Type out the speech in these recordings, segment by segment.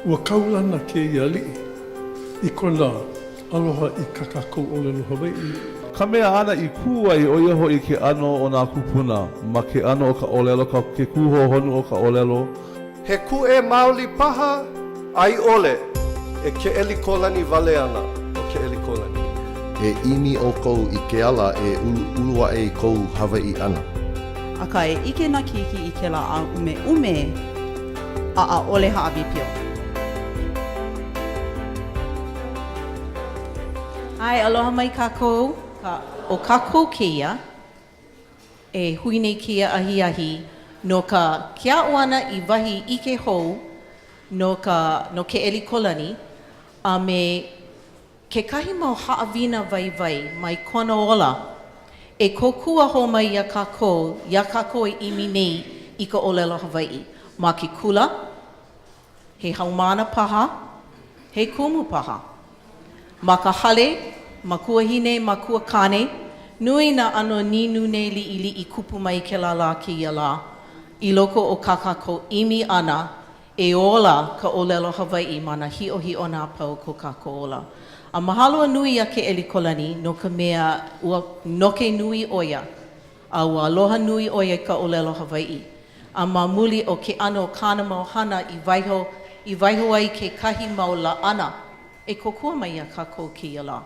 Ua kaulana kēia aliʻi i kona aloha i kā kākou ʻōlelo Hawaiʻi. Ka mea āna i kū ai, ʻo ia hoʻi ke ʻano o nā kūpuna, ma ke ʻano o ka ʻōlelo, ka ke kūhohonu o ka ʻōlelo. He kūʻē maoli paha, a i ʻole, e Keʻelikōlani wale ana ʻo Keʻelikōlani. E ʻimi ʻoukou i ke ala e ʻuluʻulu aʻe i kou Hawaiʻi ʻana. Akā, e ʻike nā keiki i kēlā ʻāʻumeʻume a ʻaʻole hāʻawi pio. ʻAe, aloha mai kākou. ʻO kākou kēia, e hui nei kēia ahiahi no ka ke aʻo ʻana i wahi ʻike hou no ka no Keʻelikōlani a me kekahi mau haʻawina waiwai mai kona ola e kōkua hou mai iā kākou, iā kākou e ʻimi nei i ka ʻōlelo Hawaiʻi ma ke kula, he haumāna paha, he kumu paha. Ma ka hale, makuahine, makuakāne, nui nā ʻano nīnūnē liʻiliʻi kupu mai kēlā lā kēia lā i loko o kā kākou ʻimi ʻana e ola ka ʻōlelo Hawaiʻi ma nā hiʻohiʻona a pau o ko kākou ola. A mahalo a nui iā Keʻelikōlani no ka mea ua noke nui ʻo ia a ua aloha nui ʻo ia i ka ʻōlelo Hawaiʻi. A ma muli o ke ʻano o kāna mau hana i waiho i waiho ai kekahi mau laʻana e kōkua mai iā kākou kēia lā.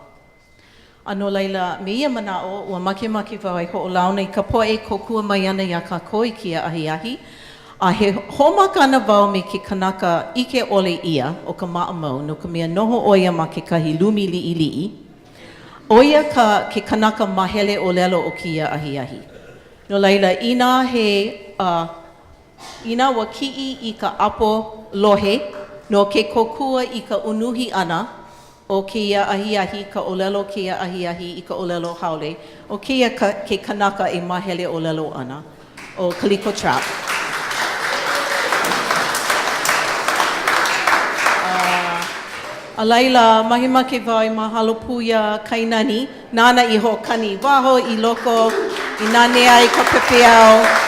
A no laila, me ia manaʻo, ua makemake wau e hoʻolauna i ka poʻe e kōkua mai ana iā kākou i kēia ahiahi. A he hoʻomaka ana wau me ke kanaka ʻike ʻole ʻia o ka maʻamau, no ka mea noho ʻo ia ma kekahi lumi liʻiliʻi. ʻO ia ka ke kanaka mahele ʻōlelo o kēia ahiahi. No laila, inā he, uh, inā ua kiʻi i ka ʻapo lohe no ke kōkua i ka unuhi ʻana o kēia ahiahi, ka ʻōlelo kēia ahiahi i ka ʻōlelo haole, ʻo kēia ka, ke kanaka e mahele ʻōlelo ana, ʻo Kaliko Trapp. A laila, makemake wau e mahalo pū iā Kainani, nāna i hoʻokani i waho, i loko, i nanea ai ka pepeiao.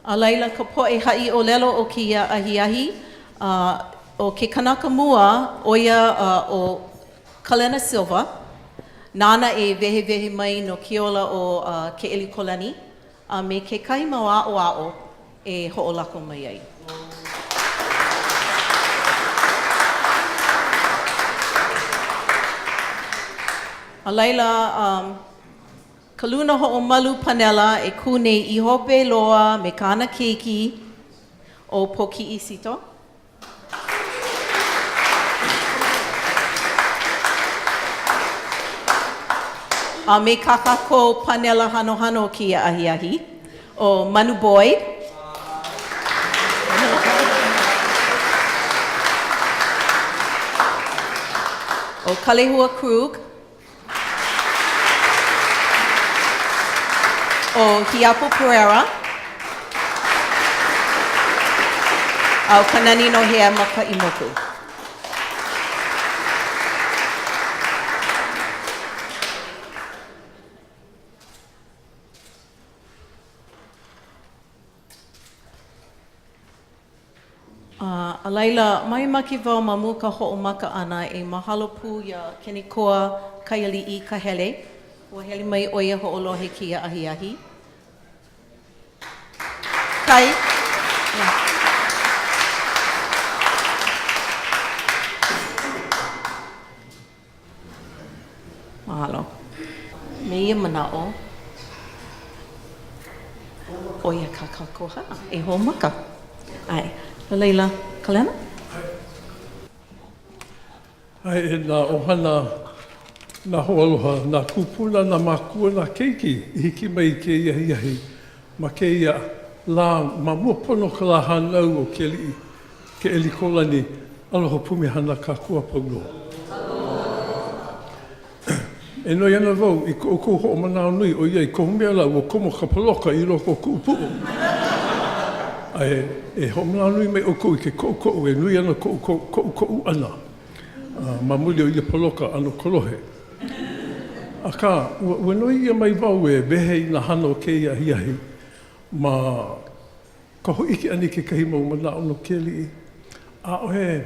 A laila ka poʻe haʻi ʻōlelo o kēia ahiahi, a ʻo ke kanaka mua, ʻo ia ʻo Kalena Silva, nāna e wehewehe mai no ke ola o Keʻelikōlani a me kekahi mau aʻoaʻo e hoʻolako mai ai. A laila, Ka luna hoʻomalu panela e kū nei i hope loa me kāna keiki ʻo Pōkiʻi Sito. A me kā kākou panela hanohano o kēia ahiahi, ʻo Manu Boyd. ʻO Kalehua Krug. ʻO Hiapo Perreira. A ʻo Kanani Nohea Makaʻimoku. A laila, makemake wau ma mua ka hoʻomaka ʻana e mahalo pū iā Kenikoa Kaialiʻi Kahele. Ua hele mai ʻo ia hoʻolohe kēia ahiahi. Kai. Mahalo. Me ia manaʻo, ʻo ia kā kākou hana e hoʻomaka. ʻAe. No laila, Kalena? ʻAe, e nā ʻohana, nā hoaaloha, nā kūpuna, nā mākua, nā keiki i hiki mai i kēia ahiahi ma kēia lā ma mua pono o ka lā hānau o ke aliʻi Keʻelikōlani, aloha pumehana kākou a pau loa. E noi ana wau i ko ʻoukou hoʻomanawanui ʻoiai kohu mea lā ua komo ka poloka i loko o kuʻu puʻu. A e, e hoʻomanawanui mai ʻoukou i ke koʻukoʻu e nui ana koʻu koʻukoʻu ʻana ma muli o ia poloka ʻano kolohe. Akā, ua, ua noi ʻia mai wau e wehe i nā hana o kēia ahiahi ma. ka hōʻike ʻana i kekahi mau manaʻo no ke aliʻi, ʻaʻohe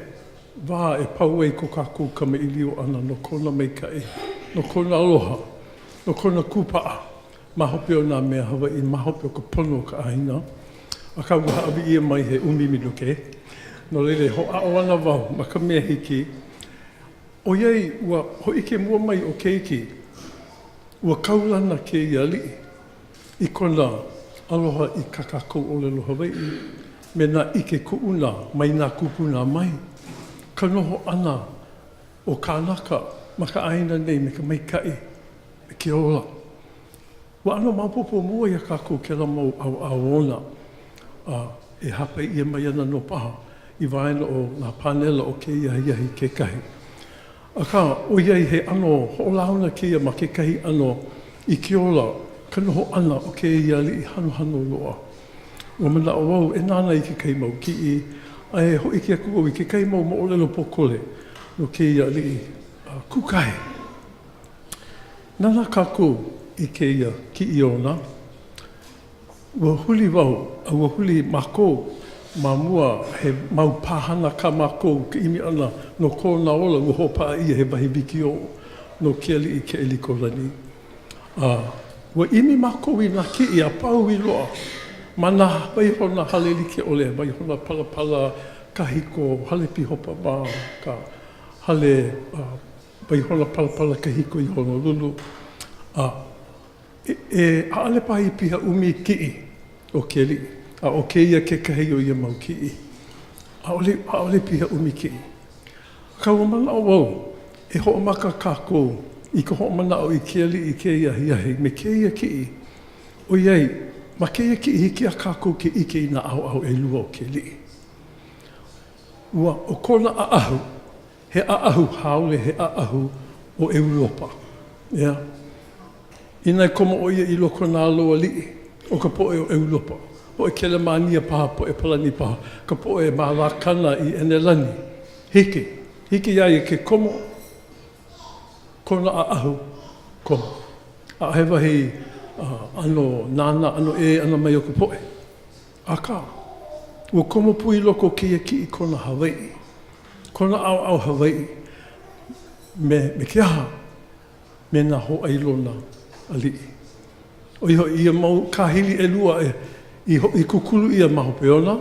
wā e pau ai ko kākou kamaʻilio ʻana no kona maikaʻi, no kona aloha, no kona kūpaʻa ma hope o nā mea Hawaiʻi, ma hope o ka pono o ka ʻāina. Akā, ua hāʻawi ʻia mai he ʻumi minuke, no laila e hoʻāʻo ana wau ma ka mea hiki, ʻoiai ua hōʻike mua mai ʻo Keiki, ua kaulana kēia aliʻi i kona aloha i kā kākou ʻōlelo Hawaiʻi me nā ʻike kuʻuna mai nā kūpuna mai, ka noho ʻana o kānaka ma ka ʻāina nei me ka maikaʻi, me ke ola. Ua ʻano maopopo mua iā kākou kēlā mau ʻaoʻao ona, a e hāpai ʻia mai ana nō paha i waena o nā pānela o kēia ahiahi kekahi. Akā, ʻoiai he ʻano hoʻolauna kēia ma kekahi ʻano i ke ola ka noho ʻana o kēia aliʻi hanohano loa, ua manaʻo au e nānā i kekahi mau kiʻi a e hōʻike aku au i kekahi mau moʻolelo pōkole no kēia aliʻi kūkae. Nānā kākou i kēia kiʻi ona. Ua huli wau a ua huli mākou ma mua he mau pāhana kā mākou ka ʻimi ʻana no kona ola ua hoʻopaʻa ʻia he wahi wikiō no ke aliʻi Keʻelikōlani. A ua ʻimi mākou i nā kiʻi a pau i loaʻa ma nā waihona hale like ʻole, waihona palapala kahiko, hale pīhopa ma ka hale waihona palapala kahiko i Honolulu, a E, ʻaʻole paha i piha ʻumi kiʻi o ke aliʻi, a ʻo kēia kekahi o ia mau kiʻi. ʻAʻole, ʻaʻole piha ʻumi kiʻi. Akā ua manaʻo wau, e hoʻomaka kākou i ka hoʻomanaʻo i ke aliʻi i kēia ahiahi me kēia kiʻi, ʻoiai, ma kēia kiʻi hiki iā kākou ke ʻike i nā ʻaoʻao ʻelua o ke aliʻi. Ua, ʻo kona ʻaʻahu, he ʻaʻahu haole, he ʻaʻahu o ʻEulopa. ʻEā. Inā e komo ʻo ia i loko o nā alo aliʻi o ka poʻe o ʻEulopa, poʻe Kelemānia paha, poʻe Palani paha, ka poʻe Mālākana i ʻEnelani, hiki, hiki iā ia ke komo kona ʻaʻahu komo. ʻAʻohe wahi ʻano nānā ʻano ʻē ʻana mai o ka poʻe. Akā, ua komo pū i loko o kēia kiʻi kona Hawaiʻi, kona ʻaoʻao Hawaiʻi, me, me ke aha? me nā hōʻailona aliʻi. ʻO ia hoʻi ia mau kāhili ʻelua i i kūkulu ʻia ma hope ona,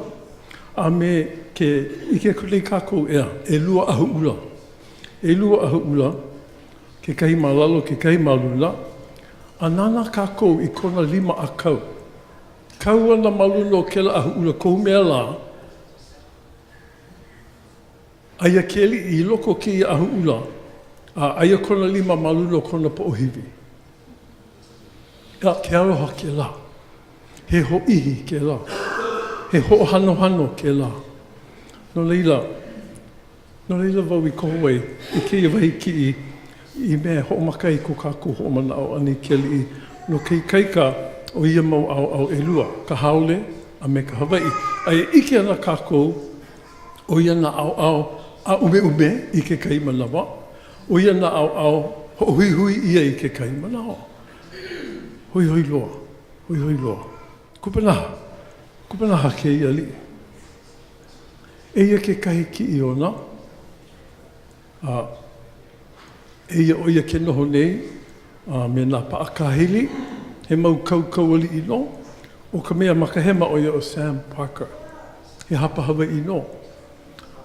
a me ke ʻike aku nei kākou ʻeā, ʻelua ʻahuʻula. ʻElua ʻahuʻula, kekahi ma lalo, kekahi ma luna, a nānā kākou i kona lima ʻākau. Kau ana ma luna o kēlā ʻahuʻula kohu mea lā, Aia ke aliʻi i loko o kēia ʻahuʻula, a aia kona lima ma luna o kona poʻohiwi. A ke aloha kēlā. He hōʻihi kēlā. He hoʻohanohano kēlā. No laila, no laila wau i koho ai i kēia wahi kiʻi i mea e hoʻomaka ai ko kākou hoʻomanaʻo ʻana i ke aliʻi no ke ikaika o ia mau ʻaoʻao ʻelua, ka haole a me ka Hawaiʻi. A e ʻike ana kākou ʻO ia nā ʻaoʻao ʻāʻumeʻume i kekahi manawa, ʻo ia nā ʻaoʻao hoʻohuihui ʻia i kekahi manawa. Hoihoi loa, hoihoi loa. Kupanaha, kupanaha kēia aliʻi. Eia kekahi kiʻi ona, a eia ʻo ia ke noho nei a me nā paʻa kāhili, he mau kaukaualiʻi nō. ʻO ka mea ma ka hema ʻo ia ʻo Sam Parker. He hapa Hawaiʻi nō,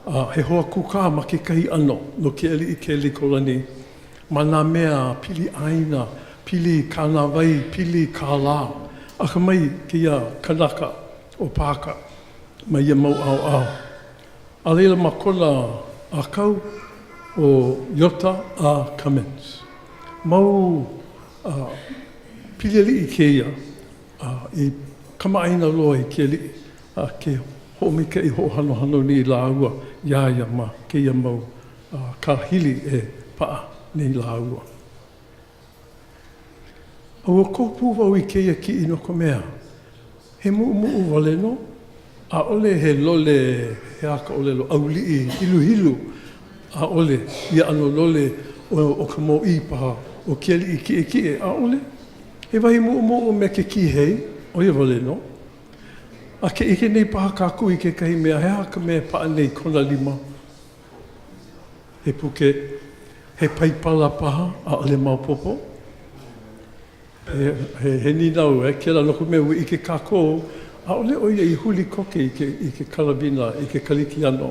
a he hoa kūkā ma kekahi ʻano no ke aliʻi Keʻelikōlani ma nā mea pili ʻāina, pili kānāwai, pili kālā. Akamai kēia kanaka ʻo Parker ma ia mau ʻaoʻao. A laila ma kona ʻākau ʻo Iota A. Cummins. Mau pili aliʻi kēia i kamaʻāina loa i ke aliʻi a ke hoʻomaikaʻi hoʻohanohano nei lāua iā ia ma kēia mau kāhili e paʻa nei lāua. A ua koho pū wau i kēia kiʻi no ka mea, he muʻumuʻu wale nō, ʻaʻole he lole, he aha ka ʻōlelo, ʻauliʻi hiluhilu, ʻaʻole ia ʻano lole o ka mōʻī paha, o ke aliʻi kiʻekiʻe, ʻaʻole. He wahi muʻumuʻu me ke kīhei, ʻo ia wale nō. A ke ʻike nei paha kākou i kekahi mea, he aha ka mea e paʻa nei i kona lima? He puke, he paipala paha, ʻaʻole maopopo. He, he, he nīnau, eh, kēlā no ka mea ua ʻike kākou, ʻaʻole ʻo ia i huli koke i ke, i ke kalawina, i ke Kalikiano.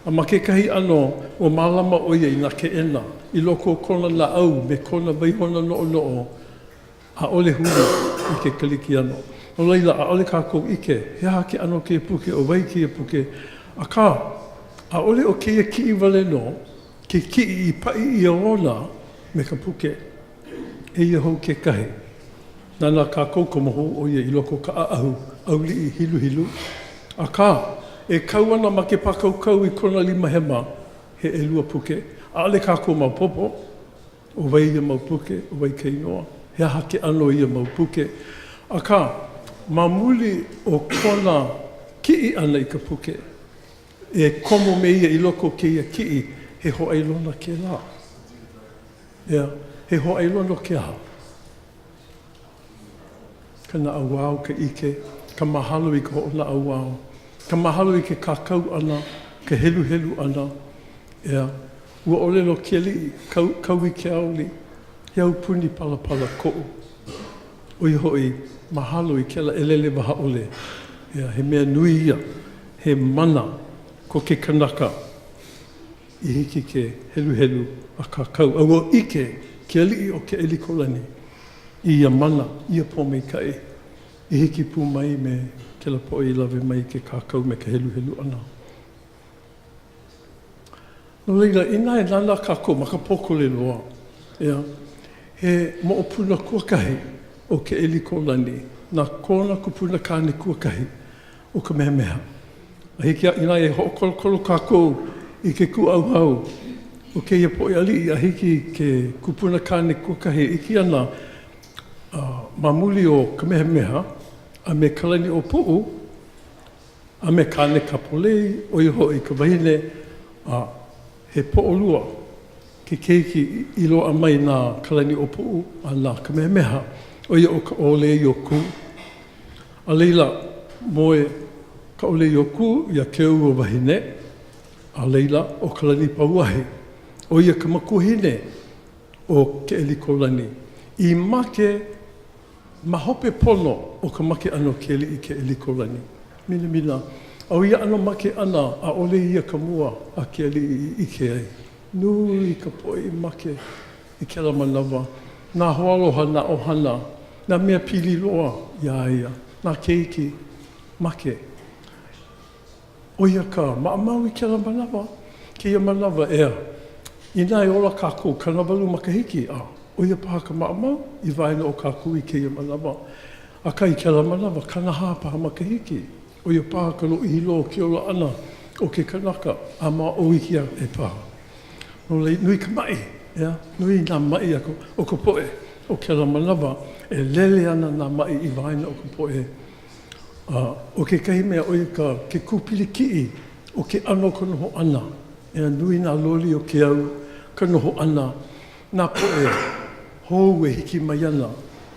A ma kekahi ʻano, ua mālama ʻo ia i nā keʻena i loko o kona naʻau me kona waihona noʻonoʻo, ʻaʻole huli i ke Kalikiano. No laila, ʻaʻole kākou ʻike, he aha ke ʻano o kēia puke, ʻo wai kēia puke. Akā, ʻaʻole ʻo kēia kiʻi wale nō ke kiʻi i paʻi ʻia ona me ka puke. Eia hou kekahi. Nānā kākou komo hou ʻo ia i loko o ka ʻaʻahu ʻauliʻi hiluhilu. Akā, e kau ana ma ke pākaukau i kona lima hema he ʻelua puke. ʻAʻole kākou maopopo ʻo wai ia mau puke, ʻo wai ka inoa, he aha ke ʻano o ia mau puke. Akā, ma muli o kona kiʻi ʻana i ka puke, e komo me ia i loko o kēia kiʻi, he hōʻailona kēlā. ʻEā, he hōʻailona no ke aha? Ka naʻauao, ka ʻike, ka mahalo i ka hoʻonaʻauao, ka mahalo i ke kākau ʻana, ka heluhelu ʻana. ʻEā, ua ʻōlelo ke aliʻi, kau, Kauikeaouli, he aupuni palapala koʻu. ʻO ia hoʻi, mahalo i kēlā ʻelele waha ʻole. ʻEā, he mea nui ia, he mana ko ke kanaka. i hiki ke heluhelu a kākau, a ua ʻike ke aliʻi ʻo Keʻelikōlani i ia mana, ia pōmaikaʻi, i hiki pū mai me kēlā poʻe i lawe mai i ke kākau me ka heluhelu ʻana. No laila, inā e nānā kākou ma ka pōkole loa, ʻeā, he moʻopuna kuakahi ʻo Keʻelikōlani na kona kupuna kāne kuakahi ʻo Kamehameha. A hiki inā e hoʻokolokolo kākou i ke kūʻauhau o kēia poʻe aliʻi a hiki i ke kupuna kāne kuakahi e ʻike ana ma muli o Kamehameha a me Kalaniʻōpuʻu a me Kānekapolei, ʻo ia hoʻi ka wahine a he poʻolua ke keiki i loaʻa mai na Kalaniʻōpuʻu a na Kamehameha, ʻo ia ʻo Kaʻōleiokū. A laila, moe Kaʻōleiokū iā Kēuawahine, a laila, ʻo Kalanipauahi, ʻo ia ka makuahine o Keʻelikōlani, i make ma hope pono o ka make ʻana o ke aliʻi Keʻelikōlani. Minamina, a ʻo ia ʻano make ʻana, ʻaʻole ia ka mua a ke aliʻi i ʻike ai. Nui ka poʻe i make i kēlā manawa, nā hoaaloha, nā ʻohana, nā mea pili loa iā ia, nā keiki, make. ʻO ia ka maʻamau i kēlā manawa, kēia manawa, ʻeā. Inā e ola kākou 80 makahiki, a ʻo ia paha ka maʻamau i waena o kākou i kēia manawa. Akā i kēlā manawa, 40 paha makahiki, ʻo ia paha ka lōʻihi loa o ke ola ʻana o ke kanaka, a ma o iki aʻe paha. No laila, nui ka maʻi, ʻeā, nui nā maʻi a o ka poʻe o kēlā manawa, e lele ana nā maʻi i waena o ka poʻe. A ʻo kekahi mea, ʻo ia ka, ke kūpilikiʻi o ke ʻano o ka noho ʻana. ʻEā, nui nā loli o ke au, ka noho ʻana, nā poʻe hou e hiki mai ana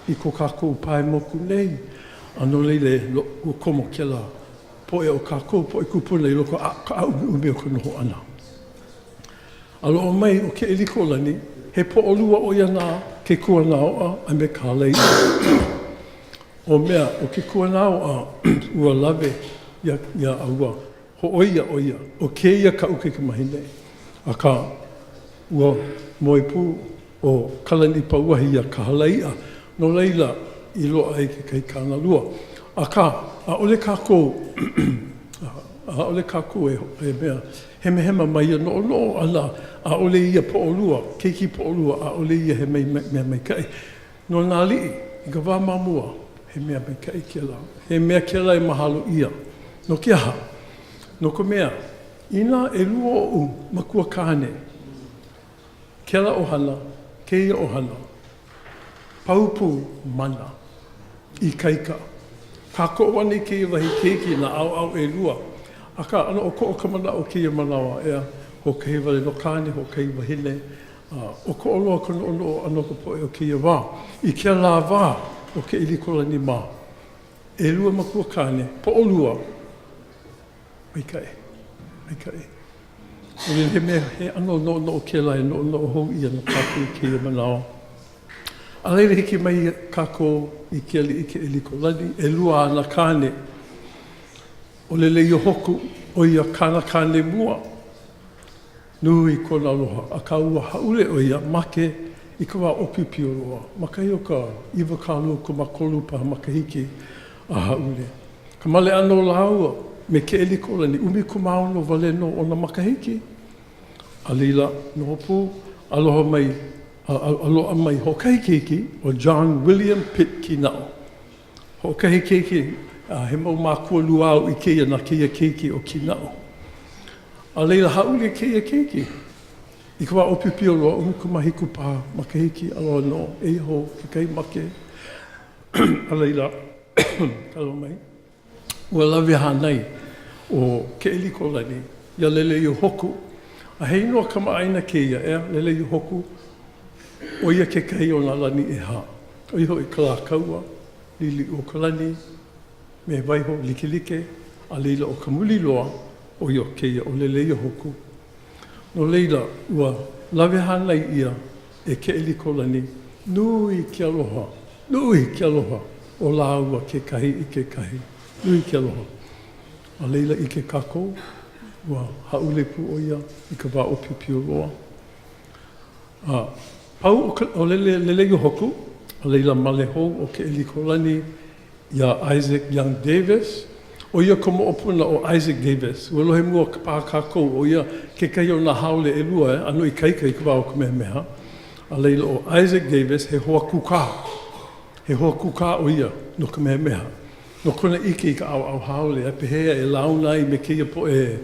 i ko kākou pae moku nei, a no laila, ua komo kēlā poʻe o kākou, poʻe kūpuna i loko o ka ʻāʻumeʻume o ka noho ʻana. A loaʻa mai ʻo Keʻelikōlani, he poʻolua ʻo ia na ke kuanaoʻa a me ka halaiʻa. ʻO mea, ʻo ke kuanaoʻa, ua lawe iā, iā a ua hōʻoia ʻo ia, ʻo kēia kaʻu kaikamahine. Akā, ua moe pū ʻo Kalanipauahi iā Kahalaiʻa, no laila i loaʻa ai kekahi kānalua. Akā, ʻaʻole kākou, ʻaʻole kākou e mea hemahema ma ia noʻonoʻo ʻana, ʻaʻole ia poʻolua, keiki poʻolua, ʻaʻole ia he mea maikaʻi. No nā aliʻi, i ka wā ma mua, he mea maikaʻi kēlā. He mea kēlā e mahalo ʻia. No ke aha? No ka mea, inā ʻelua oʻu makua kāne, kēlā ʻohana, kēia ʻohana, pau pū mana, ikaika. Kākoʻo ana i kēia wahi keiki nā ʻaoʻao ʻelua. Akā, ʻano ʻokoʻa ka manaʻo o kēia manawa, ʻeā, hoʻokahi wale nō kāne, hoʻokahi wahine, a ʻokoʻa loa ka noʻonoʻo ʻana o ka poʻe o kēia wā. I kēlā wā o Keʻelikōlani mā. ʻElua makua kāne, poʻolua, maikaʻi, maikaʻi. No laila, he mea, he ʻano noʻonoʻo kēlā e noʻonoʻo hou ʻia no kākou i kēia manawa. A laila hiki mai kākou i ke aliʻi Keʻelikōlani, ʻelua āna kāne, ʻo Leleiohoku, ʻo ia kāna kāne mua. Nui kona aloha, akā ua hāʻule ʻo ia, make i ka wā ʻōpiopio loa, ma kahi o ka 23 paha makahiki a hāʻule. Ka male ʻana o lāua me Keʻelikōlani, 16 wale nō ona makahiki, a laila, noho pū, aloha mai, a, a, a loaʻa mai hoʻokahi keiki, ʻo John William Pitt Kīnaʻu. Hoʻokahi keiki, a he mau mākua lūauʻi kēia na kēia keiki ʻo Kīnaʻu. A laila, hāʻule kēia keiki i ka wā ʻōpiopio loa, 17 paha makahiki, aloha nō, eia hou kekahi make. A laila, kalo mai, ua lawe hānai ʻo Keʻelikōlani iā Leleiohoku. A he inoa kamaʻāina kēia, ʻeā, Leleiohoku, ʻo ia kekahi o nā lani ʻehā. ʻO ia hoʻi Kalākaua, Liliʻuokalani, me Waiho Likelike, a laila ʻo ka muli loa, ʻo ia kēia ʻo Leleiohoku. No laila, ua lawe hānai ʻia e Keʻelikōlani, nui ke aloha, nui ke aloha o lāua kekahi i kekahi, nui ke aloha. A laila ʻike kākou, ua hāʻule pū ʻo ia i ka wā ʻōpiopio loa. A pau ʻo Lele, Leleiohoku, a laila male hou ʻo Keʻelikōlani iā Isaac Young Davis, ʻo ia ka moʻopuna o Isaac Davis. Ua lohe mua paha kākou, ʻo ia kekahi o nā haole ʻelua e ʻano ikaika i ka wā o Kamehameha. A laila ʻo Isaac Davis, he hoa kūkā. He hoa kūkā ʻo ia no Kamehameha. No kona ʻike i ka ʻaoʻao haole, a pehea e launa ai me kēia poʻe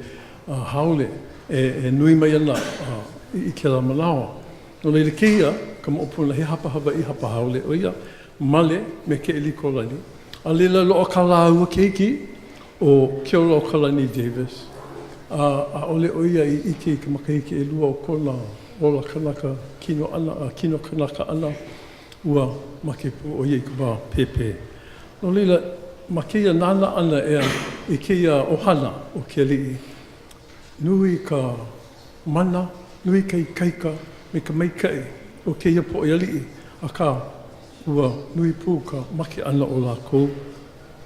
haole e nui mai ana i kēlā manawa. No laila kēia ka moʻopuna, he hapa Hawaiʻi, hapa haole ʻo ia, male me Keʻelikōlani. A laila loaʻa kā lāua keiki ʻo Keolaokalani Davis, a ʻaʻole ʻo ia i ʻike i ka makahiki ʻelua o kona ola kanaka kino ʻana, kino kanaka ʻana, ua make pū ʻo ia i ka wā pēpē. No laila, ma kēia nānā ʻana ʻeā i kēia ʻohana o ke aliʻi, nui ka mana, nui ka ikaika me ka maikaʻi o kēia poʻe aliʻi, akā, ua nui pū ka make ʻana o lākou,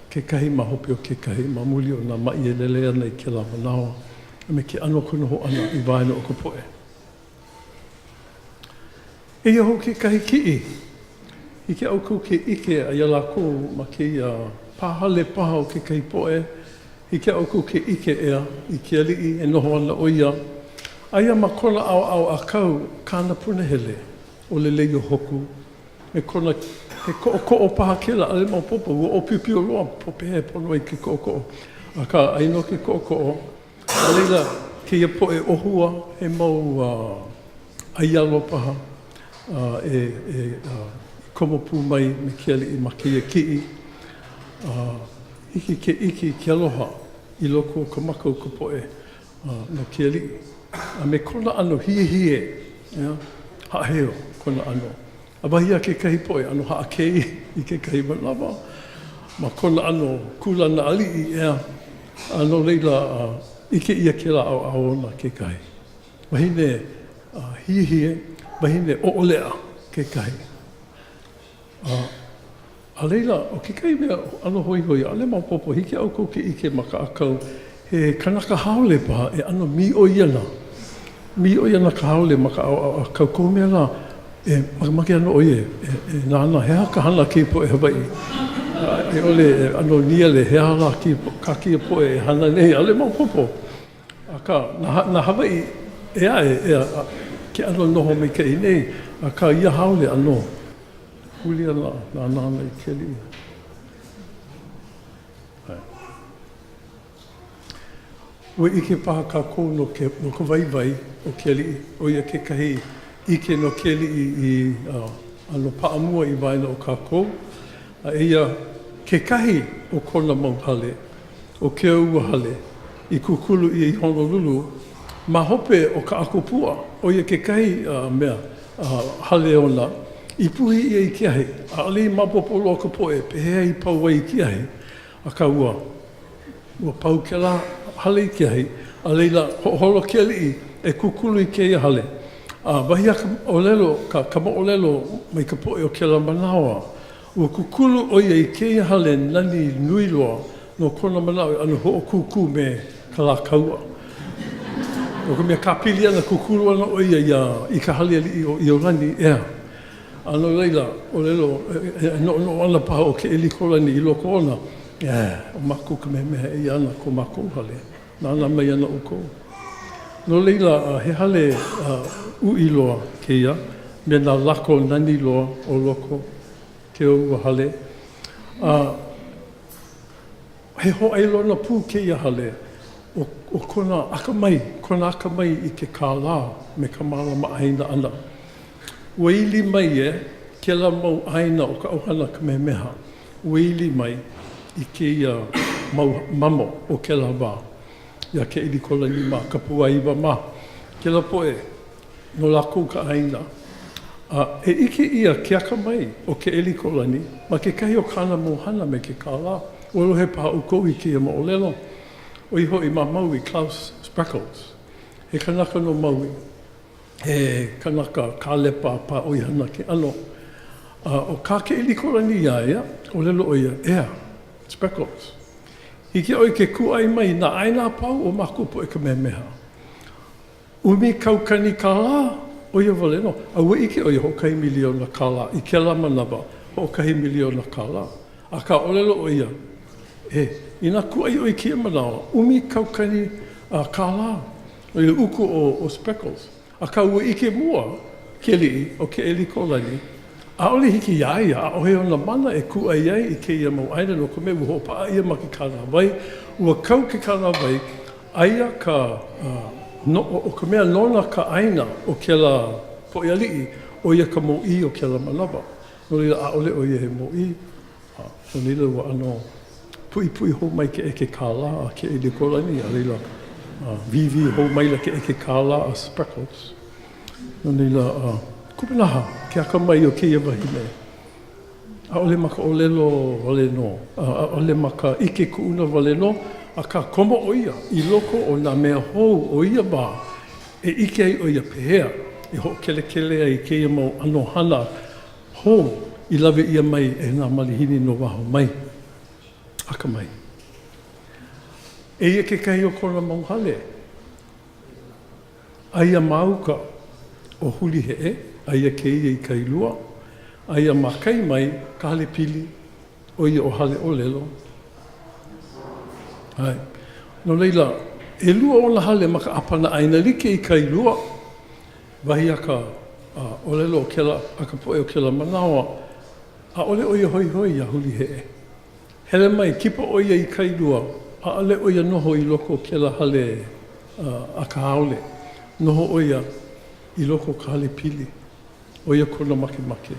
kekahi ma hope o kekahi, ma muli o nā maʻi e lele ana i kēlā manawa a me ke ʻano o ka noho ʻana i waena o ka poʻe. Eia hou kekahi kiʻi. Hiki iā ʻoukou ke ʻike iā lākou ma kēia pā hale paha o kekahi poʻe. Hiki iā ʻoukou ke ʻike ʻeā i ke aliʻi e noho ana ʻo ia. Aia ma kona ʻaoʻao ʻākau kāna punahele ʻo Leleiohoku me kona he koʻokoʻo paha kēlā, ʻaʻole maopopo, ua ʻōpiopio loa pehea e pono ai ke koʻokoʻo. Akā, aia nō ke koʻokoʻo. A laila, kēia poʻe ʻōhua, he mau ʻaialo paha e komo pū mai me ke aliʻi ma kēia kiʻi. Hiki ke ʻike i ke aloha i loko o ka maka o ka poʻe no ke aliʻi a me kona ʻano hiehie, haʻaheo kona ʻano. A wahi a kekahi poʻe, ʻano haʻakei i kekahi manawa ma kona ʻano kūlana aliʻi, ʻeā, a no laila, ʻike ʻia kēlā ʻaoʻao ona kekahi. Wahine hiehie, wahine ʻoʻoleʻa kekahi. A, a laila, ʻo kekahi mea ʻano hoihoi, ʻaʻole maopopo, hiki iā ʻoukou ke ʻike ma ka ʻākau, he kanaka haole paha e ʻano mīʻoi ana. Mīʻoi ana ka haole ma ka ʻaoʻao ʻākau. Kohu mea lā, e makemake ana ʻo ia e nānā, he aha ka hana a kēia poʻe Hawaiʻi? A i ʻole e ʻano nīele, he aha lā kā kēia poʻe e hana nei? ʻAʻole maopopo. Akā, nā Hawaiʻi ʻē aʻe, ʻeā, ke ʻano noho maikaʻi nei, akā ia haole ʻano huli ana nānā ana i ke aliʻi. Ua ʻike paha kākou no ke, no ka waiwai o ke aliʻi, ʻo ia kekahi ʻike no ke aliʻi i ʻano paʻa mua i waena o kākou. A eia kekahi o kona mau hale, ʻo Keōua Hale, i kūkulu ʻia i Honolulu ma hope o Kaʻakopua, ʻo ia kekahi mea hale ona i puhi ʻia i ke ahi. ʻAʻole i maopopo loa ka poʻe pehea i pau ai i ke ahi. Akā ua, ua pau kēlā hale i ke ahi, a laila, hoʻoholo ke aliʻi e kūkulu i kēia hale. A wahi a ka ʻōlelo, ka, ka moʻolelo mai ka poʻe o kēlā manawa, ua kūkulu ʻo ia i kēia hale nani nui loa no kona manaʻo e ʻano hoʻokūkū me Kalākaua. No ka mea kāpili ʻana, kūkulu ana ʻo ia iā, i ka hale aliʻi o ʻIolani, ʻeā. A no laila, ʻōlelo, e noʻonoʻo ana paha ʻo Keʻelikōlani i loko ona, ʻē, ʻo mākou Kamehameha eia ana ko mākou hale, nānā mai ana ʻoukou. No laila, he hale uʻi loa kēia, me nā lako nani loa o loko ke o ua hale. A he hōʻailona pū kēia hale o, o kona akamai, kona akamai i ke kālā me ka mālama ʻāina ʻana. Ua ili mai e kēlā mau ʻāina o ka ʻohana Kamehameha, ua ili mai i kēia mau mamo o kēlā wā, iā Keʻelikōlani mā, Kapuāiwa mā, kēlā poʻe, no lākou ka ʻāina. A e ʻike ʻia ke akamai o Keʻelikōlani ma kekahi o kāna mau hana me ke kālā. Ua lohe paha ʻoukou i kēia moʻolelo, ʻo ia hoʻi ma Maui, Klaus Spreckels, he kanaka no Maui. He kanaka kālepa pāʻoihana ke ʻano. A ʻo kā Keʻelikōlani iā ia, ʻōlelo ʻo ia, ʻEa, Spreckels, hiki ʻoe ke kūʻai mai i nā ʻāina a pau o mākou poʻe Kamehameha. ʻUmi kaukani kālā, ʻo ia wale nō. A ua ʻike ʻo ia hoʻokahi miliona kālā i kēlā manawa, hoʻokahi miliona kālā. Akā, ʻōlelo ʻo ia, E, inā kūʻai ʻoe i kēia manawa, ʻumi kaukani kālā. ʻO ia uku ʻo, ʻo Spreckels. Akā ua ʻike mua ke aliʻi ʻo Keʻelikōlani, ʻaʻole hiki iā ia, ʻaʻohe ona mana e kūʻai ai i kēia mau ʻāina no ka mea ua hoʻopaʻa ʻia ma ke kānāwai, ua kau ke kānāwai, aia ka, no, ʻo ka mea nona ka ʻāina o kēlā poʻe aliʻi, ʻo ia ka mōʻī o kēlā manawa. No laila, ʻaʻole ʻo ia he mōʻī. A no laila ua ʻano puʻipuʻi hou mai ke ʻeke kālā a Keʻelikōlani, a laila, wīwī hou maila ke ʻeke kālā a Spreckels. No laila, kupanaha ke akamai o kēia wahine. ʻAʻole ma ka ʻōlelo wale nō, ʻaʻole ma ka ʻike kuʻuna wale nō, akā komo ʻo ia i loko o nā mea hou o ia wā e ʻike ai ʻo ia pehea e hoʻokelekele ai i kēia mau ʻano hana hou i lawe ʻia mai e nā malihini no waho mai. Akamai. Eia kekahi o kona mau hale. Aia ma uka o Huliheʻe, aia kēia i Kailua, aia ma kai mai ka hale pili, ʻo ia ʻo Haleʻōlelo. ʻAe. No laila, ʻelua ona hale ma ka ʻāpana ʻāina like i Kailua. Wahi a ka ʻōlelo o kēlā, a ka poʻe o kēlā manawa, ʻaʻole ʻo ia hoihoi iā Huliheʻe. Hele mai, kipa ʻo ia i Kailua, ʻaʻole ʻo ia noho i loko o kēlā hale a ka haole. Noho ʻo ia i loko o ka hale pili. ʻO ia kona makemake.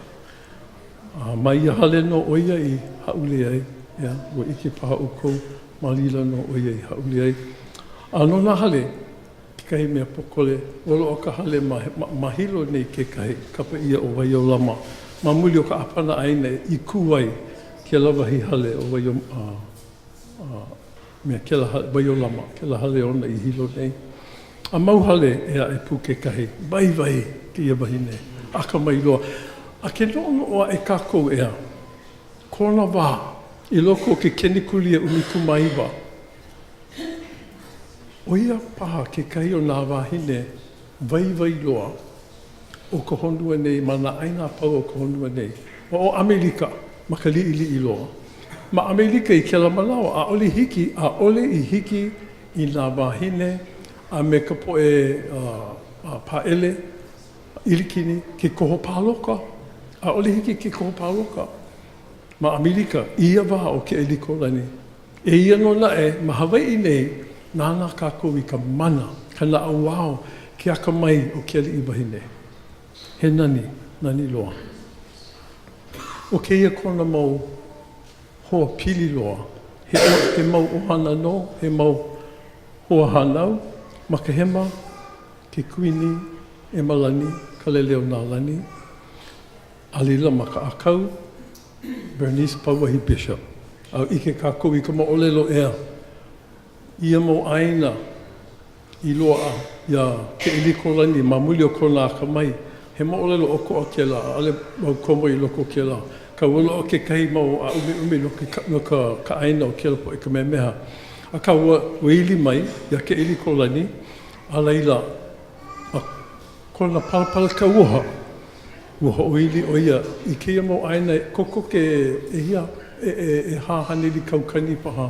A ma ia hale nō ʻo ia i hāʻule ai, ʻeā, ua ʻike paha ʻoukou, ma laila nō ʻo ia i hāʻule ai. A no nā hale, kekahi mea pōkole, ua loaʻa ka hale ma, ma Hilo nei kekahi, kapa ʻia ʻo Waiolama, ma muli o ka ʻāpana ʻāina i kū ai kēlā wahi hale ʻo Waio, a, a, mea, kēlā hale, Waiolama, kēlā hale ona i Hilo nei. A mau hale ʻē aʻe pū kekahi, waiwai kēia wahine, akamai loa. A ke noʻonoʻo aʻe kākou, ʻeā, kona wā i loko o ke kenekulia 19, ʻO ia paha kekahi o nā wāhine waiwai loa o ka honua nei ma nā ʻāina a pau o ka honua nei. ʻO ʻAmelika ma ka liʻiliʻi loa. Ma ʻAmelika i kēlā manawa, ʻaʻole hiki, ʻaʻole i hiki i nā wāhine a me ka poʻe pāʻele ʻIlikini ke koho pāloka. ʻAʻole hiki ke koho pāloka ma ʻAmelika i ia wā o Keʻelikōlani. Eia nō naʻe, ma Hawaiʻi nei, nānā kākou i ka mana, ka naʻauao, ke akamai o ke aliʻi wahine. He nani, nani loa. ʻO kēia kona mau hoa pili loa, he, he mau ʻohana nō, he mau hoa hānau, ma ka hema, ke kuini, ʻEmalani, A ʻike kākou i ka moʻolelo ʻea, ia mau ʻāina i loaʻa iā Keʻelikōlani ma muli o kona akamai, he moʻolelo ʻokoʻa kēlā, ʻaʻole wau komo i loko o kēlā. Akā ua loaʻa kekahi mau ʻāʻumiʻumi no ke no ka ka ʻāina o kēlā poʻe Kamehameha. Akā ua ua ili mai iā Keʻelikōlani, a laila, ma kona palapala kauoha, ua hoʻoili ʻo ia i kēia mau ʻāina e kokoke ʻehia, e e ʻehā haneli kaukani paha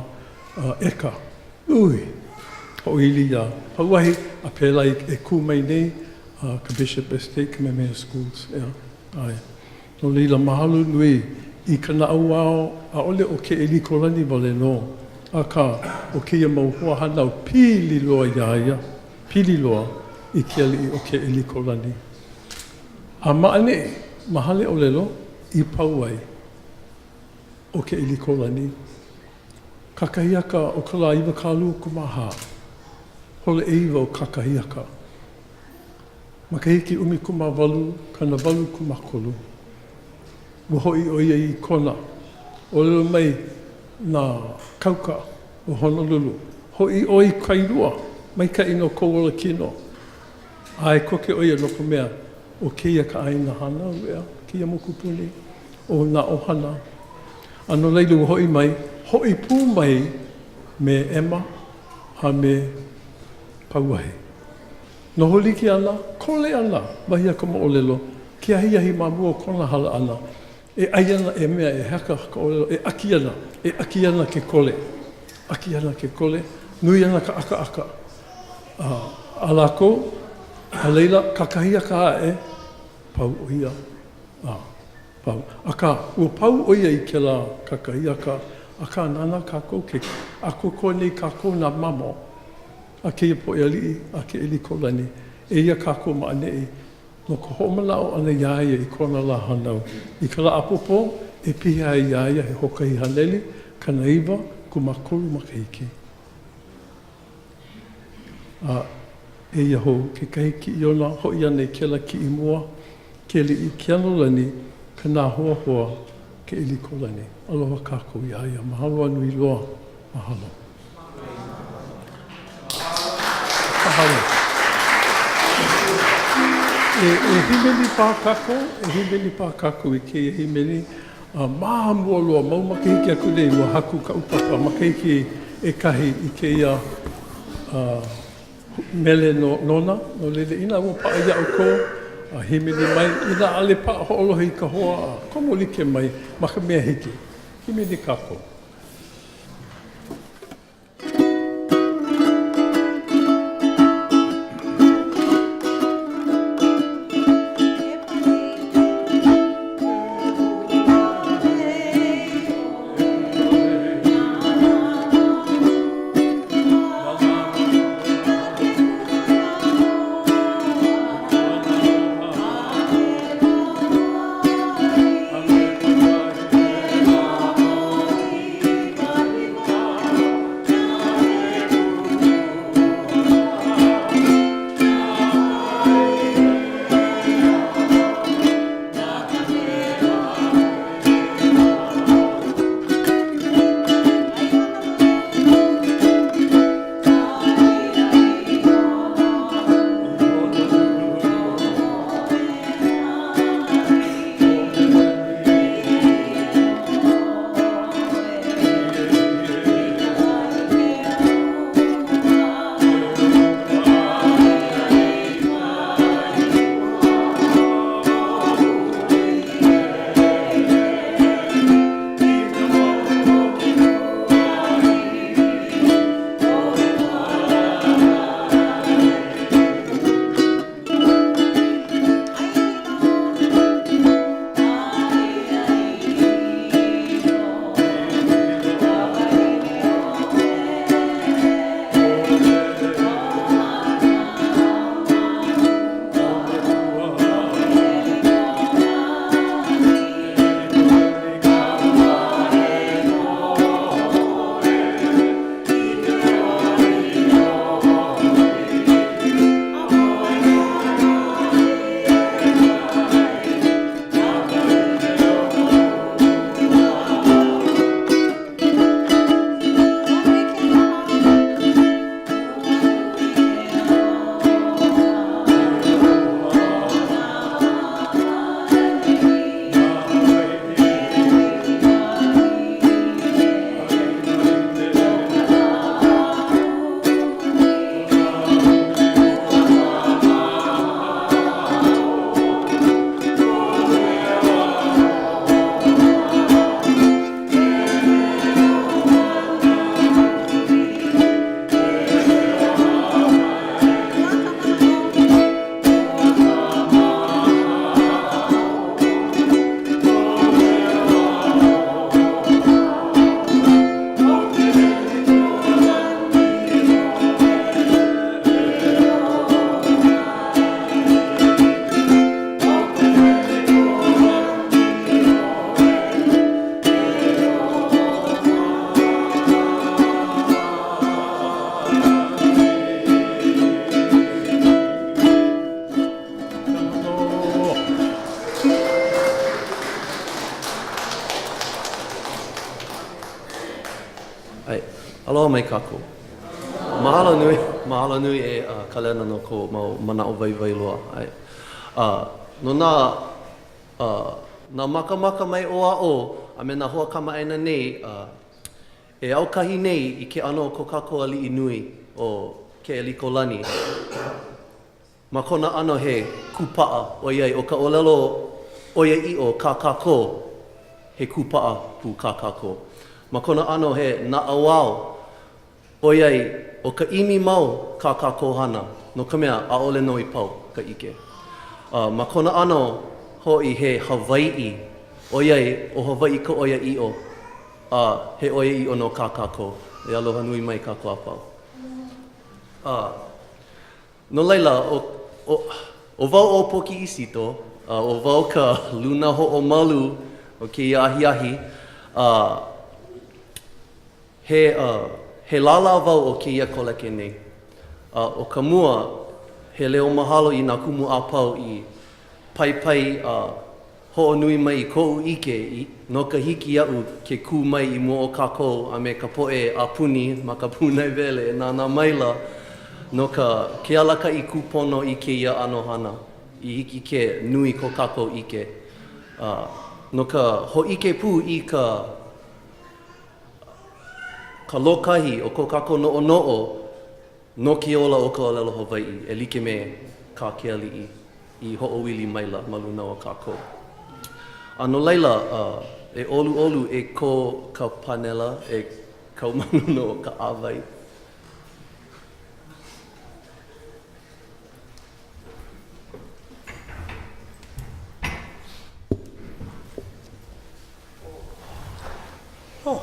ʻeka. Ui! Hoʻoili iā Pauahi a pēlā i e kū mai nei ka Bishop Estate Kamehameha Schools, ʻeā, ʻae. No laila, mahalo nui i ka naʻauao, ʻaʻole ʻo Keʻelikōlani wale nō, akā, ʻo kēia mau hoahānau pili loa iā ia, pili loa i ke aliʻi ʻo Keʻelikōlani. A ma ʻaneʻi, ma Haleʻōlelo i pau ai ʻo Keʻelikōlani. Kakahiaka o ka lā 24, hola ʻeiwa o kakahiaka. Makahiki 18, 83, ua hoʻi ʻo ia i Kona. ʻŌlelo mai nā kauka o Honolulu, Hoʻi ʻoe i Kailua, maikaʻi no kou ola kino. ʻAe koke ʻo ia no ka mea, ʻo kēia ka ʻāina hānau, ʻeā, kēia mokupuni, ʻo nā ʻohana. A no laila ua hoʻi mai, hoʻi pū mai me Emma a me Pauahi. Noho like ana, kole ana, wahi a ka moʻolelo, ke ahiahi ma mua o kona hala ʻana, e ʻai ana e mea e haka ka ʻōlelo, e ʻaki ana, e ʻaki ana ke kole, ʻaki ana ke kole, nui ana ka ʻakaʻaka a, a lākou, a laila, kakahiaka aʻe, pau ʻo ia, a, pau. Akā, ua pau ʻo ia i kēlā kakahiaka, akā, nānā kākou ke ʻākoakoa nei kākou nā mamo a kēia poʻe aliʻi a Keʻelikōlani, eia kākou ma ʻaneʻi no ka hoʻomanaʻo ʻana iā ia i kona lā hānau. I ka lā ʻapōpō e piha ai iā ia he hoʻokahi haneli 90 kūmākolu makahiki. A eia hou kekahi kiʻi ona hoʻi ana i kēlā kiʻi mua, ke aliʻi Keanolani, ka nāhoahoa Keʻelikōlani. Aloha kākou iā ia. Mahalo a nui loa. Mahalo. Mahalo. E, e hīmeni paha kākou, e hīmeni paha kākou i kēia hīmeni. A ma mua loa, mau makahiki aku nei, ua haku kaʻu papa makahiki ʻekahi i kēia uh, mele no, nona, no laila, inā ua paʻa iā ʻoukou, a hīmeni mai, inā ʻaʻole paʻa hoʻolohe i ka hoa, a komo like mai ma ka mea hiki. Hīmeni kākou. Aloha mai kākou. Mahalo nui, mahalo nui e Kalena no kou mau manaʻo waiwai loa. ʻAe. No nā, nā makamaka mai ʻō a ʻō a me nā hoa kamaʻāina nei, e aukahi nei i ke ʻano o ko kākou aliʻi nui ʻo Keʻelikōlani. Ma kona ʻano he kūpaʻa, ʻoiai ʻo ka ʻōlelo ʻoiaʻiʻo kā kākou, he kūpaʻa pū kā kākou. Ma kona ʻano he naʻauao, ʻoiai ʻo ka ʻimi mau kā kākou hana, no ka mea, ʻaʻole nō i pau ka ʻike. A ma kona ʻano hoʻi he Hawaiʻi, ʻoiai ʻo Hawaiʻi ka ʻoiaʻiʻo, a he ʻoiaʻiʻo nō kā kākou. E aloha nui mai kākou a pau. A. No laila, ʻo, ʻo, ʻo wau ʻo Pōkiʻi Sito, a ʻo wau ka luna hoʻomalu o kēia ahiahi, a he, a he lālā wau o kēia koleke nei. A ʻo ka mua, he leo mahalo i nā kumu a pau i paipai a Hoʻonui mai i koʻu ʻike i no ka hiki iaʻu ke kū mai i mua o kākou a me ka poʻe a puni ma ka pūnaewele e nānā maila no ka ke alakaʻi kūpono i kēia ʻano hana i hiki ke nui ko kākou ʻike a no ka hōʻike pū i ka ka lōkahi o ko kākou noʻonoʻo No ke ola o ka ʻōlelo Hawaiʻi e like me kā ke aliʻi i hoʻoili maila ma luna o kākou. A no laila, e ʻoluʻolu e kō ka pānela e kau ma luna o ka ʻāwai. Oh.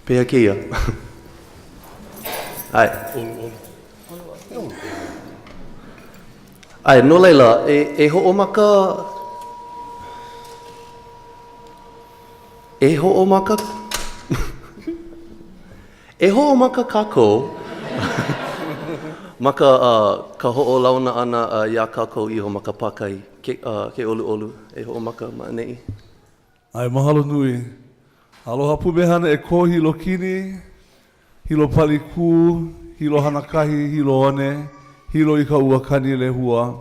Pehea kēia? ʻAe. ʻAe, no laila, e, e hoʻomaka, e hoʻomaka, E hoʻomaka kākou ma ka ka hoʻolauna ʻana iā kākou iho ma ka pākahi. Ke ke ʻoluʻolu, e hoʻomaka ma ʻaneʻi. ʻAe, mahalo nui. Aloha pumehana e kō Hilo kini, Hilo pali kū, Hilo hanakahi, Hilo one, Hilo i ka ua kani lehua.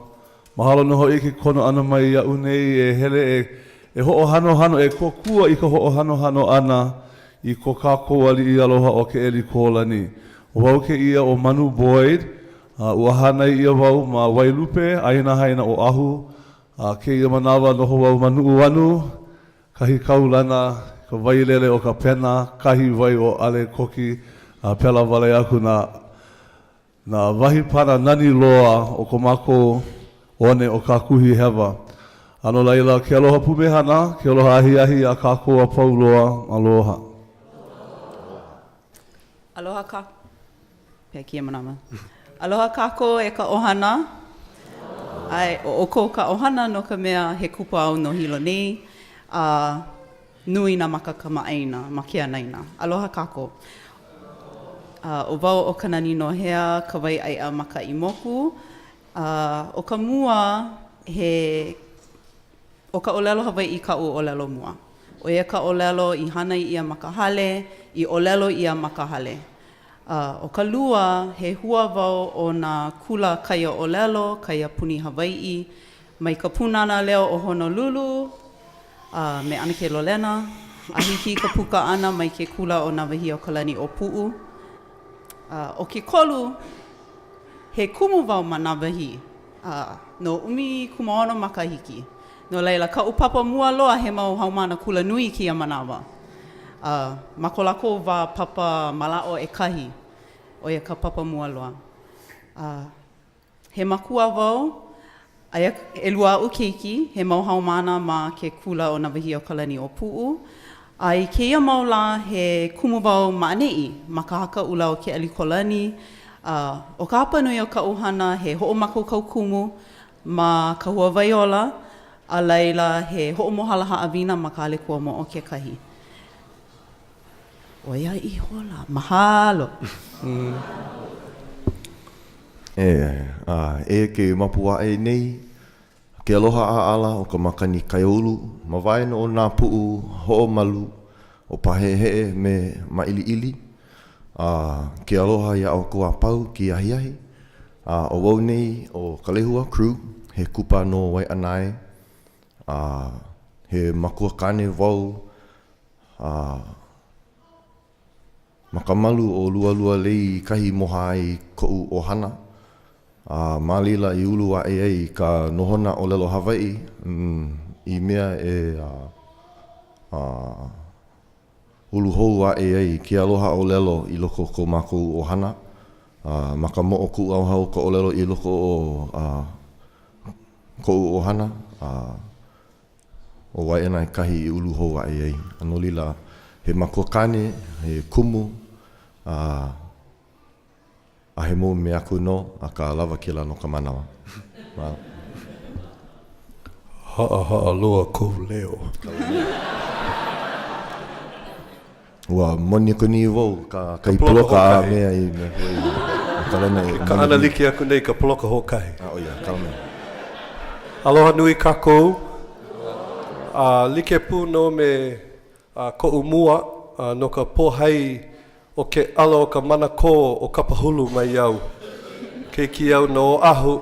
Mahalo nō hoʻi i ke kono ʻana mai iaʻu nei e hele e e hoʻohanohano, e kōkua i ka hoʻohanohano ʻana i ko kākou aliʻi aloha ʻo Keʻelikōlani. ʻO wau kēia ʻo Manu Boyd, a ua hānai ʻia wau ma Wailupe, ʻĀina Haina Oʻahu, a kēia manawa noho wau ma Nuʻuanu, kahi kaulana, ka wailele o ka pena, kahi wai o ʻAlekoki, a pēlā wale aku nā Nā wahi pana nani loa o ko mākou one o Kākuhihewa. A no laila, ke aloha pumehana, ke aloha ahiahi iā kākou a pau loa, aloha. Aloha ka Pehea kēia manawa? Aloha kākou e ka ʻohana. ʻAe, ʻo ʻoukou ka ʻohana no ka mea he kupa au no Hilo nei, a Nui nā maka kamaʻāina ma ke anaina. Aloha kākou. ʻO wau ʻo Kanani Nohea Kawaiʻaeʻa Makaʻimoku. ʻO ka mua, he ʻo ka ʻōlelo Hawaiʻi kaʻu ʻōlelo mua. ʻO ia ka ʻōlelo i hānai ʻia ma ka hale, i ʻōlelo ʻia ma ka hale. ʻO ka lua, he hua wau o nā kula kaiaʻōlelo, kaiapuni Hawaiʻi, mai ka Pūnana Leo o Honolulu, a me ʻAnakē Lolena, a hiki i ka puka ʻana mai ke kula ʻo Nāwahīokalaniʻōpuʻu. A ʻo ke kolu, he kumu wau ma Nāwahī, a no 16 makahiki. No laila, kaʻu papa mua loa he mau haumāna kulanui i kēia manawa. A ma ko lākou wā papa mālaaʻo ʻekahi, ʻo ia ka papa mua loa. A He makua wau, aia ʻelua aʻu keiki, he mau haumāna ma ke kula ʻo Nāwahīokalaniʻōpuʻu. A i kēia mau lā, he kumu wau ma ʻaneʻi, ma ka Haka ʻUla o Keʻelikōlani. A ʻo ka hapanui o kaʻu hana, he hoʻomākaukau kumu ma Kahuawaiola, a laila he hoʻomohala haʻawina ma ka Hale Kuamoʻo kekahi. ʻO ia ihola. Mahalo. E, a, eia ke mapu aʻe nei. Ke aloha ʻaʻala o ka makani Kaiāulu ma waena o nā puʻu hoʻomalu ʻo Paheheʻe me Māʻiliʻili, a ke aloha iā ʻoukou a pau kēia ahiahi, a ʻo wau nei ʻo Kalehua Krug, he kupa no Waiʻanae, a he makua kāne wau, a Ma ka malu o Lualualei kahi i moha ai koʻu ʻohana, a ma laila i ulu aʻe ai ka nohona ʻōlelo Hawaiʻi i mea e ulu hou aʻe ai ke aloha ʻōlelo i loko o ko mākou ʻohana, a ma ka moʻokūʻauhau ka ʻōlelo i loko o koʻu ʻohana, a. ʻO Waiʻanae kahi i ulu hou aʻe ai. A no laila, he makuakāne, he kumu, a a he mau mea aku nō, akā lawa kēlā no ka manawa. Mahalo. Haʻahaʻa loa kou leo. Ua moni wau ka ka i poloka a mea i mea hoʻi i ka lena Ke kaʻana like aku nei ka poloka hoʻokahi. A ʻo ia ka mea. Aloha nui kākou. A like pū nō me koʻu mua no ka pōhai o ke ʻala o ka manakō o Kapahulu mai au. Keiki au no Oʻahu.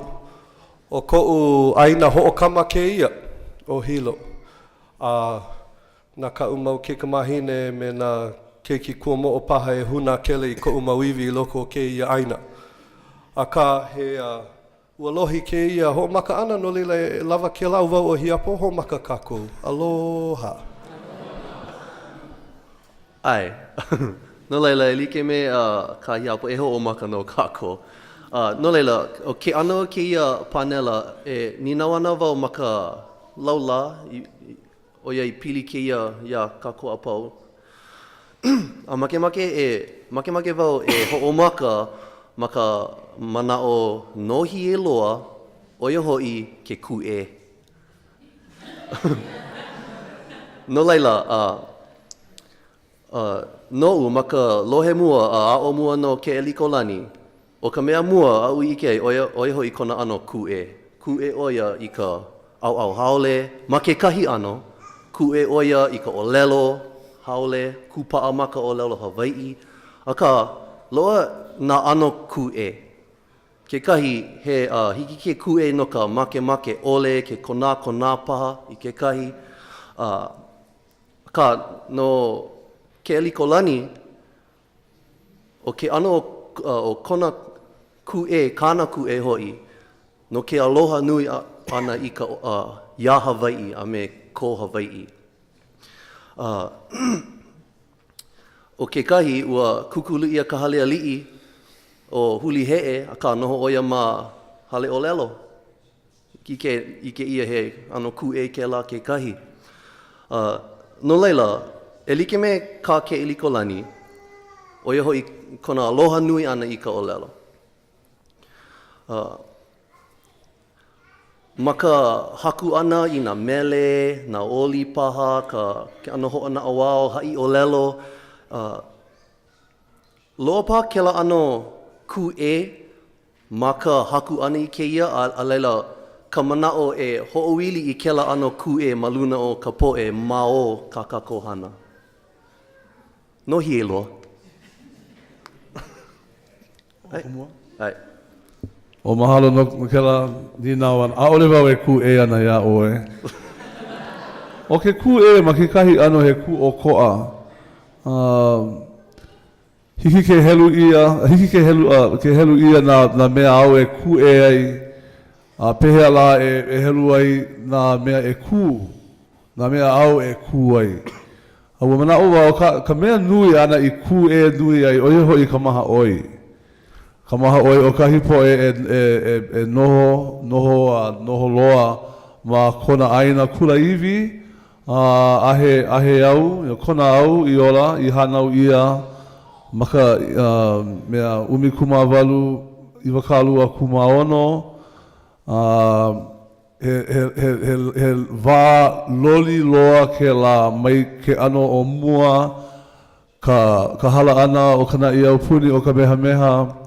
ʻO koʻu ʻāina hoʻokama kēia, ʻo Hilo. A Na kaʻu mau kaikamāhine me nā keiki kuamoʻo paha e hūnākele i koʻu mau iwi i loko o kēia ʻāina. Akā, he ua lohi kēia hoʻomaka ʻana, no laila e lawa kēlā ʻo wau ʻo Hiapo, hoʻomaka kākou. Aloha. ʻAe. No laila, e like me kā Hiapo, e hoʻomaka nō kākou. No laila, ʻo ke ʻano o kēia pānela, e nīnau ana wau ma ka laulā, ʻoiai pili kēia iā kākou a pau. A makemake e, makemake wau e hoʻomaka ma ka manaʻo nōhie loa, ʻo ia hoʻi ke kūʻē. No laila, a, a, noʻu ma ka lohe mua a aʻo mua no Keʻelikōlani, ʻO ka mea mua aʻu i ʻike ai, ʻo ia, ʻo ia hoʻi kona ʻano kūʻē. Kūʻē ʻo ia i ka ʻaoʻao haole ma kekahi ʻano, kūʻē ʻo ia i ka ʻōlelo haole, kūpaʻa ma ka ʻōlelo Hawaiʻi, akā, loaʻa nā ʻano kūʻē. Kekahi, he uh, hiki ke kūʻē no ka makemake ʻole, ke konākonā paha i kekahi, uh, akā, no Keʻelikōlani, ʻO ke ʻano o kona kūʻē, kāna kūʻē hoʻi, no ke aloha nui ʻana i ka iā Hawaiʻi a me ko Hawaiʻi. ʻO kekahi, ua kūkulu ʻia ka hale aliʻi ʻo Huliheʻe, akā noho ʻo ia ma Haleʻōlelo. ʻIke, ʻike ʻia he ʻano kūʻē kēlā kekahi. A, no laila, e like me kā Keʻelikōlani, ʻo ia hoʻi kona aloha nui ʻana i ka ʻōlelo. A, ma ka haku ʻana i nā mele, nā oli paha, ka, ke ʻano hoʻonaʻauao, haʻi ʻōlelo, a, loaʻa paha kēlā ʻano kūʻē Ma ka haku ʻana i kēia, a laila, ka manaʻo e hoʻoili i kēlā ʻano kūʻē ma luna o ka poʻe ma o kā kākou hana. Nōhie loa. ʻAe. O mahalo no kēlā nīnau ʻana. ʻAʻole wau e kūʻē ana iā ʻoe. ʻO ke kūʻē ma kekahi ʻano he kūʻokoʻa. Hiki ke helu ʻia, hiki ke helu, ke helu ʻia nā, nā mea āu e kūʻē ai, a pehea lā e, e helu ai nā mea e kū, nā mea āu e kū ai. A ua manaʻo wau, ka, ka mea nui āna i kūʻē nui ai, ʻo ia hoʻi ka mahaʻoi. Ka mahaʻoi o kahi poʻe e, e, e, e noho, noho a noho loa ma kona ʻāina kulāiwi, A a he, a he au, kona au i ola, i hānau ʻia ma ka mea 18 26, a he, he, he, he, he wā loli loa kēlā mai ke ʻano o mua, ka, ka hala ʻana o ka naʻi aupuni o Kamehameha.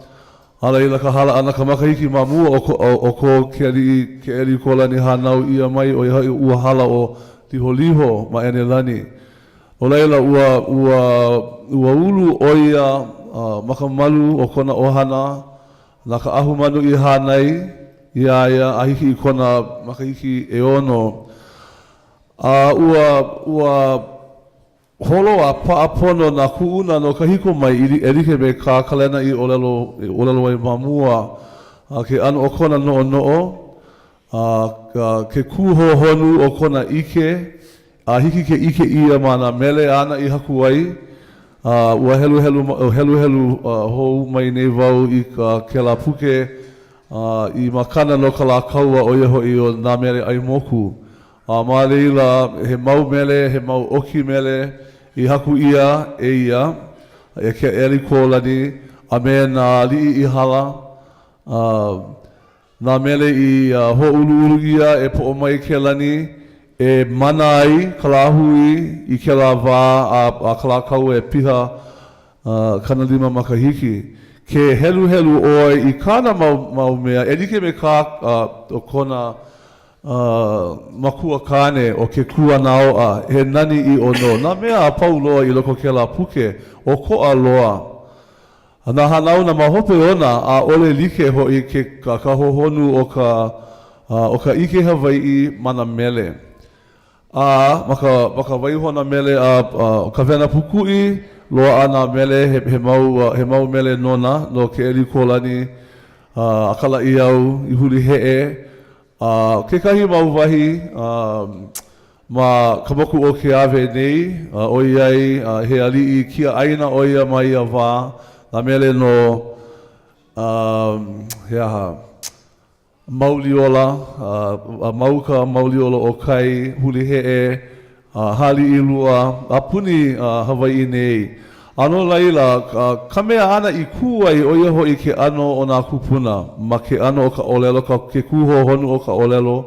A laila ka hala ʻana ka makahiki ma mua o ko, o ko ke aliʻi Keʻelikōlani hānau ʻia mai, ʻo ia hoʻi ua hala ʻo Liholiho ma ʻEnelani. No laila, ua, ua, ua ulu ʻo ia ma ka malu o kona ʻohana, na Kaʻahumanu i hānai iā ia a hiki i kona makahiki ʻeono. A ua, ua holo a paʻa pono nā kuʻuna no kahiko mai e like me kā Kalena i ʻōlelo, i ʻōlelo ai ma mua, a ke ʻano o kona noʻonoʻo, a ke kūhohonu o kona ʻike, a hiki ke ʻike ʻia ma nā mele āna i haku ai, a ua heluhelu, heluhelu hou mai nei wau i kēlā puke i makana no Kalākaua, ʻo ia hoʻi ʻo Nā Mele ʻAi Moku. A ma laila, he mau mele, he mau ʻoki mele i haku ʻia e ia, e Keʻelikōlani, a me nā aliʻi i hala, a nā mele i hōʻuluʻulu ʻia e Poʻomaikelani e mana ai ka lāhui i kēlā wā a Kalākaua e piha 50 makahiki. Ke heluhelu ʻoe i kāna mau mau mea e like me kā kona makua kāne ʻo Kekūanāoʻa, he nani ʻiʻo nō nā mea a pau loa i loko o kēlā puke, ʻokoʻa loa. A nā hanauna ma hope ona, ʻaʻole like hoʻi ke ka hohonu o ka o ka ʻike Hawaiʻi ma nā mele. A ma ka ma ka waihona mele a Kawena Pūkuʻi, loaʻa nā mele he he mau he mau mele nona no Keʻelikōlani a Kalaʻiau i huli heʻe a kekahi mau wahi ma ka moku o Keawe nei, ʻoiai he aliʻi kiaʻāina ʻo ia ma ia wā, nā mele no, he aha, Mauliola, ma uka Mauliola o kai, huli heʻe, Hāliʻilua, a puni Hawaiʻi nei. A no laila, ka mea āna i kū ai, ʻo ia hoʻi ke ʻano o nā kūpuna, ma ke ʻano o ka ʻōlelo, ka ke kūhohonu o ka ʻōlelo,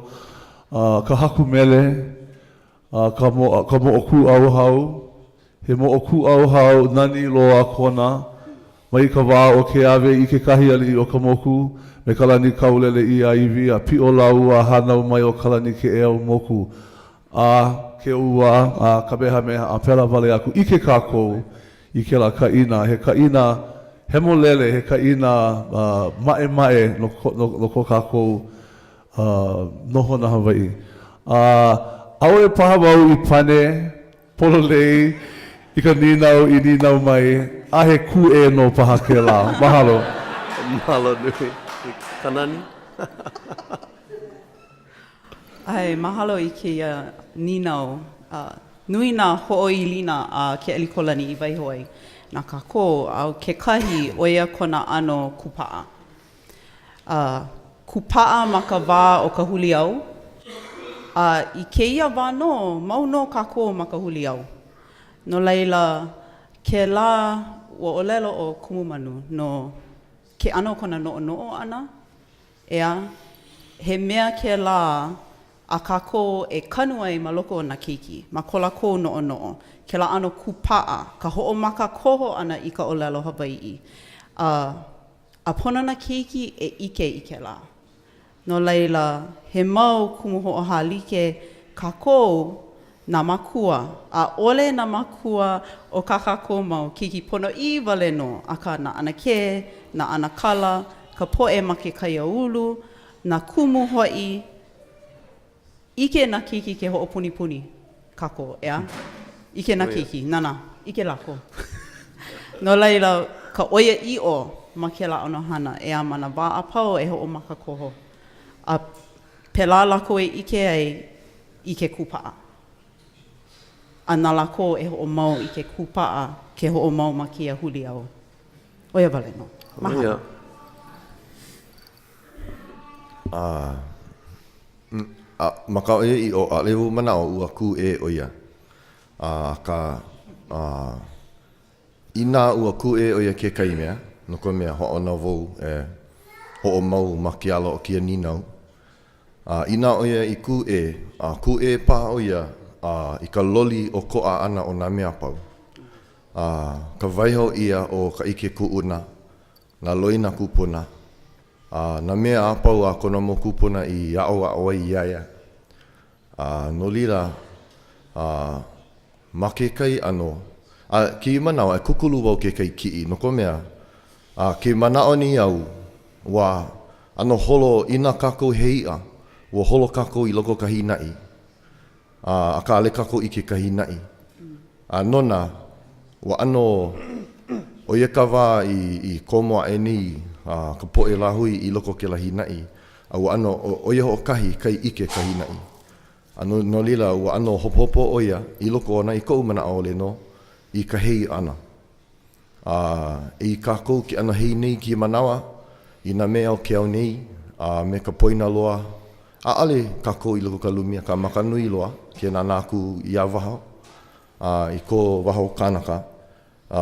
ka haku mele, ka ka moʻokūʻauhau. He moʻokūʻauhau nani loa kona, mai ka wā o Keawe i kekahi aliʻi o ka moku, me Kalanikauleleiaiwi a piʻo lāua a hānau mai ʻo Kalani-keʻeaumoku a Keōua a Kamehameha a pēlā wale aku. ʻIke kākou i kēlā kaʻina, he kaʻina hemolele, he kaʻina maʻemaʻe no no ko kākou nohona Hawaiʻi. A ʻaʻole paha wau i pane pololei i ka nīnau i nīnau mai, a he kūʻē nō paha kēlā. Mahalo. Mahalo nui. Kanani. ʻAe, mahalo i kēia nīnau. Nui nā hoʻoilina a Keʻelikōlani i waiho ai na kākou, a ʻo kekahi, ʻo ia kona ʻano kūpaʻa. Kūpaʻa ma ka wā o ka huliau, a i kēia wā nō, mau nō kākou ma ka huliau. No laila, kēlā ua ʻōlelo ʻo Kumu Manu no ke ʻano o kona noʻonoʻo ʻana, ʻeā, he mea kēlā a kākou e kanu ai ma loko o nā keiki, ma ko lākou noʻonoʻo, kēlā ʻano kūpaʻa, ka hoʻomakakoho ʻana i ka ʻōlelo Hawaiʻi. A, a pono nā keiki e ʻike i kēlā. No laila, he mau kumu hoʻohālike kākou, nā mākua, ʻaʻole nā mākua o kā kākou mau keiki ponoʻī wale nō, akā nā ʻanakē, nā ʻanakala, ka poʻe ma ke kaiāulu, nā kumu hoʻi, ʻIke nā keiki ke hoʻopunipuni kākou, ʻeā? ʻIke nā keiki, nānā, ʻike lākou. No laila, ka ʻoiaʻiʻo ma kēlā ʻano hana, ʻeā, ma nā wā a pau e hoʻomakakoho. A pēlā lākou e ʻike ai i ke kūpaʻa. A na lākou e hoʻomau i ke kūpaʻa ke hoʻomau ma kēia huliau. ʻO ia wale nō. Mahalo. A, a ma ka ʻoiaʻiʻo, ʻaʻole wau manaʻo ua kūʻē ʻo ia. A, akā, a, inā ua kūʻē ʻo ia kekahi mea, no ka mea, hoʻāno wau e hoʻomau ma ke ala o kēia nīnau. A inā ʻo ia i kūʻē, a kūʻē paha ʻo ia a, i ka loli ʻokoʻa ʻana o nā mea a pau. A, ka waiho ʻia o ka ʻike kuʻuna. nā loina kūpuna, a nā mea a pau a kona mau kūpuna i aʻoaʻo ai iā ia. A no laila, a ma kekahi ʻano, a kēia manawa e kūkulu wau kekahi kiʻi, no ka mea, a ke manaʻo nei au, ua ʻano holo inā kākou he iʻa, ua holo kākou i loko o ka hīnaʻi, A, akā ʻaʻole kākou ʻike i ka hīnaʻi. A nona, ua ʻano, ʻo ia ka wā i, i komo aʻe nei a, ka poʻe lāhui i loko o kēlā hīnaʻi, a ua ʻano, ʻo, ʻo ia hoʻokahi kai ʻike ka hīnaʻi. A no, no laila, ua ʻano hopohopo ʻo ia i loko ona i koʻu manaʻo ʻole nō, i ka hei ʻana. A i kākou ke ʻano hei nei i kēia manawa, i nā mea o ke ao nei, a me ka poina loa, ʻaʻole kākou i loko o ka lumi, akā ma ka nui loa, ke nānā aku iā waho, a i ko waho kānaka, a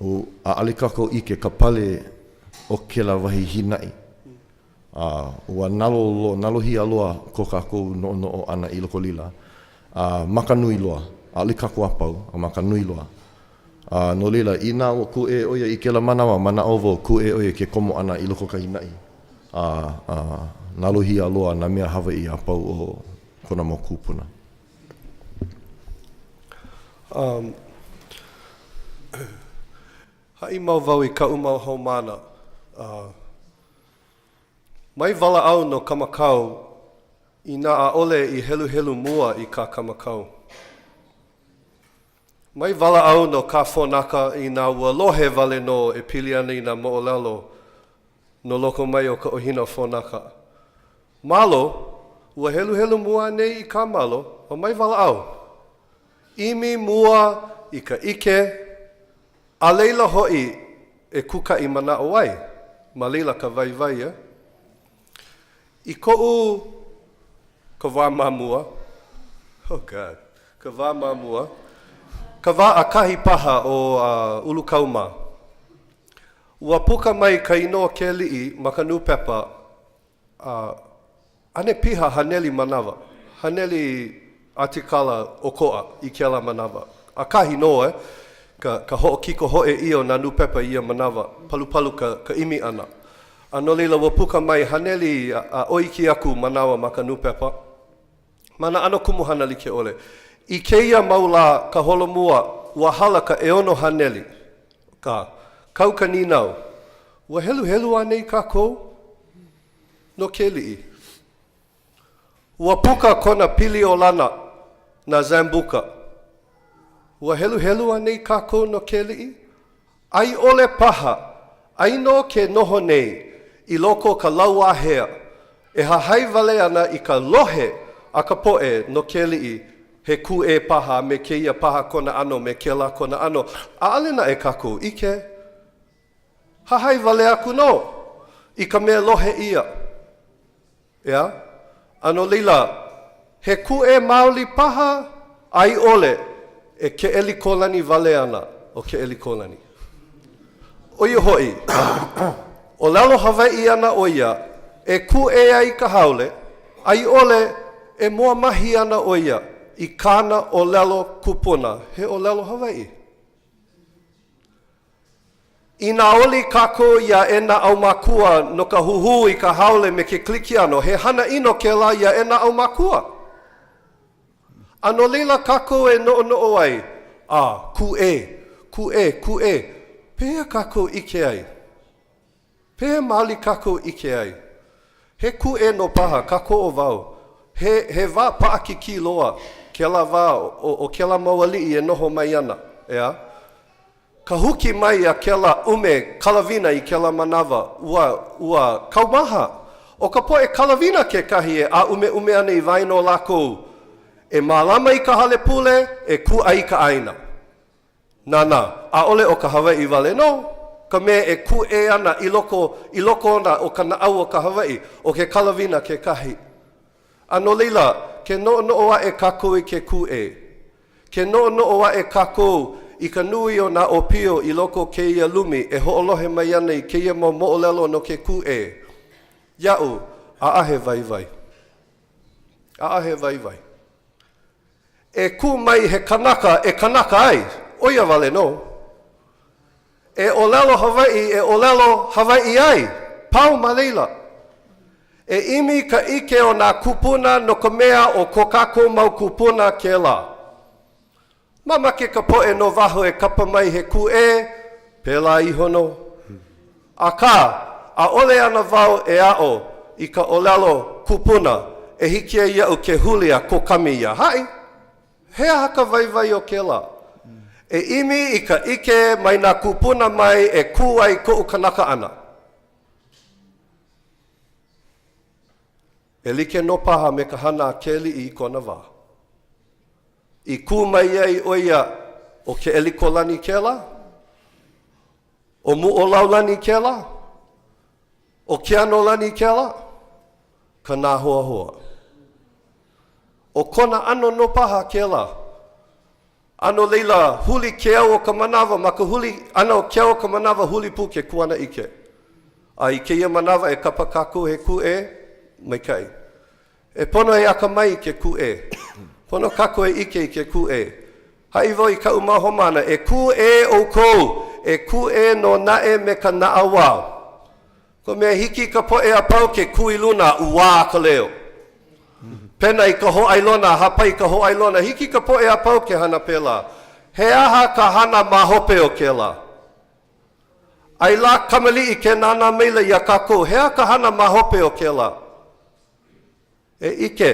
ʻaʻole kākou ʻike ka pale o kēlā wahi hīnaʻi. A ua nalo loa, nalohia loa ko kākou noʻonoʻo ʻana i loko o laila, a ma ka nui loa, ʻaʻole kākou a pau, a ma ka nui loa. A no laila, inā ua kūʻē ʻo ia i kēlā manawa, manaʻo wau, kūʻē ʻo ia i ke komo ʻana i loko o ka hīnaʻi, a, a nalohia loa nā mea Hawaiʻi a pau o kona mau kūpuna. Um, haʻi mau wau i kaʻu mau haumāna, uh, Mai walaʻau no Kamakau inā ʻaʻole i heluhelu mua i kā Kamakau. Mai walaʻau no kā Fōnaka inā ua lohe wale nō e pili ana i nā moʻolelo no loko mai o ka ʻohina Fōnaka. Malo, ua heluhelu mua anei i kā Malo, a mai walaʻau. ʻImi mua i ka ʻike, A laila hoʻi e kūkaʻi manaʻo ai, ma laila ka waiwai, e. I koʻu, ka wā ma mua, oh God, ka wā ma mua, ka wā ʻakahi paha o uh, Ulukau mā, ua puka mai ka inoa Keliʻi ma ka nūpepa, A ʻane piha haneli manawa, haneli ʻatikala ʻokoʻa i kēlā manawa. ʻAkahi nō, e, ka, ka hoʻokikohoʻe ʻia o nā nūpepa i ia manawa, palupalu ka, ka ʻimi ʻana. A no laila, ua puka mai haneli a, a ʻoi iki aku manawa ma ka nūpepa, ma nā ʻano kumuhana like ʻole. I kēia mau lā ka holomua, ua hala ka 600. Ka, kau ka nīnau, ua heluhelu anei kākou no Keliʻi? Ua puka kona piliolana na Zambuka. Ua heluhelu anei kākou no Keliʻi? A i ʻole paha, ai nō ke noho nei i loko o ka lauāhea e hahai wale ana i ka lohe a ka poʻe no Keliʻi, he kūʻē paha a me kēia paha kona ʻano me kēlā kona ʻano, ʻaʻole naʻe kākou ʻike. Hahai wale aku nō i ka mea lohe ʻia. ʻEā? A no laila, he kūʻē maoli paha a i ʻole e Keʻelikōlani wale ana ʻo Keʻelikōlani. ʻO ia hoʻi, ʻōlelo Hawaiʻi ana ʻo ia e kūʻē ai i ka haole, a i ʻole e moamahi ana ʻo ia i kāna ʻōlelo kupuna, he ʻōlelo Hawaiʻi. Inā oli kākou iā E Nā ʻAumākua no ka huhū i ka haole me ke Kalikiano, he hana ʻino kēlā iā E Nā ʻAumākua. A no laila kākou e noʻonoʻo ai, a, kūʻē, kūʻē, kūʻē, pehea kākou ʻike ai? Pehea maoli kākou ʻike ai? He kūʻē nō paha, kākoʻo wau. He, he wā paʻakikī loa kēlā wā o, o kēlā mau aliʻi e noho mai ana, ʻeā? Ka huki mai a kēlā ʻume Kalawina i kēlā manawa, ua, ua kaumaha. ʻO ka poʻe Kalawina kekahi e ʻāʻumeʻume ana i waena o lākou e mālama i ka hale pule, e kūʻai i ka ʻāina. Nānā, ʻaʻole ʻo ka Hawaiʻi wale nō ka mea e kūʻē ana i loko, i loko ona o ka naʻau o ka Hawaiʻi, ʻo ke Kalawina kekahi. A no laila, ke noʻonoʻo aʻe kākou i ke kūʻē, Ke noʻonoʻo aʻe kākou i ka nui o nā ʻōpio i loko o kēia lumi e hoʻolohe mai ana i kēia mau moʻolelo no ke kūʻē, iaʻu, ʻaʻahe waiwai. ʻAʻahe waiwai. E kū mai he kanaka e kanaka ai, ʻo ia wale nō. E ʻōlelo Hawaiʻi e ʻōlelo Hawaiʻi ai, pau ma laila. E ʻimi i ka ʻike o nā kūpuna no ka mea ʻo ko kākou mau kūpuna kēlā. Mamake ka poʻe no waho e kapa mai he kūʻē, pēlā iho nō. Akā, ʻaʻole ana wau e aʻo i ka ʻōlelo kupuna e hiki ai iaʻu ke huli a kokami iā haʻi. He aha ka waiwai o kēlā? E ʻimi i ka ʻike mai nā kūpuna mai e kū ai koʻu kanaka ʻana. E like nō paha me ka hana a ke aliʻi i kona wā. I kū mai ai ʻo ia ʻo Keʻelikōlani kēlā? ʻO Muʻolaulani kēlā? ʻO Keanolani kēlā? Ka nāhoahoa. ʻO kona ʻano nō paha kēlā. A no laila, huli ke au o ka manawa, ma ka huli ʻana o ke au o ka manawa, huli pū ke kuanaʻike. A i kēia manawa e kapa kākou he kūʻē, maikaʻi. E pono e akamai i ke kūʻē. Pono kākou e ʻike i ke kūʻē. Haʻi wau i kaʻu mau haumāna, e kūʻē ʻoukou, e kūʻē nō naʻe me ka naʻauao. Ka mea hiki i ka poʻe a pau ke kū i luna a ʻuā ka leo. Pena i ka hōʻailona, hāpai i ka hōʻailona, hiki i ka poʻe a pau ke hana pēlā. He aha ka hana ma hope o kēlā? A i lā kamaliʻi ke nānā maila iā kākou, he aha ka hana ma hope o kēlā? E ʻike,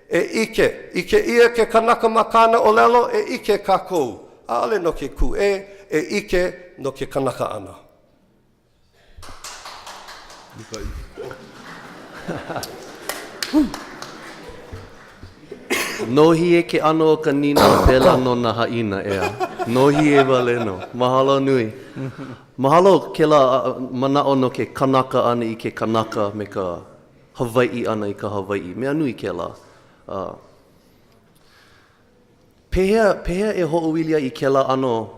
e ʻike, ʻike ʻia ke kanaka ma kāna ʻōlelo, e ʻike kākou, ʻaʻole no ke kūʻē, e ʻike no ke kanaka ʻana. Nōhie ke ʻano o ka nīnau pēlā nō nā haʻina, ʻeā. Nōhie wale nō. Mahalo nui. Mahalo kēlā manaʻo no ke kanaka ʻana i ke kanaka me ka Hawaiʻi ʻana i ka Hawaiʻi. Mea nui kēlā. Pehea, pehea e hoʻoili ai i kēlā ʻano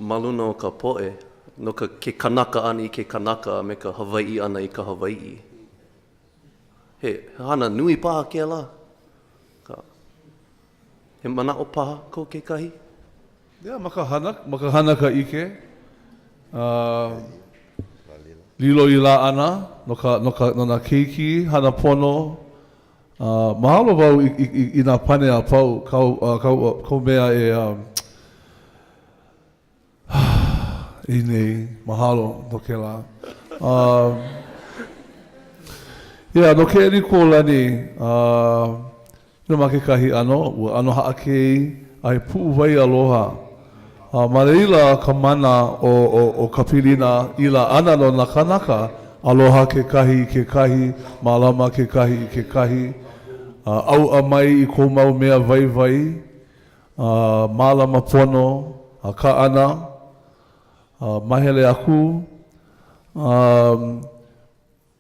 ma luna o ka poʻe, no ka, ke kanaka ʻana i ke kanaka a me ka Hawaiʻi ʻana i ka Hawaiʻi? He hana nui paha kēlā? Ka, he manaʻo paha ko kekahi? Yeah, ma ka hana, ma ka hana ka ʻike. Uh, lilo i laʻana no ka, no ka, no nā keiki, hana pono, A mahalo wau i nā pane a pau, kāu mea e i nei, mahalo no kēlā. Yeah, no Keʻelikōlani, you know, ma kekahi ʻano, ua ʻano haʻakei a he puʻuwai aloha. A ma laila ka mana o o ka pilina i laʻana no nā kānaka, aloha kekahi i kekahi, mālama kekahi i kekahi, a ʻauʻa mai i kou mau mea waiwai, a mālama pono, a kaʻana, a mahele aku, a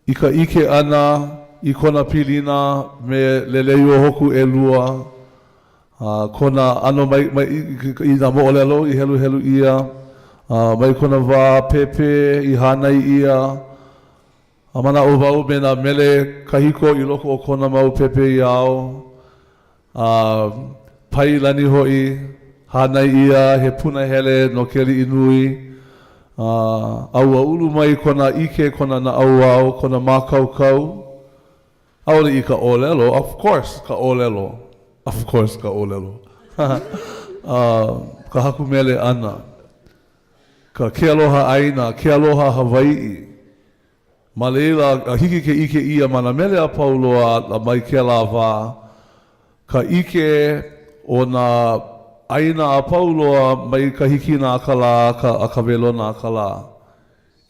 I ka ʻike ʻana i kona pilina me Leleiohoku ʻElua, a kona ʻano mai, mai, i nā moʻolelo i heluhelu ʻia, a mai kona wā pēpē i hānai ʻia, a manaʻo wau me nā mele kahiko i loko o kona mau pepeiao, A pailani hoʻi, hānai ʻia he punahele no ke aliʻi nui, a ua ulu mai kona ʻike, kona naʻauao, kona mākaukau, ʻaʻole i ka ʻōlelo, of course ka ʻōlelo, of course ka ʻōlelo, ka haku mele ʻana, ka ke aloha ʻāina, ke aloha Hawaiʻi. Ma laila, hiki ke ʻike ʻia ma nā mele a pau loa a mai kēlā wā, ka ʻike o nā ʻāina a pau loa mai ka hikina a ka lā a ka welona a ka lā.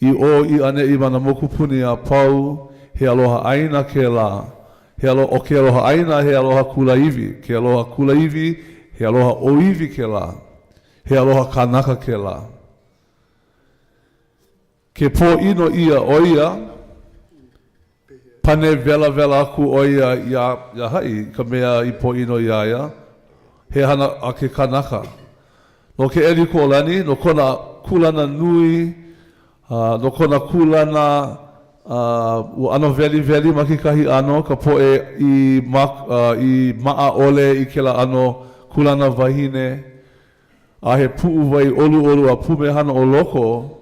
I ʻō i ʻaneʻi ma nā mokupuni a pau, he aloha ʻāina kēlā. He alo, ʻo ke aloha ʻāina he aloha kulāiwi, ke aloha kulāiwi he aloha ʻōiwi kēlā, he aloha kanaka kēlā. Ke pōʻino ʻia ʻo ia, pane welawela aku ʻo ia iā iā haʻi i ka mea i pōʻino iā ia, he hana a ke kanaka. No Keʻelikōlani, no kona kūlana nui, no kona kūlana ua ʻano weliweli ma kekahi ʻano ka poʻe i i maʻa ʻole i kēlā ʻano kūlana wahine, a he puʻuwai ʻoluʻolu a pumehana o loko.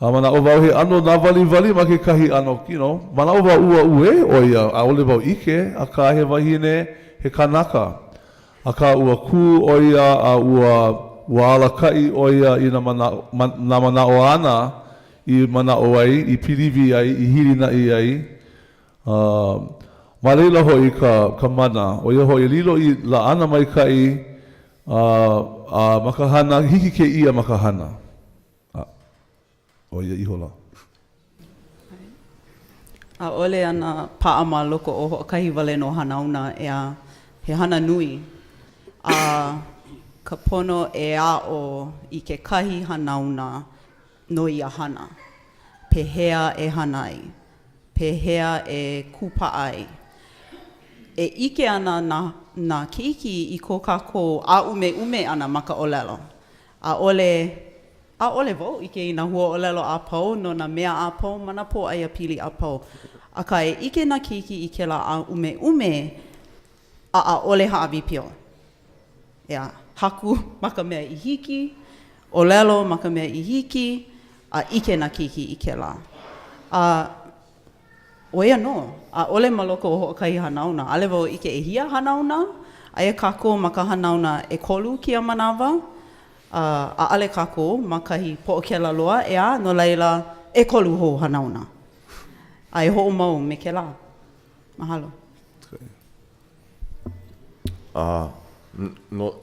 A manaʻo wau he ʻano nāwaliwali ma kekahi ʻano, you know, manaʻo wau ua uē ʻo ia, ʻaʻole wau ʻike, akā he wahine, he kanaka. Akā ua kū ʻo ia a ua, ua alakaʻi ʻo ia i nā manaʻo, nā manaʻo āna i manaʻo ai, i piliwi ai, i hilinaʻi ai. A ma laila hoʻi ka, ka mana, ʻo ia hoʻi lilo i laʻana maikaʻi, a, a ma ka hana, hiki ke ʻia ma ka hana. A, ʻo ia ihola. ʻAʻole ana paʻa ma loko o hoʻokahi wale nō hanauna, ʻeā, he hana nui. A ka pono e aʻo i kekahi hanauna no ia hana. Pehea e hana ai? Pehea e kūpaʻa ai? E ʻike ana nā, nā keiki i ko kākou ʻāʻumeʻume ʻana ma ka ʻōlelo. ʻAʻole, ʻaʻole wau ʻike i nā huaʻōlelo a pau no nā mea a pau ma nā pōʻaiapili a pau. Akā, e ʻike nā keiki i kēlā ʻāʻumeʻume a ʻaʻole hāʻawi pio. ʻEā, haku ma ka mea i hiki, ʻōlelo ma ka mea i hiki, a ʻike nā keiki i kēlā. A ʻo ia nō, ʻaʻole ma loko o hoʻokahi hanauna, ʻaʻole wau ʻike ʻehia hanauna, aia kākou ma ka hanauna ʻekolu kēia manawa, a ʻaʻole kākou ma kahi poʻokela loa, ʻeā, no laila, ʻekolu hou hanauna. A e hoʻomau me kēlā. Mahalo. A, no,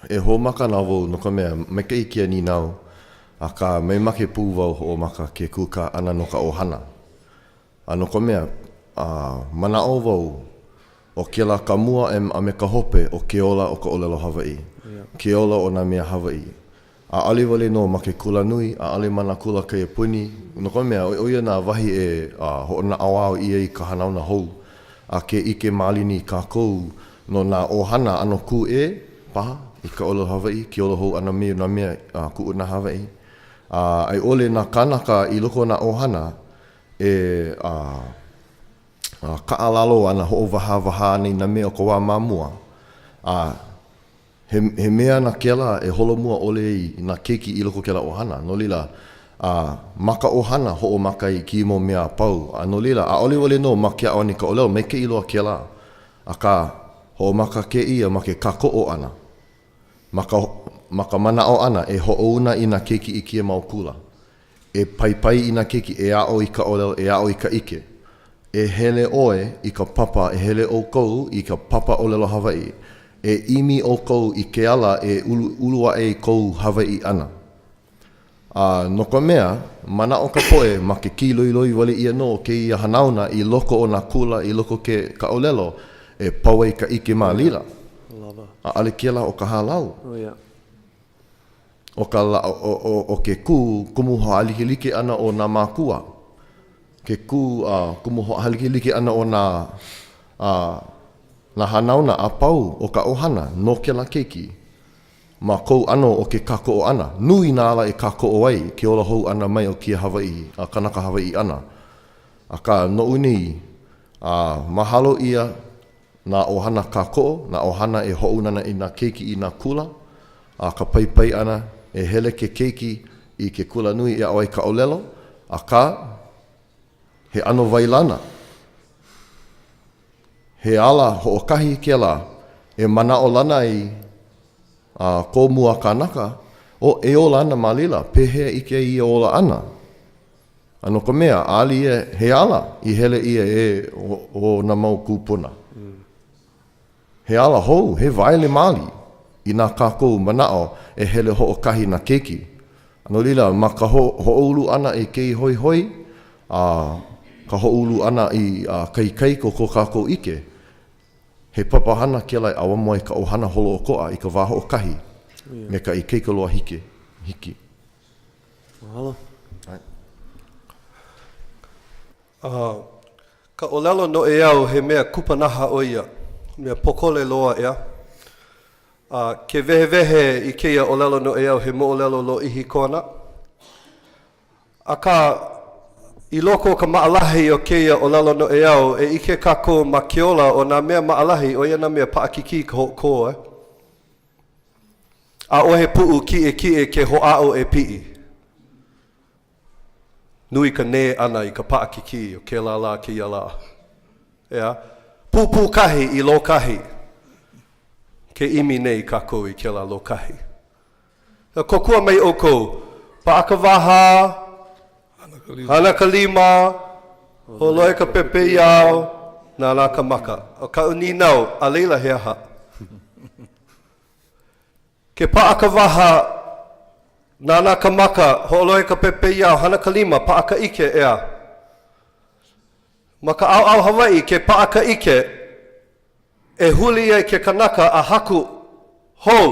e hoʻomaka ana wau no ka mea, maikaʻi kēia nīnau, akā, mamake pū wau hoʻomaka ke kūkā ʻana no ka ʻohana. A no ka mea, a, manaʻo wau, ʻo kēlā ka mua a me ka hope o ke ola o ka ʻōlelo Hawaiʻi, ke ola o nā mea Hawaiʻi. ʻAʻole wale nō ma ke kulanui, ʻaʻole ma nā kula kaiapuni, no ka mea, ʻo ia nā wahi e hoʻonaʻauao ʻia i ka hanauna hou, a ke ʻike malihini kākou no nā ʻohana ʻano kūʻē paha i ka ʻōlelo Hawaiʻi, ke ola hou ʻana mai o nā mea kuʻuna Hawaiʻi, a i ʻole nā kānaka i loko o nā ʻohana e kaʻalalo ana, hoʻowahāwahā ana i nā mea o ka wā ma mua, a He, he mea ana kēlā e holomua ʻole ai nā keiki i loko o kēlā ʻohana. No laila, a ma ka ʻohana hoʻomaka i kēia mau mea a pau. A no laila, ʻaʻole wale nō ma ke aʻo ʻana i ka ʻōlelo, maikaʻi loa kēlā. Akā, hoʻomaka kēia ma ke kākoʻo ʻana, ma ka, ma ka manaʻo ʻana e hoʻouna i nā keiki i kēia mau kula. E paipai i nā keiki e aʻo i ka ʻōlelo, e aʻo i ka ʻike. E hele ʻoe i ka papa, e hele ʻoukou i ka papa ʻōlelo Hawaiʻi. E ʻimi ʻoukou i ke ala e ulu, ulu aʻe i kou Hawaiʻi ʻana. A no ka mea, manaʻo ka poʻe ma ke kīloiloi wale ʻia nō o kēia hanauna i loko o nā kula, i loko ke ka ʻōlelo, e pau ai ka ʻike ma laila. ʻAʻole kēlā ʻo ka hālau. ʻO ka la, ʻo, ʻo, ʻo ke kū kumu hoʻālikelike ʻana o nā mākua, ke kū a kumu hoʻālikelike ʻana o nā, a, nā hanauna a pau o ka ʻohana no kēlā keiki ma kou ʻano o ke kākoʻo ʻana. Nui nā ala e kākoʻo ai ke ola hou ʻana mai o kēia Hawaiʻi, a kanaka Hawaiʻi ʻana. Akā, noʻu nei, a, mahalo ʻia nā ʻohana kākoʻo, nā ʻohana e hoʻouna ana i nā keiki i nā kula, a ka paipai ʻana e hele ke keiki i ke kulanui e aʻo ai ka ʻōlelo, akā, he ʻano wailana, he ala hoʻokahi kēlā e manaʻolana ai a kō mua kānaka, ʻo e ola ana ma laila, pehea ʻike ai ia ola ʻana? A no ka mea, ʻaʻole ia he ala i hele ʻia e o nā mau kūpuna. He ala hou, he waele maoli inā kākou manaʻo e hele hoʻokahi nā keiki. A no laila, ma ka hoʻoulu ʻana i kēia hoihoi a ka hoʻoulu ʻana i ka ikaika o ko kākou ʻike, he papahana kēlā e ʻauamo ai ka ʻohana holoʻokoʻa i ka wā hoʻokahi me ka ikaika loa hiki. Hiki. Mahalo. A ka ʻōlelo noʻeau he mea kupanaha ʻo ia, mea pōkole loa, ʻeā? A ke wehewehe i kēia ʻōlelo noʻeau he moʻolelo lōʻihi kona. Akā, i loko o ka maʻalahi o kēia ʻōlelo noʻeau, e ʻike kākou ma ke ola o nā mea maʻalahi, ʻo ia nā mea paʻakikī ka hoʻokō, e. ʻAʻohe puʻu kiʻekiʻe ke hoʻāʻo e piʻi. Nui ka nē ʻana i ka paʻakikī o kēlā lā kēia lā. ʻEā? Pūpūkahi i lōkahi. Ke ʻimi nei kākou i kēlā lōkahi. Kōkua mai ʻoukou. Paʻa ka waha, hana ka lima, hoʻolohe ka pepeiao, nānā ka maka. ʻO kaʻu nīnau, a laila he aha? Ke paʻa ka waha, nānā ka maka, hoʻolohe ka pepeiao, hana ka lima, paʻa ka ʻike, ʻeā? Ma ka ʻaoʻao Hawaiʻi, ke paʻa ka ʻike, e huli ai ke kanaka a haku hou,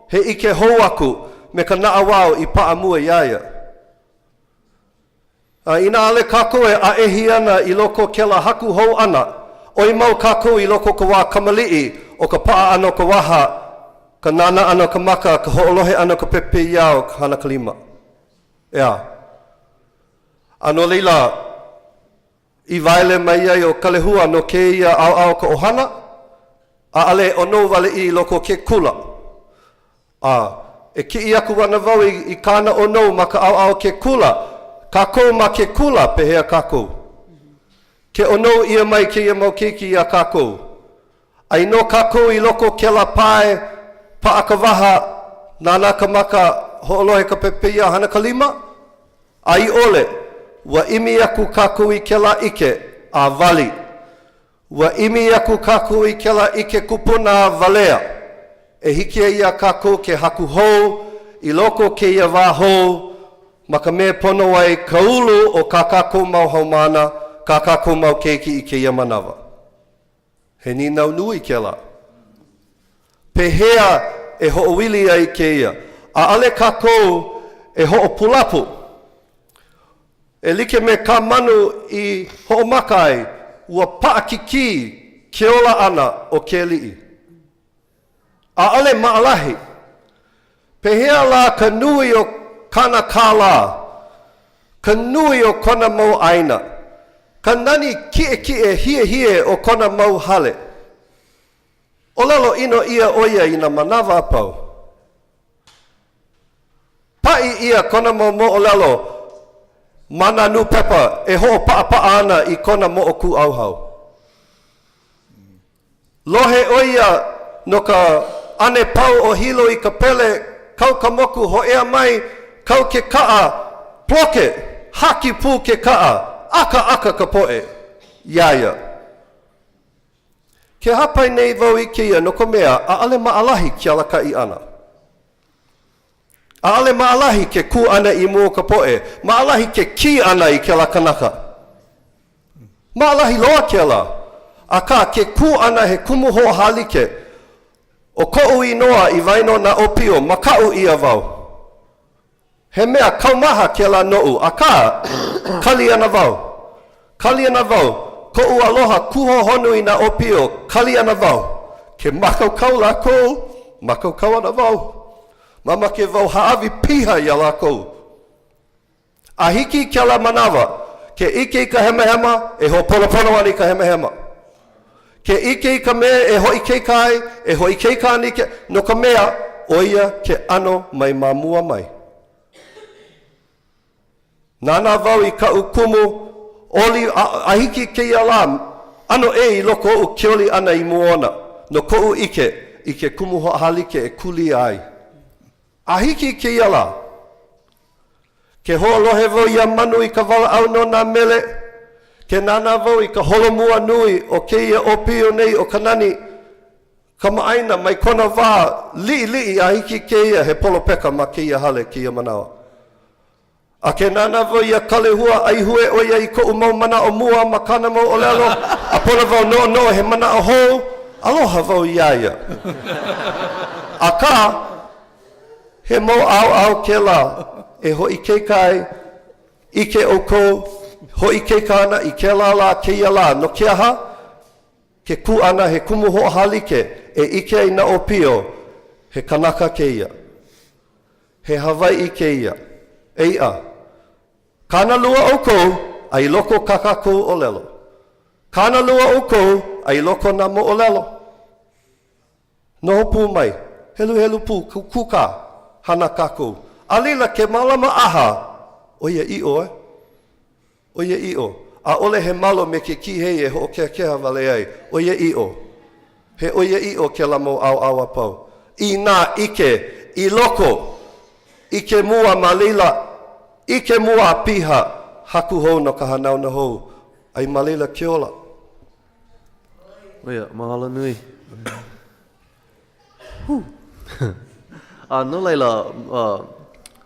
he ʻike hou aku me ka naʻauao i paʻa mua iā ia. A inā ʻaʻole kākou e ʻaʻehi ana i loko o kēlā haku hou ʻana, ʻoi mau kākou i loko o ka wā kamaliʻi o ka paʻa ʻana o ka waha, ka nānā ʻana o ka maka, ka hoʻolohe ʻana o ka pepeiao, ka hana ka lima. ʻEā. A no laila, i waele mai ai ʻo Kalehua no kēia ʻaoʻao o ka ʻohana, ʻaʻole e ʻonou wale ʻia i loko o ke kula. A e kiʻi aku ana wau i, i kāna ʻonou ma ka ʻaoʻao o ke kula, kākou ma ke kula, pehea kākou? Ke ʻonou ʻia mai kēia mau keiki iā kākou. Ai nō kākou i loko o kēlā pae, paʻa ka waha, nānā ka maka, hoʻolohe ka pepeiao, hana ka lima? A i ʻole, ua ʻimi aku kākou i kēlā ʻike a wali. Ua ʻimi aku kākou i kēlā ʻike kupuna a walea e hiki ai iā kākou ke haku hou i loko o kēia wā hou ma ka mea e pono ai ka ulu o kā kākou mau haumāna, kā kākou mau keiki i kēia manawa. He nīnau nui kēlā. Pehea e hoʻoili ai kēia? ʻAʻole kākou e hoʻopulapu. E like me ka manu i hoʻomaka ai, ua paʻakikī ke ola ʻana o ke aliʻi. ʻAʻole maʻalahi. Pehea lā ka nui o kāna kālā, ka nui o kona mau ʻāina, ka nani kiʻekiʻe hiehie o kona mau hale? ʻŌlelo ʻino ʻia ʻo ia i nā manawa a pau. Paʻi ʻia kona mau moʻolelo ma nā nūpepa e hoʻopaʻapaʻa ana i kona moʻokūʻauhau. Lohe ʻo ia no ka ʻane pau o Hilo i ka pele, kau ka moku, hōʻea mai, kau ke kaʻa, ploke, haki pū ke kaʻa, ʻakaʻaka ka poʻe iā ia. Ke hāpai nei wau i kēia no ka mea, ʻaʻole maʻalahi ke alakaʻi ʻana. ʻAʻole maʻalahi ke kū ʻana i mua o ka poʻe, maʻalahi ke kī ʻana i kēlā kanaka. Maʻalahi loa kēlā. Akā, ke kū ʻana he kumu hoʻohālike. ʻO koʻu inoa i waena o nā ʻōpio, makaʻu ʻia wau. He mea kaumaha kēlā noʻu, akā, kali ana wau. Kali ana wau, koʻu aloha kūhohonu i nā ʻōpio, kali ana wau. Ke mākaukau lākou, mākaukau ana wau. Mamake wau hāʻawi piha iā lākou. A hiki i kēlā manawa, ke ʻike i ka hemahema, e hoʻoponopono ana i ka hemahema. Ke ʻike i ka mea e hoʻoikaika ai, e hoʻoikaika ana i ke, no ka mea, ʻo ia ke ʻano mai ma mua mai. Nānā wau i kaʻu kumu oli a, a hiki i kēia lā, ʻano ʻē i loko oʻu ke oli ʻana i mua ona, no koʻu ʻike i ke kumu hoʻohālike e kūlia ai. A hiki i kēia lā, ke hoʻolohe wau iā Manu i ka walaʻau no nā mele, ke nānā wau i ka holomua nui o kēia ʻōpio nei o ka nani, kamaʻāina mai kona wā liʻiliʻi a hiki i kēia he polopeka ma kēia hale kēia manawa. A ke nānā wau iā Kalehua, ʻaihue ʻo ia i koʻu mau manaʻo mua ma kāna mau ʻōlelo, a pono wau noʻonoʻo he manaʻo hou, aloha wau iā ia. Akā, he mau ʻaoʻao kēlā e hoʻoikaika ai, ʻike ʻoukou, hoʻoikaika ana i kēlā lā kēia lā, no ke aha? Ke kū ʻana he kumu hoʻohālike e ʻike ai nā ʻōpio, he kanaka kēia. He Hawaiʻi kēia. Eiʻa. Kānalua ʻoukou a i loko kā kākou ʻōlelo. Kānalua ʻoukou a i loko nā moʻolelo. Noho pū mai, heluhelu pū, kūkā, hana kākou. A laila ke mālama ʻaha, ʻoiaʻiʻo e. ʻOiaʻiʻo, ʻaʻole he malo me ke kīhei e hoʻokehakeha wale ai, ʻoiaʻiʻo. He ʻoiaʻiʻo kēlā mau ʻaoʻao a pau. Inā ʻike i loko, ʻike mua ma laila, ʻike mua a piha, haku hou no ka hanauna hou, a i ma laila ke ola. ʻO ia, mahalo nui. A no laila,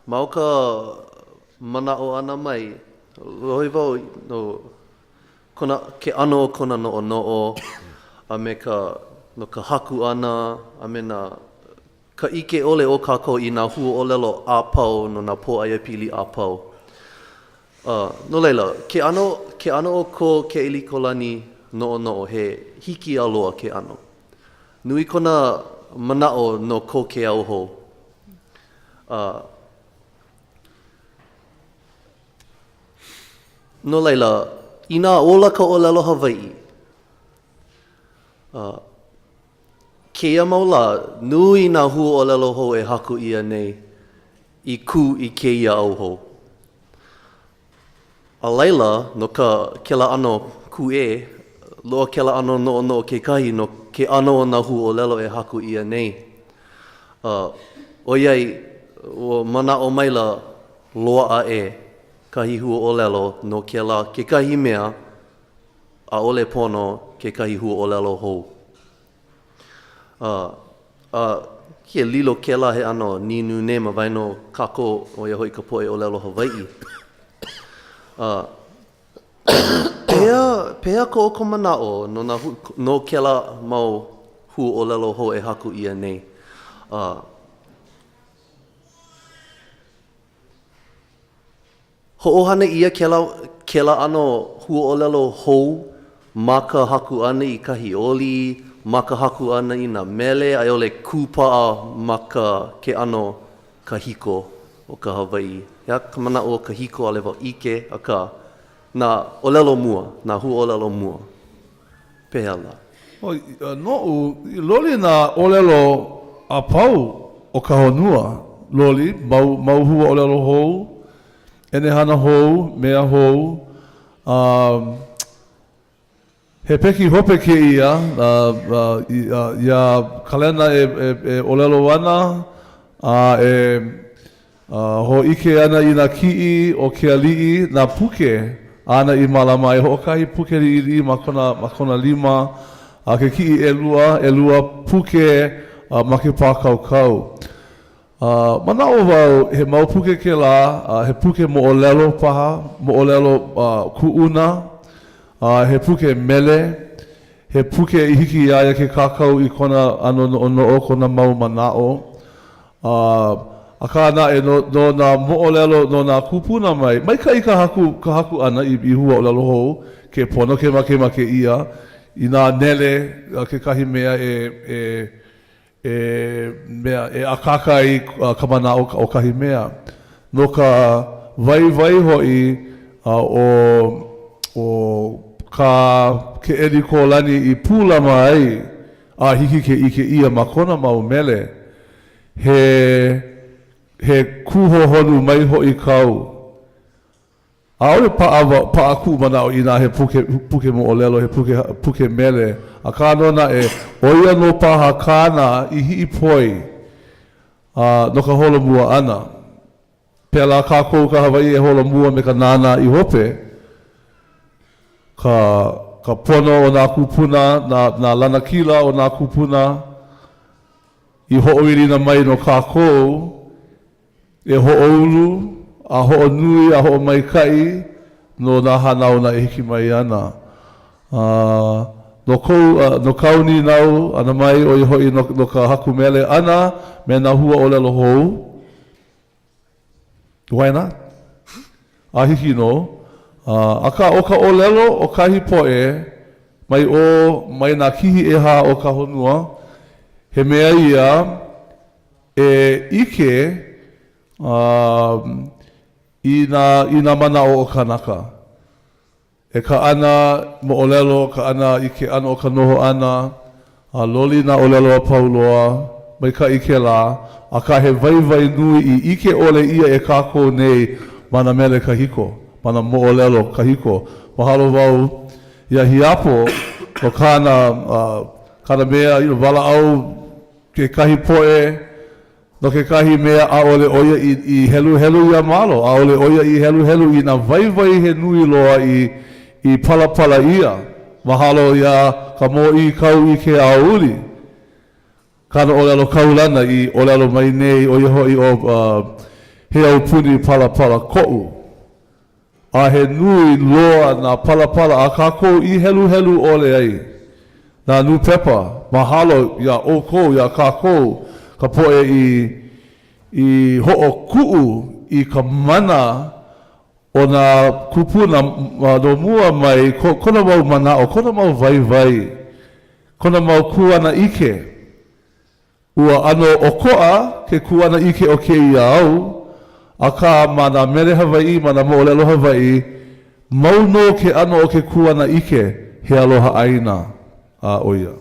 ma o ka manaʻo ʻana mai, lohe wau no kona, ke ʻano o kona noʻonoʻo, a me ka, no ka haku ʻana, a me nā, ka ʻike ʻole o kākou i nā huaʻōlelo a pau no nā pōʻaiapili a pau. A, no laila, ke ʻano, ke ʻano o ko Keʻelikōlani noʻonoʻo, he hikiāloa ke ʻano. Nui kona manaʻo no ko ke au hou. A, no laila, inā ola ka ʻōlelo Hawaiʻi, a, kēia mau lā, nui nā huaʻōlelo hou e haku ʻia nei i kū i kēia au hou. A laila, no ka kēlā ʻano kūʻē, loa kēlā ʻano noʻonoʻo kekahi no ke ʻano o nā huaʻōlelo e haku ʻia nei. A, ʻoiai, ua manaʻo maila loaʻa ʻē kahi huaʻōlelo no kēlā kekahi mea, ʻaʻole pono kekahi huaʻōlelo hou. A, a ke lilo kēlā he ʻano nīnūnē ma waena o kākou, ʻo ia hoʻi ka poʻe ʻōlelo Hawaiʻi. A, pehea, pehea ko ʻoukou manaʻo no nā hu, no kēlā mau huaʻōlelo hou e haku ʻia nei? A, Hoʻohana ʻia kēlā, kēlā ʻano huaʻōlelo hou ma ka haku ʻana i kahi oli, ma ka haku ʻana i nā mele, a i ʻole kūpaʻa ma ka, ke ʻano kahiko o ka Hawaiʻi. He aha ka manaʻo o kahiko ʻaʻole wau ʻike, akā, nā ʻōlelo mua, nā huaʻōlelo mua. Pehea lā? Noʻu, loli nā ʻōlelo a pau o ka honua, loli, mau, mau huaʻōlelo hou, ʻenehana hou, mea hou, a he peki hope kēia iā Kalena e, e, e ʻōlelo ana a e A hōʻike ana i nā kiʻi o ke aliʻi, nā puke āna i mālama ai, hoʻokahi puke liʻiliʻi ma kona, ma kona lima, a ke kiʻi ʻelua, ʻelua puke ma ke pākaukau. A manaʻo wau, he mau puke kēlā, a he puke moʻolelo paha, moʻolelo kuʻuna, a he puke mele, he puke i hiki iā ia ke kākau i kona ʻano noʻonoʻo, kona mau manaʻo. A, akā naʻe, no, no nā moʻolelo no nā kūpuna mai, maikaʻi ka haku, ka haku ʻana i, i huaʻōlelo hou, ke pono, ke makemake ʻia, inā nele kekahi mea e, e, e mea, e akāka ai ka manaʻo o kahi mea. No ka waiwai hoʻi o, o kā Keʻelikōlani i pūlama ai a hiki ke ʻike ʻia ma kona mau mele, he, he kūhohonu mai hoʻi kau. ʻAʻole paʻa, paʻa kuʻu manaʻo inā he puke, puke moʻolelo, he puke, puke mele, akā nō naʻe, ʻo ia nō paha kāna i hiʻipoi a no ka holomua ʻana. Pēlā kākou ka Hawaiʻi e holomua me ka nānā i hope, ka, ka pono o nā kūpuna, nā, nā lanakila o nā kūpuna i hoʻoilina mai no kākou e hoʻoulu a hoʻonui a hoʻomaikaʻi no nā hanauna e hiki mai ana. A no kou, no kāu nīnau ʻana mai, ʻo ia hoʻi no, no ka haku mele ʻana me nā huaʻōlelo hou, Why not? A hiki nō. Akā, ʻo ka ʻōlelo o kahi poʻe mai ʻō mai nā kihi ʻehā o ka honua, he mea ia e ʻike i nā, i nā manaʻo o kānaka. E kaʻana moʻolelo, kaʻana i ke ʻano o ka noho ʻana, a loli nā ʻōlelo a pau loa, maikaʻi kēlā, akā he waiwai nui i ʻike ʻole ʻia e kākou nei ma nā mele kahiko. ma nā moʻolelo kahiko. Mahalo wau iā Hiapo no kāna, kāna mea, you know, walaʻau kekahi poʻe no kekahi mea ʻaʻole ʻo ia i, i heluhelu iā Malo, ʻaʻole ʻo ia i heluhelu i nā waiwai he nui loa i, i palapala ʻia. Mahalo iā ka Mōʻī Kau i ke Aouli. Kāna ʻōlelo kaulana i ʻōlelo mai nei, ʻo ia hoʻi ʻo He aupuni palapala koʻu. A he nui loa nā palapala a kākou i heluhelu ʻole ai. Nā nūpepa, mahalo iā ʻoukou, iā kākou, ka poʻe i i hoʻokuʻu i ka mana o nā kūpuna no mua mai, kona mau manaʻo, kona mau waiwai, kona mau kuanaʻike. Ua ʻano ʻokoʻa ke kuanaʻike o kēia au, akā ma nā mele Hawaiʻi, ma nā moʻolelo Hawaiʻi, mau nō ke ʻano o ke kuanaʻike he aloha ʻāina, a ʻo ia.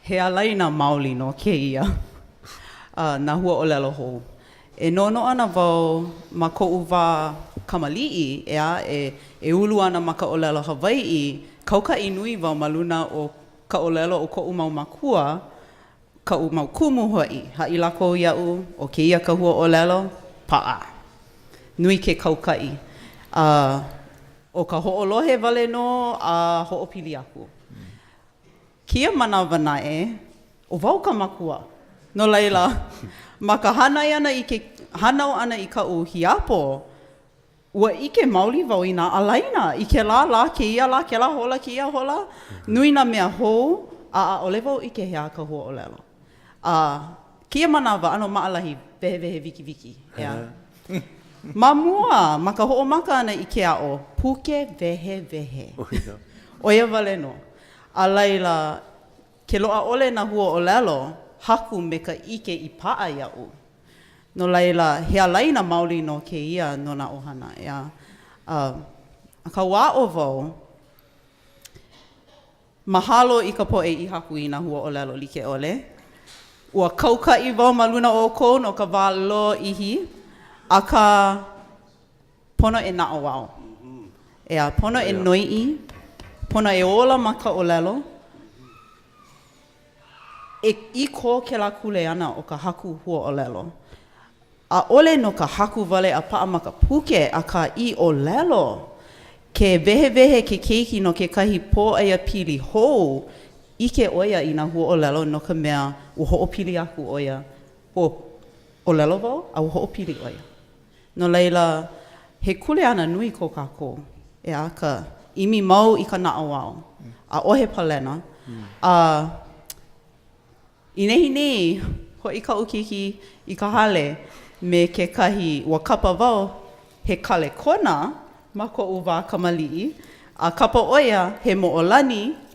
He ālaina maoli nō kēia a nā huaʻōlelo hou. E noʻonoʻo ana wau ma koʻu wā kamaliʻi, ʻeā, e, e ulu ana ma ka ʻōlelo Hawaiʻi, kaukaʻi nui wau ma luna o ka ʻōlelo o koʻu mau mākua, kaʻu mau kumu hoʻi. Haʻi lākou iaʻu, ʻo kēia ka huaʻōlelo, paʻa. Nui ke kaukaʻi. A ʻo ka hoʻolohe wale nō a hoʻopili aku. Kēia manawa naʻe, ʻo wau ka makua. No laila, ma ka hānai ʻana i ke hānau ʻana i kaʻu hiapo, ua ʻike maoli wau i nā ālaina i kēlā lā, kēia lā, kēlā hola, kēia hola, nui nā mea hou, a ʻaʻole wau ʻike he aha ka huaʻōlelo. A kēia manawa, ʻano maʻalahi, wehewehe wikiwiki, ʻeā. Ma mua, ma ka hoʻomaka ʻana i ke aʻo puke wehewehe. ʻO ia wale nō. A laila, ke loaʻa ʻole nā huaʻōlelo, haku me ka ʻike i paʻa iaʻu. No laila, he ālaina maoli nō kēia no nā ʻohana, ʻeā. A, akā ua aʻo wau, mahalo i ka poʻe i haku i nā huaʻōlelo like ʻole. Ua kaukaʻi wau ma luna o ʻoukou no ka wā lōʻihi, akā, Pono e naʻauao. ʻEā, pono e noiʻi, pono e ola ma ka ʻōlelo, e i kō kēlā kuleana o ka haku huaʻōlelo. ʻAʻole no ka haku wale a paʻa ma ka puke, akā i ʻōlelo, ke wehewehe ke keiki no kekahi pōʻaiapili hou, ʻike ʻo ia i nā huaʻōlelo no ka mea ua hoʻopili aku ʻo ia, ua ʻōlelo wau a ua hoʻopili ʻo ia. No laila, he kuleana nui ko kākou, ʻeā, ka ʻimi mau i ka naʻauao. ʻAʻohe palena. A i nehinei, hoʻi kaʻu keiki i ka hale me kekahi, ua kapa wau he kalekona ma koʻu wā kamaliʻi, a kapa ʻo ia he moʻolani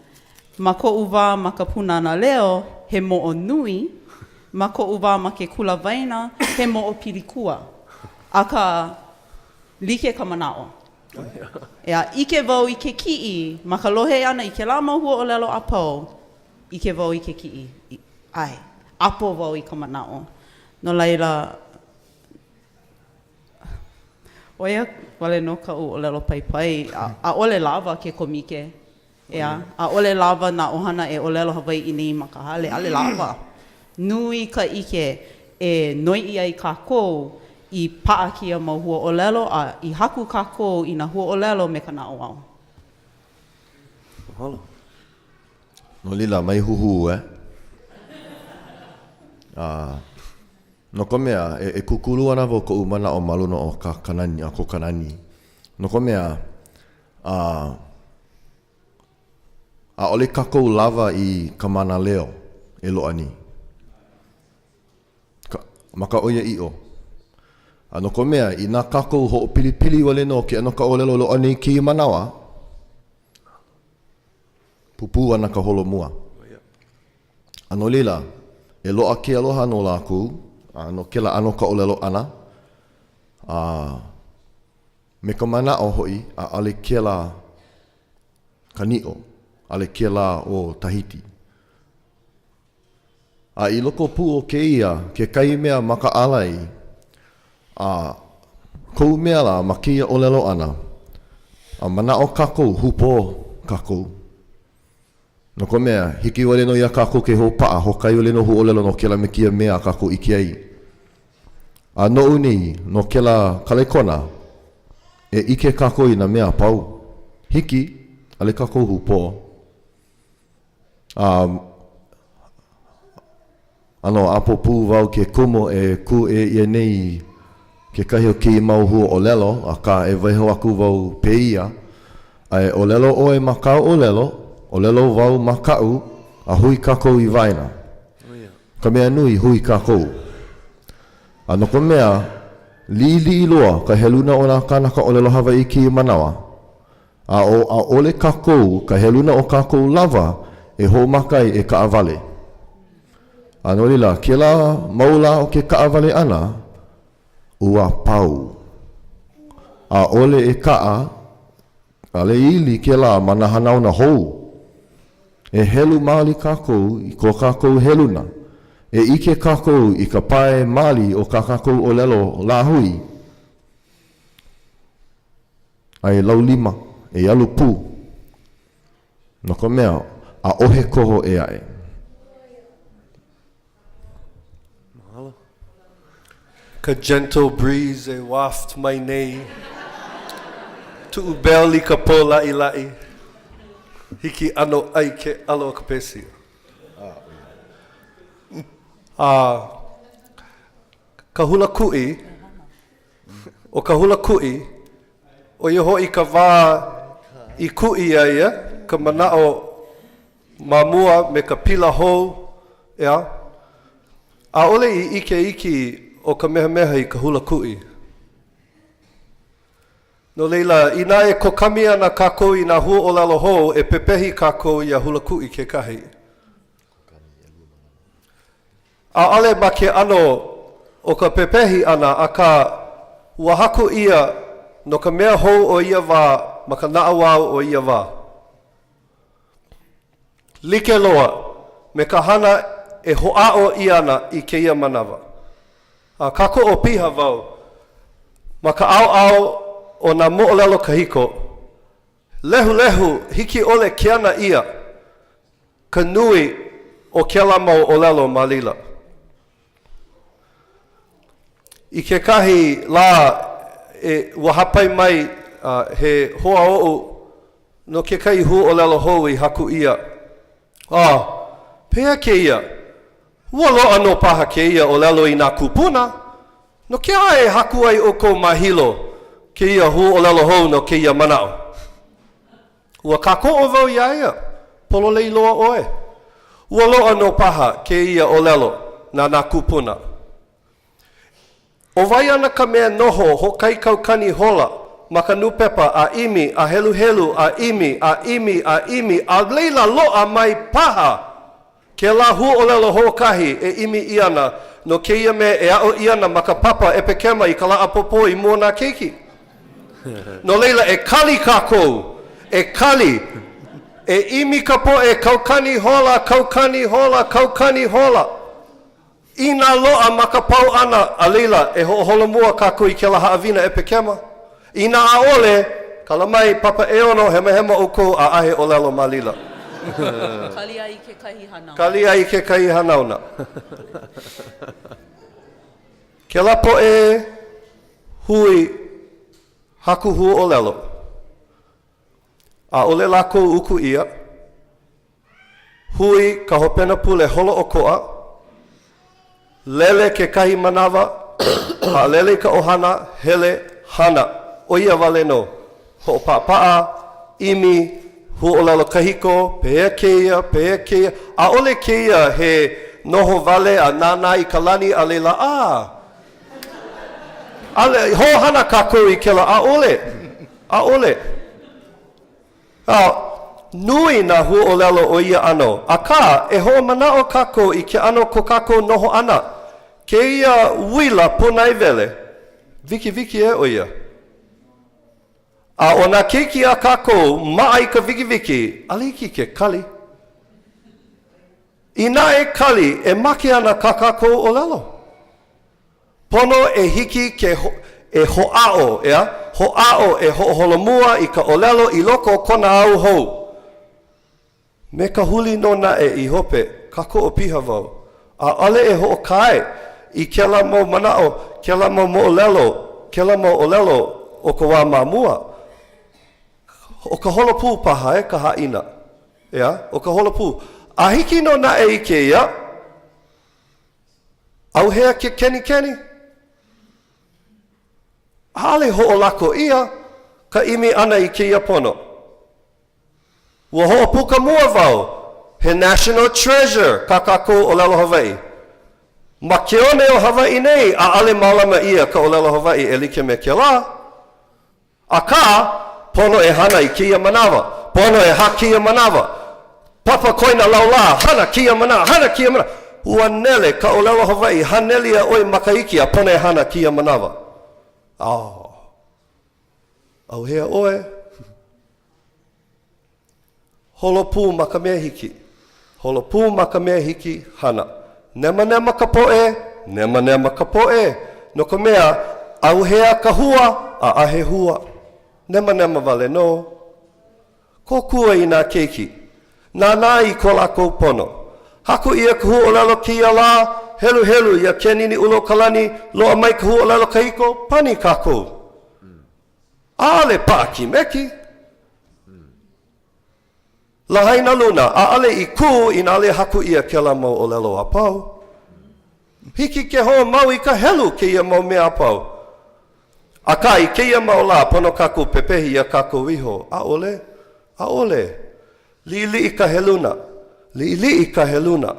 Ma koʻu wā ma ka Pūnana Leo, he moʻo nui, ma koʻu wā ma ke kula waena, he moʻo pilikua. Akā, like ka manaʻo. ʻEā, ʻike wau i ke kiʻi, ma ka lohe ʻana i kēlā mau huaʻōlelo a pau, ʻike wau i ke kiʻi, ʻae, ʻapo wau i ka manaʻo. No laila, ʻo ia wale nō kaʻu ʻōlelo paipai, ʻaʻole lawa ke kōmike. ʻEā, ʻaʻole lawa nā ʻohana e ʻōlelo Hawaiʻi nei ma ka hale, ʻaʻole lawa. Nui ka ʻike e noiʻi ai kākou i paʻa kēia mau huaʻōlelo a i haku kākou i nā huaʻōlelo me ka naʻauao. Mahalo. No laila, mai huhū, eh? A, no ka mea, e, e kūkulu ana wau koʻu manaʻo ma luna o ka, ka nani, a ko ka nani. No ka mea, A ʻaʻole kākou lawa i ka mānaleo e loaʻa nei. Ka, ma ka ʻoiaʻiʻo. A no ka mea, inā kākou hoʻopilipili wale nō ke ʻano ka ʻōlelo loaʻa nei kēia manawa, pupū ana ka holomua. A no laila, e loaʻa ke aloha no lākou, a no kēlā ʻano ka ʻōlelo ʻana, a Me ka manaʻo hoʻi, ʻaʻole kēlā ka niʻo, ʻaʻole kēlā ʻo Tahiti. A i loko pū o kēia, kekahi mea makaʻala i, a. Kohu mea lā ma kēia ʻōlelo ʻana, a manaʻo kākou, hūpō kākou. No ka mea, hiki wale nō iā kākou ke hoʻopaʻa, hoʻokahi wale nō huaʻōlelo no kēlā me kēia mea a kākou ʻike ai. A noʻu nei, no kēlā kalekona, e ʻike kākou i nā mea a pau. Hiki, ʻaʻole kākou hūpō. A ʻano ʻapo pū wau ke kumu e kūʻē ʻia nei kekahi o kēia mau hua ʻōlelo, akā e waiho aku wau pēia, a e ʻōlelo ʻoe ma kāu ʻōlelo, ʻōlelo wau ma kaʻu, a hui kākou i waena. Ka mea nui, hui kākou. A no ka mea, liʻiliʻi loa ka heluna o nā kānaka ʻōlelo Hawaiʻi i kēia manawa, A ʻo ʻaʻole kākou ka heluna o kākou lawa e hoʻomaka ai e kaʻawale. A no laila, kēlā mau lā o ke kaʻawale ʻana, ua pau. ʻAʻole e kaʻa, ʻaʻole e ili kēlā ma nā hanauna hou. E helu maoli kākou i ko kākou heluna. E ʻike kākou i ka pae maoli o kā kākou ʻōlelo lāhui. A e laulima, e alu pū, no ka mea, ʻaʻohe koho ʻē aʻe. Mahalo. Ka gentle breeze e waft mai nei. Tuʻu bell i ka pō laʻilaʻi. Hiki ʻano ʻai ke ʻala o ka pesia. A ka hula kuʻi, ʻO ka hula kuʻi, ʻo ia hoʻi ka wā i kuʻi ʻia ia, ka manaʻo ma mua me ka pila hou, ʻeā? ʻAʻole i ʻike iki ʻo Kamehameha i ka hula kuʻi. No laila, inā e kokami ana kākou i nā huaʻōlelo hou, e pepehi kākou iā hula kuʻi kekahi. ʻAʻole ma ke ʻano o ka pepehi ʻana, akā, ua haku ʻia no ka mea hou o ia wā ma ka naʻauao o ia wā. Like loa me ka hana e hoʻāʻo ʻia ana i kēia manawa. A kākoʻo piha wau ma ka ʻaoʻao o nā moʻolelo kahiko, lehulehu hiki ʻole ke ana ʻia ka nui o kēlā mau ʻōlelo ma laila. I kekahi lā, e, ua hāpai mai he hoa oʻu no kekahi huaʻōlelo hou i haku ʻia. A, pehea kēia? Ua loaʻa nō paha kēia ʻōlelo i nā kūpuna. No ke aha e haku ai ʻoukou ma Hilo kēia huaʻōlelo hou no kēia manaʻo? Ua kākoʻo wau iā ia, pololei loa ʻoe. Ua loaʻa nō paha kēia ʻōlelo na nā kūpuna. ʻO wai ana ka mea noho hoʻokahi kaukani hola ma ka nūpepa a ʻimi a heluhelu a ʻimi a ʻimi a ʻimi a laila loaʻa mai paha Kēlā huaʻōlelo hoʻokahi e ʻimi ʻia ana no kēia mea e aʻo ʻia ana ma ka papa ʻepekema i ka lā ʻapōpō i mua o nā keiki. No laila, e kali kākou, e kali, e ʻimi ka poʻe kaukani hola, kaukani hola, kaukani hola. Inā loaʻa ma ka pau ʻana, a laila, e hoʻoholomua kākou i kēlā haʻawina ʻepekema. Inā ʻaʻole, kala mai, papa ʻeono, hemahema ʻoukou ʻaʻahe ʻōlelo ma laila. Kali ai kekahi hanauna. Kali ai kekahi hanauna. Kēlā poʻe hui haku huaʻōlelo, ʻaʻole lākou uku ʻia. Hui ka hopena pule holoʻokoʻa, lele kekahi manawa, haʻalele i ka ʻohana, hele, hana. ʻO ia wale nō. Hoʻopaʻapaʻa, ʻimi, huaʻōlelo kahiko, pehea kēia, pehea kēia. ʻAʻole kēia he noho wale a nānā i ka lani a laila, ā! ʻAʻole, hoʻohana kākou i kēlā, ʻaʻole, ʻaʻole. A, nui nā huaʻōlelo o ia ʻano, akā, e hoʻomanaʻo kākou i ke ʻano ko kākou noho ʻana. Kēia uila pūnaewele, wikiwiki ē ʻo ia. A ʻo nā keiki a kākou, maʻa i ka wikiwiki, ʻaʻole hiki ke kali. Inā e kali, e make ana kā kākou ʻōlelo. Pono e hiki ke. e hoʻāʻo, ʻeā? Hoʻāʻo e hoʻoholomua i ka ʻōlelo i loko o kona au hou. Me ka huli nō naʻe i hope, kākoʻo piha wau. ʻAʻole e hoʻokae i kēlā mau manaʻo, kēlā mau moʻolelo, kēlā mau ʻōlelo o ka wā ma mua. ʻO ka holo pū paha e ka hāʻina. ʻEā, ʻo ka holo pū. A hiki nō naʻe i kēia, ʻauhea ke kenikeni? ʻAʻole hoʻolako ʻia ka ʻimi ʻana i kēia pono. Ua hoʻopuka mua wau, he national treasure kā kākou ʻōlelo Hawaiʻi. Ma ke one o Hawaiʻi nei, ʻaʻole mālama ʻia ka ʻōlelo Hawaiʻi e like me kēlā. Akā, pono e hana i kēia manawa, pono e ha kēia manawa. Papa koina laulā, hana kēia manawa, hana kēia manawa. Ua nele ka ʻōlelo Hawaiʻi haneli a ʻoi makahiki a pono e hana kēia manawa. Oh. ʻAuhea ʻoe? Holo pū ma ka mea hiki. Holo pū ma ka mea hiki, hana. Nemanema ka poʻe, nemanema ka poʻe, no ka mea, ʻauhea ka hua, ʻaʻahe hua. Nemanema wale nō. Kōkua i nā keiki. Nānā i ko lākou pono. Haku ʻia ka huaʻōlelo kēia lā, heluhelu iā Keaniniʻulaokalani, loaʻa mai ka huaʻōlelo kahiko, pani kākou. ʻAʻole paʻa kimeki. Lahainaluna, ʻaʻole i kū inā ʻaʻole haku ʻia kēlā mau ʻōlelo a pau. Hiki ke hoʻomau i ka helu kēia mau mea a pau. Akā, i kēia mau lā, pono kākou pepehi iā kākou iho. ʻAʻole. ʻAʻole. Liʻiliʻi ka heluna. Liʻiliʻi ka heluna.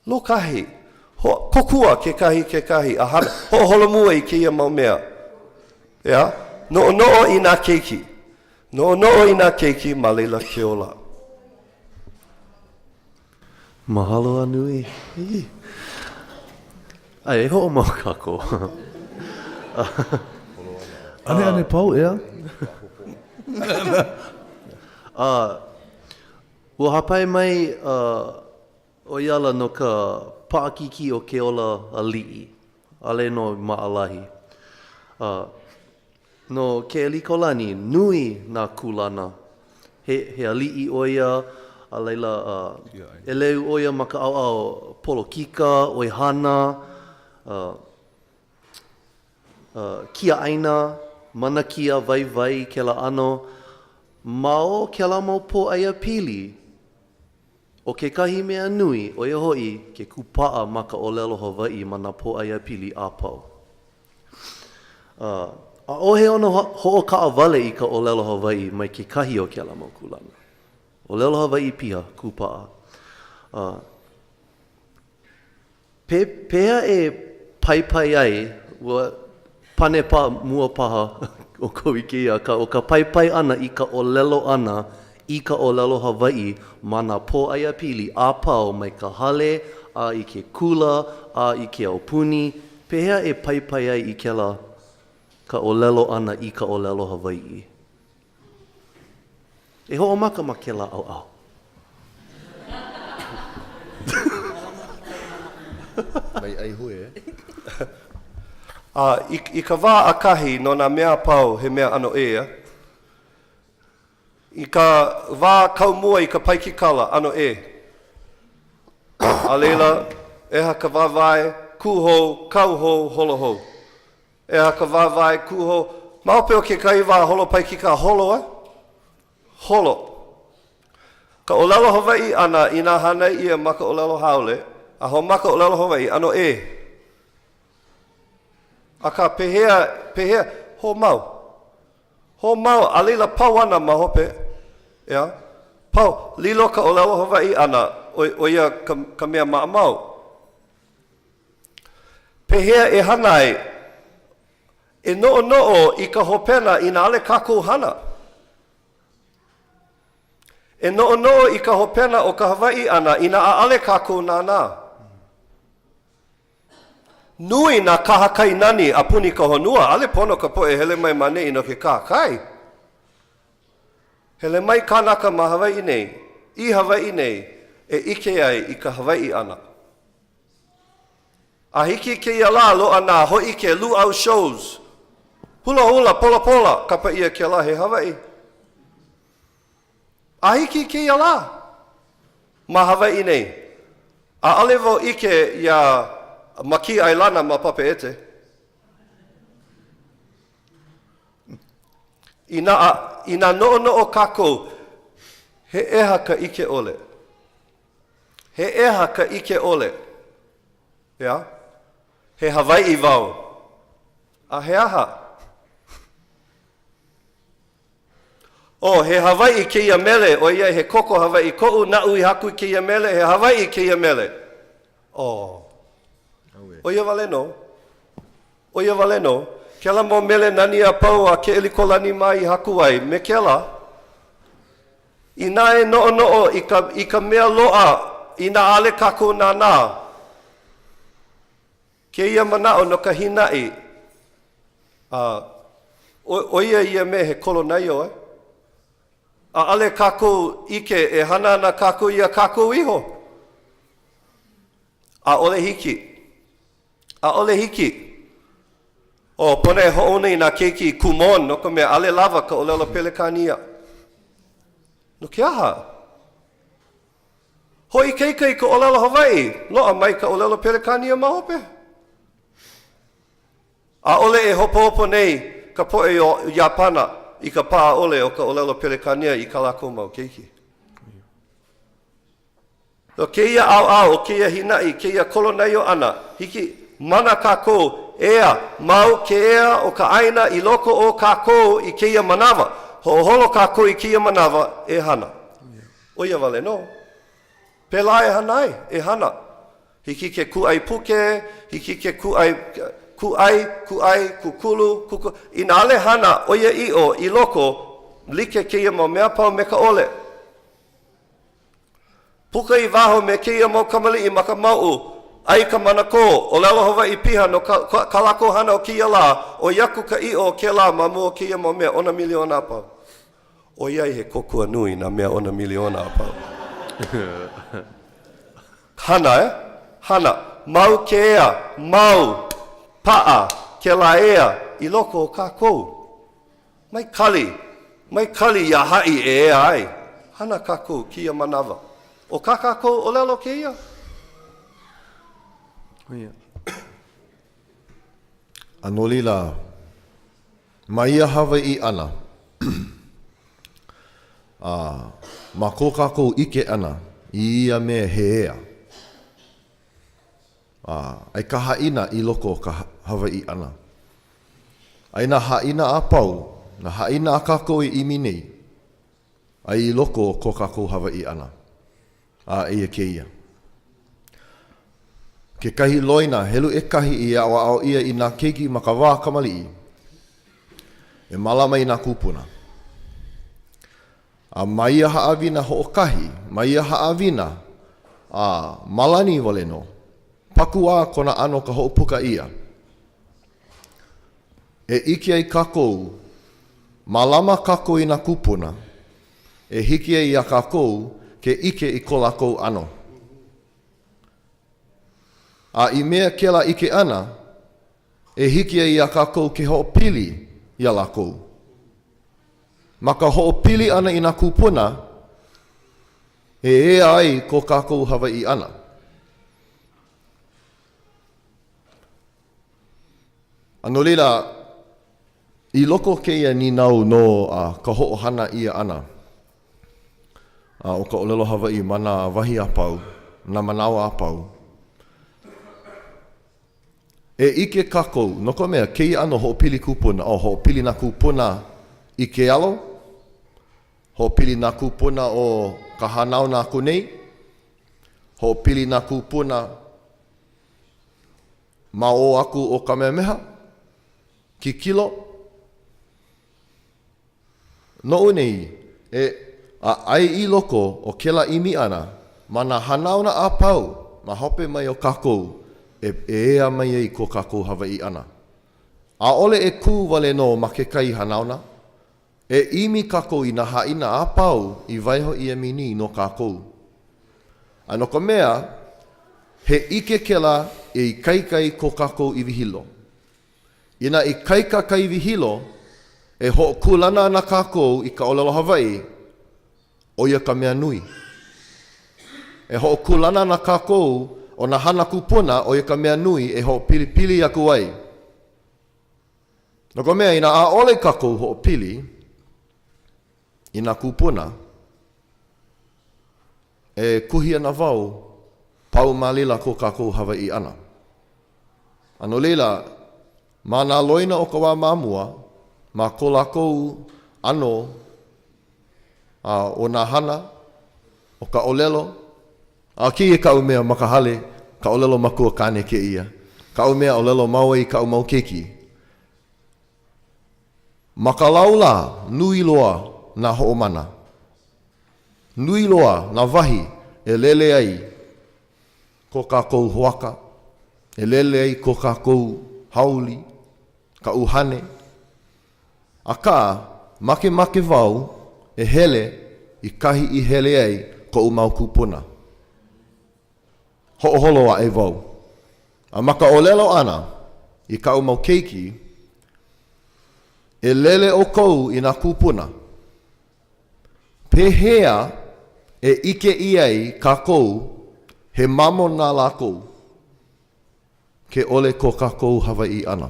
Lōkahi. Ho, kōkua kekahi kekahi a hana, hoʻoholomua i kēia mau mea. ʻEā? Noʻonoʻo i nā keiki. Noʻonoʻo i nā keiki ma laila ke ola. Mahalo a nui. A e hoʻomau kākou. ʻAneʻane pau, ʻeā? A ua hāpai mai ʻo ia ala no ka paʻakikī o ke ola aliʻi, ʻaʻole nō maʻalahi. A no Keʻelikōlani, nui nā kūlana. He, he aliʻi ʻo ia, a laila, ʻeleu ʻo ia ma ka ʻaoʻao polokika, ʻoihana, kiaʻāina, manakia, waiwai, kēlā ʻano. Ma o kēlā mau pōʻaiapili, ʻO kekahi mea nui, ʻo ia hoʻi ke kūpaʻa ma ka ʻōlelo Hawaiʻi ma nā pōʻaiapili a pau. A, ʻaʻohe ona hoʻokaʻawale i ka ʻōlelo Hawaiʻi mai kekahi o kēlā mau kūlana. ʻŌlelo Hawaiʻi piha, kūpaʻa. A, Pe, pehea e paipai ai, ua pane pa, mua paha ʻoukou i kēia, akā, ʻo ka paipai ʻana i ka ʻōlelo ʻana i ka ʻōlelo Hawaiʻi ma nā pōʻaiapili a pau mai ka hale a i ke kula a i ke aupuni, pehea e paipai ai i kēlā ka ʻōlelo ʻana i ka ʻōlelo Hawaiʻi? E hoʻomaka ma kēlā ʻaoʻao. Mai ʻaihue, e. A i, i ka wā ʻakahi no nā mea a pau, he mea ʻano ʻē ia. I ka wā kau mua i ka paikikala, ʻano ʻē. A laila, ʻeha ka wāwae, kū hou, kau hou, holo hou. ʻEha ka wāwae, kū hou. Ma hope o kekahi wā holo paikika, holo a? Holo. Ka ʻōlelo Hawaiʻi ʻana inā hānai ʻia ma ka ʻōlelo haole, a hoʻomaka ʻōlelo Hawaiʻi, ʻano ʻē. Akā, pehea, pehea, hoʻomau. Hoʻomau, a laila pau ana ma hope, ʻeā? Pau, lilo ka ʻōlelo Hawaiʻi ʻana, ʻo, ʻo ia ka, ka mea maʻamau. Pehea e hana ai? E noʻonoʻo i ka hopena inā ʻaʻole kākou hana. E noʻonoʻo i ka hopena o ka Hawaiʻi ʻana inā ʻaʻole kākou nānā. Nui nā kahakai nani a puni ka honua, ʻaʻole pono ka poʻe hele mai ma neʻi no ke kahakai. Hele mai kānaka ma Hawaiʻi nei, i Hawaiʻi nei, e ʻike ai i ka Hawaiʻi ʻana. A hiki i kēia lā, loaʻa nā hōʻike lūʻau shows. Hulahula, polapola, kapa ʻia kēlā he Hawaiʻi. A hiki i kēia lā, ma Hawaiʻi nei, ʻaʻole wau ʻike iā Makī ʻAilana ma Papeete. Inā, inā noʻonoʻo kākou, he ʻeha ka ʻike ʻole. He ʻeha ka ʻike ʻole. ʻEā? He Hawaiʻi wau. A he aha? Oh, he Hawaiʻi kēia mele, ʻoiai he koko Hawaiʻi koʻu, naʻu i haku i kēia mele, he Hawaiʻi kēia mele. Oh. ʻO ia wale nō. ʻO ia wale nō. Kēlā mau mele nani a pau a Keʻelikōlani mā i haku ai, me kēlā. Inā e noʻonoʻo i ka, i ka mea loaʻa, inā ʻaʻole kākou nānā. Kēia manaʻo no ka hīnaʻi, a ʻo ia ia mea he kolonaio, eh? ʻAʻole kākou ʻike e hana ana kākou iā kākou iho. ʻAʻole hiki. ʻAʻole hiki. Oh, pono e hoʻouna i nā keiki i Kumon no ka mea ʻaʻole lawa ka ʻōlelo Pelekānia. No ke aha? Hoʻoikaika i ka ʻōlelo Hawaiʻi, loaʻa mai ka ʻōlelo Pelekānia ma hope. ʻAʻole e hopohopo nei ka poʻe o Iāpana i ka paʻa ʻole o ka ʻōlelo Pelekānia i kā lākou mau keiki. No kēia ʻaoʻao o kēia hīnaʻi, kēia kolonaio ʻana, hiki, mana kākou, ea, mau ke ea o ka ʻāina i loko o kākou i kēia manawa. Hoʻoholo kākou i kēia manawa e hana. ʻO ia wale nō. Pēlā e hana ai, e hana. Hiki ke kūʻai puke, hiki ke kūʻai, kūʻai, kūʻai, kūkulu, kūkulu. Inā ʻaʻole hana ʻoiaʻiʻo i loko, like kēia mau mea a pau me ka ʻole. Puka i waho me kēia mau kamaliʻi ma ka mauʻu, ʻai ka manakō, ʻōlelo Hawaiʻi piha no ka, ka, kā lākou hana o kēia lā, ʻoi aku ka ʻiʻo o kēlā ma mua o kēia mau mea ʻona miliona a pau. ʻOiai he kōkua nui nā mea ʻona miliona a pau. Hana, eh? Hana. Mau ke ea, mau, paʻa, kēlā ea i loko o kākou. Mai kali, mai kali iā haʻi e ea ai. Hana kākou kēia manawa. ʻO kā kākou ʻōlelo kēia? A no laila, ma ia Hawaiʻi ʻana, a ma ko kākou ʻike ʻana i ia mea he ea, A ai ka haʻina i loko o ka Hawaiʻi ʻana. Ai nā haʻina a pau, nā haʻina a kākou e ʻimi nei, ai i loko o ko kākou Hawaiʻi ʻana. A eia kēia. Kekahi loina helu ʻekahi i aʻoaʻo ʻia i nā keiki ma ka wā kamaliʻi, e mālama i nā kūpuna. A ma ia haʻawina hoʻokahi, ma ia haʻawina a malani wale nō, pakuʻā kona ʻano ka hoʻopuka ʻia. E ʻike ai kākou, mālama kākou i nā kūpuna, e hiki ai iā kākou ke ʻike i ko lākou ʻano. A i mea kēlā ʻike ʻana, e hiki ai iā kākou ke hoʻopili iā lākou. Ma ka hoʻopili ʻana i nā kūpuna e ea ai ko kākou Hawaiʻi ʻana. A no laila, i loko o kēia nīnau no ka hoʻohana ʻia ʻana o ka ʻōlelo Hawaiʻi ma nā wahi a pau, nā manawa a pau, E ʻike kākou, no ka mea, kēia ʻano hoʻopili kūpuna, oh, hoʻopili nā kūpuna i ke alo, hoʻopili nā kūpuna o ka hanauna aku nei, hoʻopili nā kūpuna ma ʻō aku o Kamehameha, kikilo, Noʻu nei, e, a ʻai i loko o kēlā ʻimi ʻana ma nā hanauna a pau ma hope mai o kākou e ea mai ai ko kākou Hawaiʻi ʻana. ʻAʻole e kū wale nō ma kekahi hanauna. E ʻimi kākou i nā haʻina a pau i waiho ʻia mai nei no kākou. A no ka mea, he ʻike kēlā e ikaika ai ko kākou iwi hilo. Inā ikaika ka iwi Hilo, e hoʻokūlana ana kākou i ka ʻōlelo Hawaiʻi, ʻo ia ka mea nui. E hoʻokūlana ana kākou ʻo nā hana kūpuna, ʻo ia ka mea nui e hoʻopilipili aku ai. No ka mea, inā ʻaʻole kākou hoʻopili i nā kūpuna, e kuhi ana wau, pau malila ko kākou Hawaiʻi ʻana. A no laila, ma nā loina o ka wā ma mua, ma ko lākou ʻano a ʻo nā hana, ʻo ka ʻōlelo, A kēia kaʻu mea ma ka hale, ka ʻōlelo makua kāne kēia, kaʻu mea ʻōlelo mau ai i kaʻu mau keiki. Ma ka laulā, nui loa nā hoʻomana. Nui loa nā wahi e lele ai ko kākou hoaka, e lele ai ko kākou hauli, ka ʻuhane. Akā, makemake wau e hele i kahi i hele ai koʻu mau kūpuna. Hoʻoholo aʻe wau. A ma ka ʻōlelo ʻana i kaʻu mau keiki, E lele ʻoukou i nā kūpuna. Pehea e ʻike ʻia ai kākou he mamo na lākou ke ʻole ko kākou Hawaiʻi ʻana?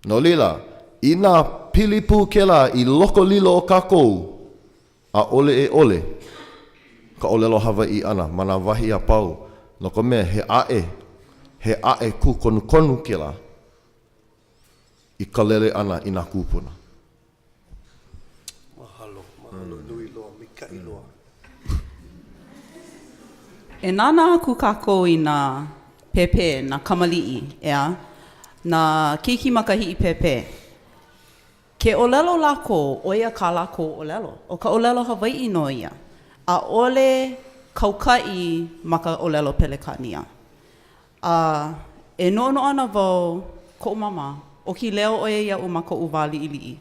No laila, inā pili pū kēlā i loko lilo o kākou, ʻaʻole e ʻole ka ʻōlelo Hawaiʻi ʻana ma nā wahi a pau, no ka mea, he ʻaʻe, he ʻaʻe kūkonukonu kēlā i ka lele ʻana i nā kūpuna. Mahalo, mahalo nui loa, maikaʻi loa. E nānā aku kākou i nā pēpē, nā kamaliʻi, ʻeā, nā keiki makahiʻi pēpē. Ke ʻōlelo lākou, ʻo ia kā lākou ʻōlelo. ʻO ka ʻōlelo Hawaiʻi nō ia. ʻAʻole kaukaʻi ma ka ʻōlelo Pelekānia. A e noʻonoʻo ana wau, koʻu māmā, ʻoki leo ʻo ia iaʻu ma koʻu wā liʻiliʻi.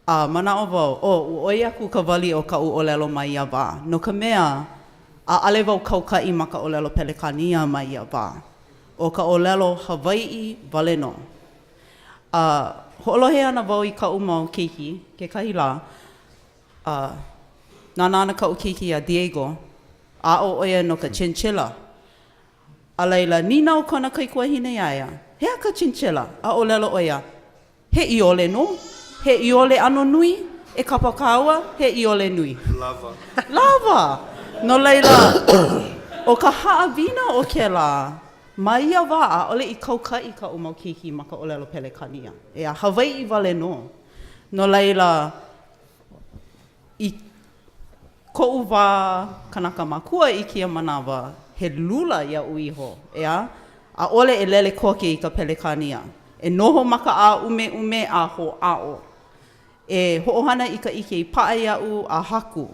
A manaʻo wau, oh, ua ʻoi aku ka wali o kaʻu ʻōlelo ma ia wā, no ka mea, ʻaʻale wau kaukaʻi ma ka ʻōlelo Pelekānia ma ia wā. ʻO ka ʻōlelo Hawaiʻi wale nō. A hoʻolohe ana wau i kaʻu mau keiki kekahi lā, a nānā ana kaʻu keiki iā Diego, aʻo ʻo ia no ka chinchilla. A laila, nīnau kona kaikuahine iā ia, He aha ka chinchilla? A ʻōlelo ʻo ia, He ʻiole nō. He ʻiole ʻano nui. E kapa kāua, he ʻiole nui. Lawa. Lawa! No laila, ʻo ka haʻawina o kēlā, ma ia wā, ʻaʻole i kaukaʻi kaʻu mau keiki ma ka ʻōlelo Pelekānia. ʻEā, Hawaiʻi wale nō. No laila, i koʻu wā kanaka makua i kēia manawa, he lula iaʻu iho, ʻeā? ʻAʻole e lele koke i ka Pelekānia. E noho ma ka ʻāʻumeʻume a hoʻāʻo. E hoʻohana i ka ʻike i paʻa iaʻu a haku.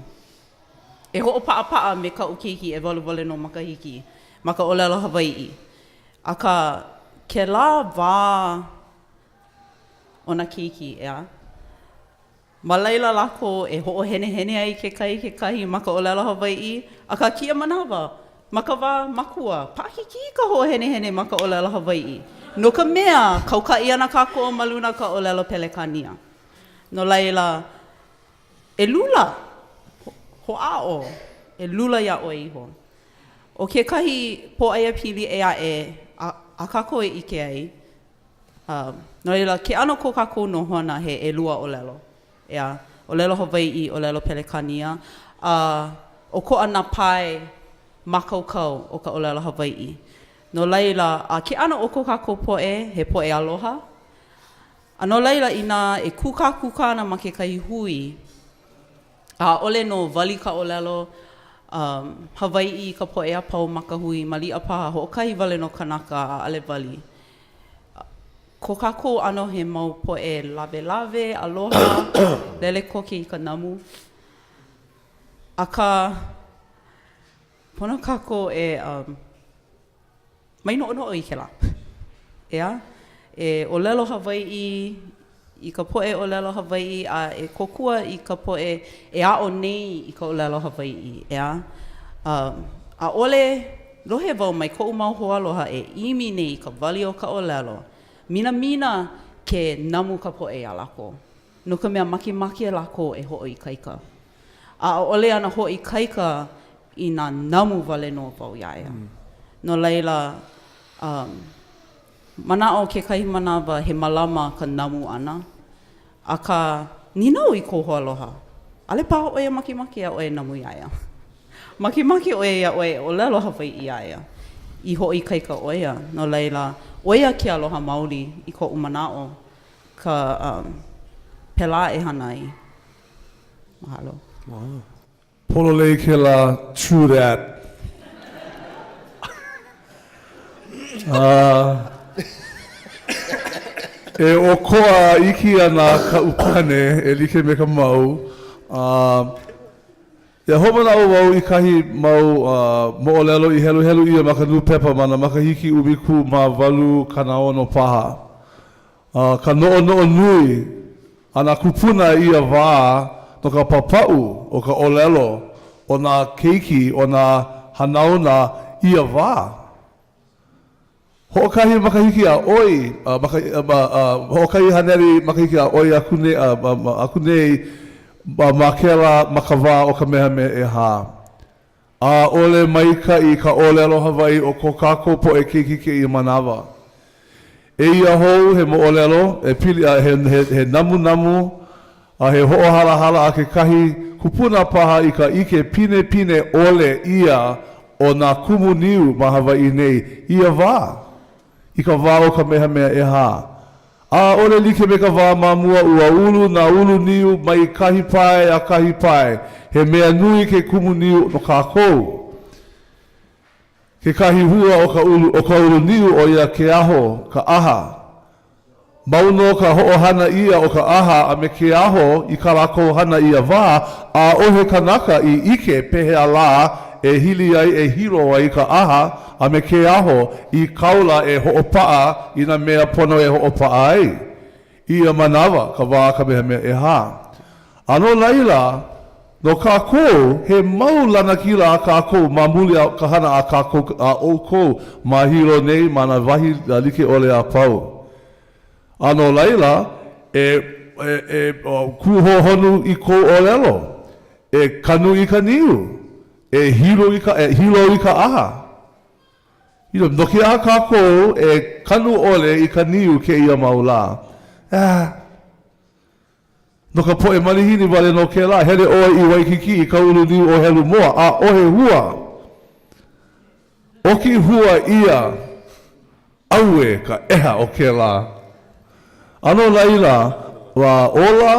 E hoʻopaʻapaʻa me kaʻu keiki ʻewalu wale nō makahiki ma ka ʻōlelo Hawaiʻi. Akā, kēlā wā o nā keiki, ʻeā? Ma laila lākou e hoʻohenehene ai kekahi kekahi ma ka ʻōlelo Hawaiʻi, akā kēia manawa, ma ka wā makua, paʻakikī ka hoʻohenehene ma ka ʻōlelo Hawaiʻi, no ka mea, kaukaʻi ana kākou ma luna o ka ʻōlelo Pelekānia. No laila, e lula, hoʻāʻo, e lula iā ʻoe iho. ʻO kekahi pōʻaiapili ʻē aʻe a, a kākou e ʻike ai, A, no laila, ke ʻano ko kākou nohona he ʻelua ʻōlelo, ʻeā, ʻōlelo Hawaiʻi, ʻōlelo Pelekānia, a ʻokoʻa nā pae mākaukau o ka ʻōlelo Hawaiʻi. No laila, a ke ʻano o ko kākou poʻe, he poʻe aloha, a no laila, inā e kūkākūkā ana ma kekahi hui, ʻAʻole nō wali ka ʻōlelo Hawaiʻi i ka poʻe a pau ma ka hui, maliʻa paha hoʻokahi wale nō kanaka ʻaʻole wali. Ko kākou ʻano he mau poʻe lawelawe, aloha, lele koke i ka namu. Akā, pono kākou e Mai noʻonoʻo i kēlā. ʻEā? E ʻōlelo Hawaiʻi i ka poʻe ʻōlelo Hawaiʻi a e kōkua i ka poʻe e aʻo nei i ka ʻōlelo Hawaiʻi, ʻeā? ʻAʻole lohe wau mai koʻu mau hoaaloha e ʻimi nei i ka wali o ka ʻōlelo. Minamina ke namu ka poʻe iā lākou, no ka mea makemake lākou e hoʻoikaika. A ʻaʻole ana hoʻoikaika inā namu wale nō wau iā ia. No laila, um, manaʻo kekahi manawa he mālama ka namu ʻana, akā, nīnau i kou hoaloha, ʻaʻole paha ʻo ia makemake iā ʻoe e namu iā ia. Makemake ʻo ia iā ʻoe e ʻōlelo Hawaiʻi iā ia, i hoʻoikaika ʻo ia. No laila, ʻo ia ke aloha maoli i koʻu manaʻo, ka um, pēlā e hana ai. Mahalo. Pololei kēlā, true that. E ʻokoʻa iki ana kaʻu pane e like me ka mau. Ia hoʻomanaʻo wau i kahi mau moʻolelo i heluhelu ʻia ma ka nūpepa ma nā makahiki 1860 paha. Ka noʻonoʻo nui a nā kūpuna i ia wā no ka papaʻu o ka ʻōlelo o nā keiki o nā hanauna i ia wā. Hoʻokahi makahiki a ʻoi, hoʻokahi haneli makahiki a ʻoi aku nei, aku nei ma kēlā ma ka wā o Kamehameha ʻEhā. ʻAʻole maikaʻi ka ʻōlelo Hawaiʻi o ko kākou poʻe keiki kēia manawa. Eia hou he moʻolelo e pili a he, he, he namunamu a he hoʻohalahala a kekahi kupuna paha i ka ʻike pinepine ʻole ʻia o nā kumu niu ma Hawaiʻi nei i ia wā, i ka wā o Kamehameha ʻEhā. ʻAʻole like me ka wā ma mua ua ulu nā ulu niu mai kahi pae a kahi pae. He mea nui ke kumu niu no kākou. Kekahi hua o ka ulu o ka ulu niu ʻo ia ke aho, ka ʻaha. Mau nō ka hoʻohana ʻia o ka ʻaha a me ke aho i kā lākou hana i ia wā, ʻaʻohe kanaka i ʻike pehea lā e hili ai e hilo ai ka ʻaha a me ke aho i kaula e hoʻopaʻa i nā mea pono e hoʻopaʻa ai. I ia manawa, ka wā Kamehameha ʻEhā. A no laila, no kākou, he mau lanakila a kākou ma muli o ka hana a kākou a ʻoukou ma Hilo nei ma nā wahi like ʻole a pau. A no laila, e, e, e kūhohonu i kou ʻōlelo, e kanu i ka niu, e hilo i ka, e hilo i ka ʻaha. You know, no ke aha kākou e kanu ʻole i ka niu kēia mau lā? Ah. No ka poʻe malihini wale nō kēlā. Hele ʻoe i Waikīkī i ka ulu niu ʻo Helumoa, ʻaʻohe hua. ʻOki hua ʻia, auē ka ʻeha o kēlā. A no laila, ua ola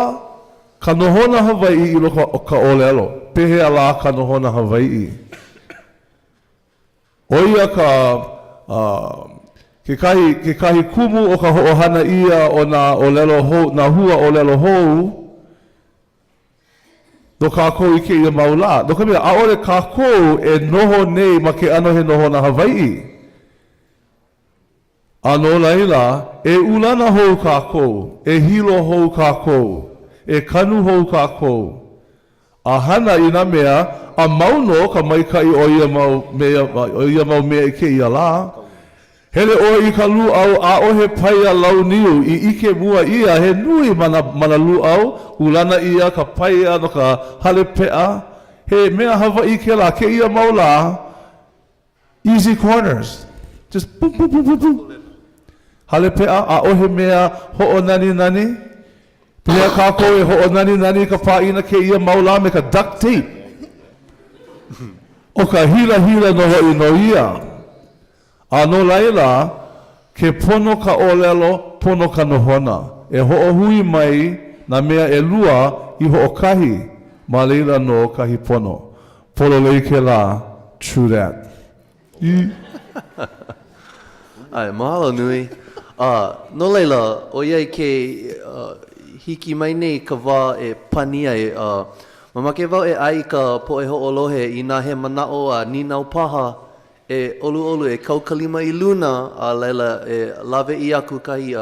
ka nohona Hawaiʻi i loko o ka ʻōlelo. Pehea lā ka nohona Hawaiʻi? ʻO ia ka, kekahi, kekahi kumu o ka hoʻohana ʻia o nā ʻōlelo hou, nā hua ʻōlelo hou no kākou i kēia mau lā. No ka mea, ʻaʻole kākou e noho nei ma ke ʻano he nohona Hawaiʻi. A no laila, e ulana hou kākou, e hilo hou kākou, e kanu hou kākou, a hana i nā mea a mau nō ka maikaʻi o ia mau mea, o ia mau mea i kēia lā. Hele ʻoe i ka lūʻau ʻaʻohe paia lau niu i ʻike mua ʻia he nui ma nā ma nā lūʻau, ulana ʻia ka paia no ka hale peʻa, he mea Hawaiʻi kēlā kēia mau lā, Easy corners. Just boom, boom, boom, boom, boom. Hale peʻa, ʻaʻohe mea hoʻonaninani. Pehea kākou e hoʻonaninani i ka pāʻina kēia mau lā me ka duct tape? ʻO ka hilahila nō hoʻi nō ia. A no laila, ke pono ka ʻōlelo, pono ka nohona. E hoʻohui mai nā mea ʻelua i hoʻokahi, ma laila nō kahi pono. Pololei kēlā, true that. I. ʻAe, mahalo nui. A, no laila, ʻoiai ke hiki mai nei ka wā e pani ai, mamake wau e ʻae i ka poʻe hoʻolohe inā he manaʻo a nīnau paha e ʻoluʻolu e kau ka lima i luna, a laila e lawe ʻia aku kahi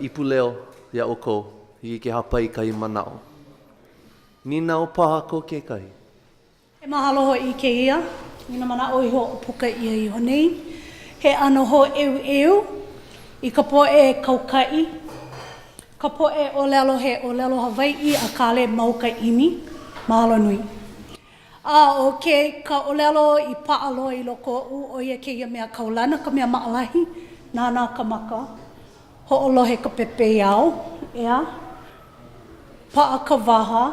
ipu leo iā ʻoukou, hiki ke hāpai i kahi manaʻo. Nīnau paha ko kekahi. He mahalo hoʻi i kēia i nā manaʻo i hoʻopuka ʻia iho nei. He ʻano hōʻeuʻeu. I ka poʻe kaukaʻi, ka poʻe ʻōlelo he ʻōlelo Hawaiʻi a kāle mau ka ʻimi, mahalo nui. A ʻo ke ka ʻōlelo i paʻa loa i loko oʻu, ʻo ia kēia mea kaulana, ka mea maʻalahi, nānā ka maka, hoʻolohe ka pepeiao, ʻeā? Paʻa ka waha,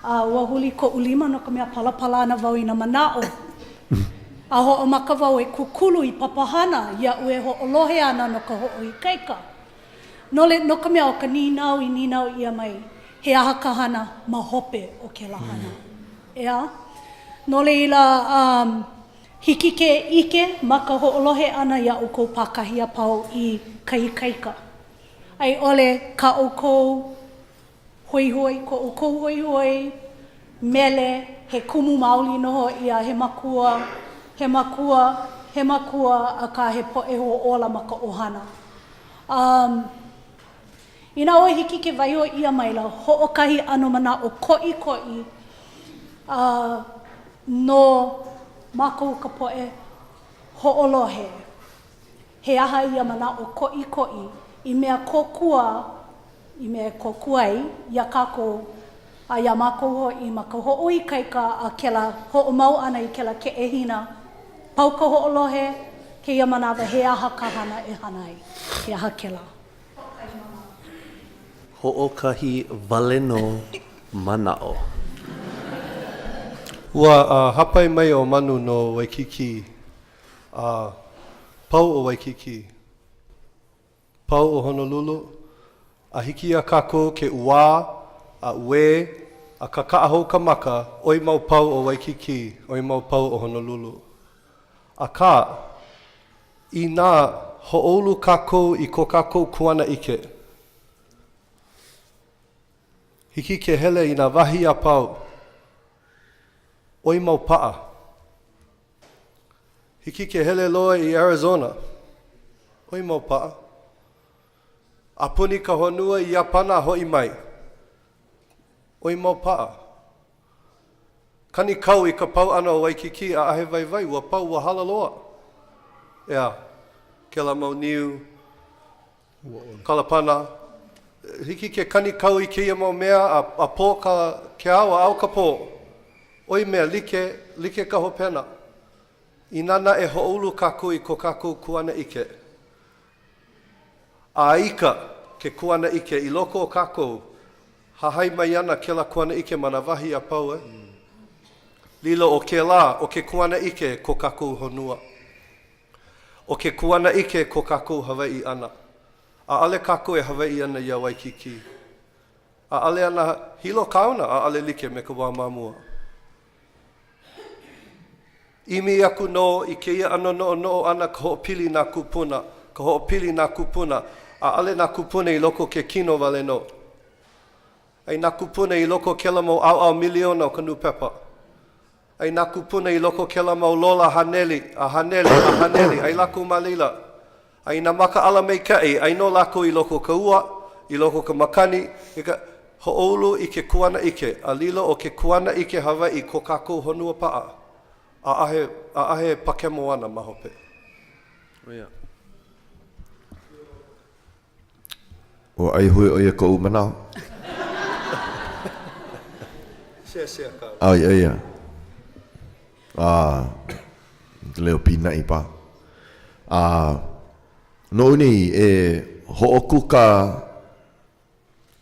a ua huli koʻu lima no ka mea palapala ana wau i nā manaʻo. A hoʻomaka wau e kūkulu i papahana iaʻu e hoʻolohe ana no ka hoʻoikaika. No le, no ka mea ʻo ka nīnau i nīnau ʻia mai, he aha ka hana ma hope o kēlā hana? ʻEā? No laila, um, hiki ke ʻike ma ka hoʻolohe ʻana iā ʻoukou pākahi a pau i ka ikaika. A i ʻole kā ʻoukou hoihoi, ko ʻoukou hoihoi, mele, he kumu maoli nō hoʻi a he makua, he makua, he makua, akā he poʻe hoʻōla ma ka ʻohana. Um, inā ʻoe hiki ke waiho ʻia maila hoʻokahi ʻano manaʻo koʻikoʻi uh, no mākou ka poʻe hoʻolohe, he aha ia manaʻo koʻikoʻi i mea kōkua i mea e kōkua ai iā kākou a iā mākou hoʻi ma ka hoʻoikaika a kēlā hoʻomau ʻana i kēlā keʻehina, pau ka hoʻolohe, kēia manawa he aha ka hana e hana ai, he aha kēlā? Hoʻokahi wale nō manaʻo. Ua hāpai mai ʻo Manu no Waikīkī, a pau ʻo Waikīkī. Pau ʻo Honolulu, a hiki iā kākou ke ʻuā, a uē, a kakaʻa hou ka maka, ʻoi mau pau ʻo Waikīkī, ʻoi mau pau ʻo Honolulu. Akā, inā hoʻoulu kākou i ko kākou kuanaʻike, hiki ke hele i nā wahi a pau, ʻoi mau paʻa. Hiki ke hele loa i Arizona, ʻoi mau paʻa. A puni ka honua i Iāpana a hoʻi mai, ʻoi mau paʻa. Kanikau i ka pau ʻana o Waikīkī, ʻaʻahe waiwai, ua pau, ua hala loa. ʻEā, kēlā mau niu, Kalapana, hiki ke kanikau i kēia mau mea a, a pō ka, ke ao a ao ka pō. ʻOi mea like, like ka hopena. Inā naʻe hoʻoulu kākou i ko kākou kuanaʻike, a ika ke kuanaʻike i loko o kākou, hahai mai ana kēlā kuanaʻike ma nā wahi a pau e. Lilo ʻo kēlā, ʻo ke kuanaʻike ko kākou honua. ʻO ke kuanaʻike ko kākou Hawaiʻi ʻana. ʻAʻole kākou e Hawaiʻi ana iā Waikīkī. ʻAʻole ana Hilo kāuna, ʻaʻole like me ka wā ma mua. ʻImi aku nō i kēia ʻano noʻonoʻo ʻana ka hoʻopili nā kūpuna, ka hoʻopili nā kūpuna. ʻAʻole nā kūpuna i loko o ke kino wale nō. Ai nā kūpuna i loko o kēlā mau ʻaoʻao miliona o ka nūpepa. Ai nā kūpuna i loko o kēlā mau lola haneli, a haneli, a haneli, ai lākou ma laila. A i nā makaʻala maikaʻi, ai nō lākou i loko o ka ua, i loko o ka makani, i ka hoʻoulu i ke kuanaʻike, a lilo ʻo ke kuanaʻike Hawaiʻi ko kākou honua paʻa. ʻAʻahe, ʻaʻahe pakemo ana ma hope. Ua ʻaihue ʻo ia koʻu manaʻo. ʻAe, ʻae, a leo pīnaʻi paha. A noʻu nei e hoʻokuka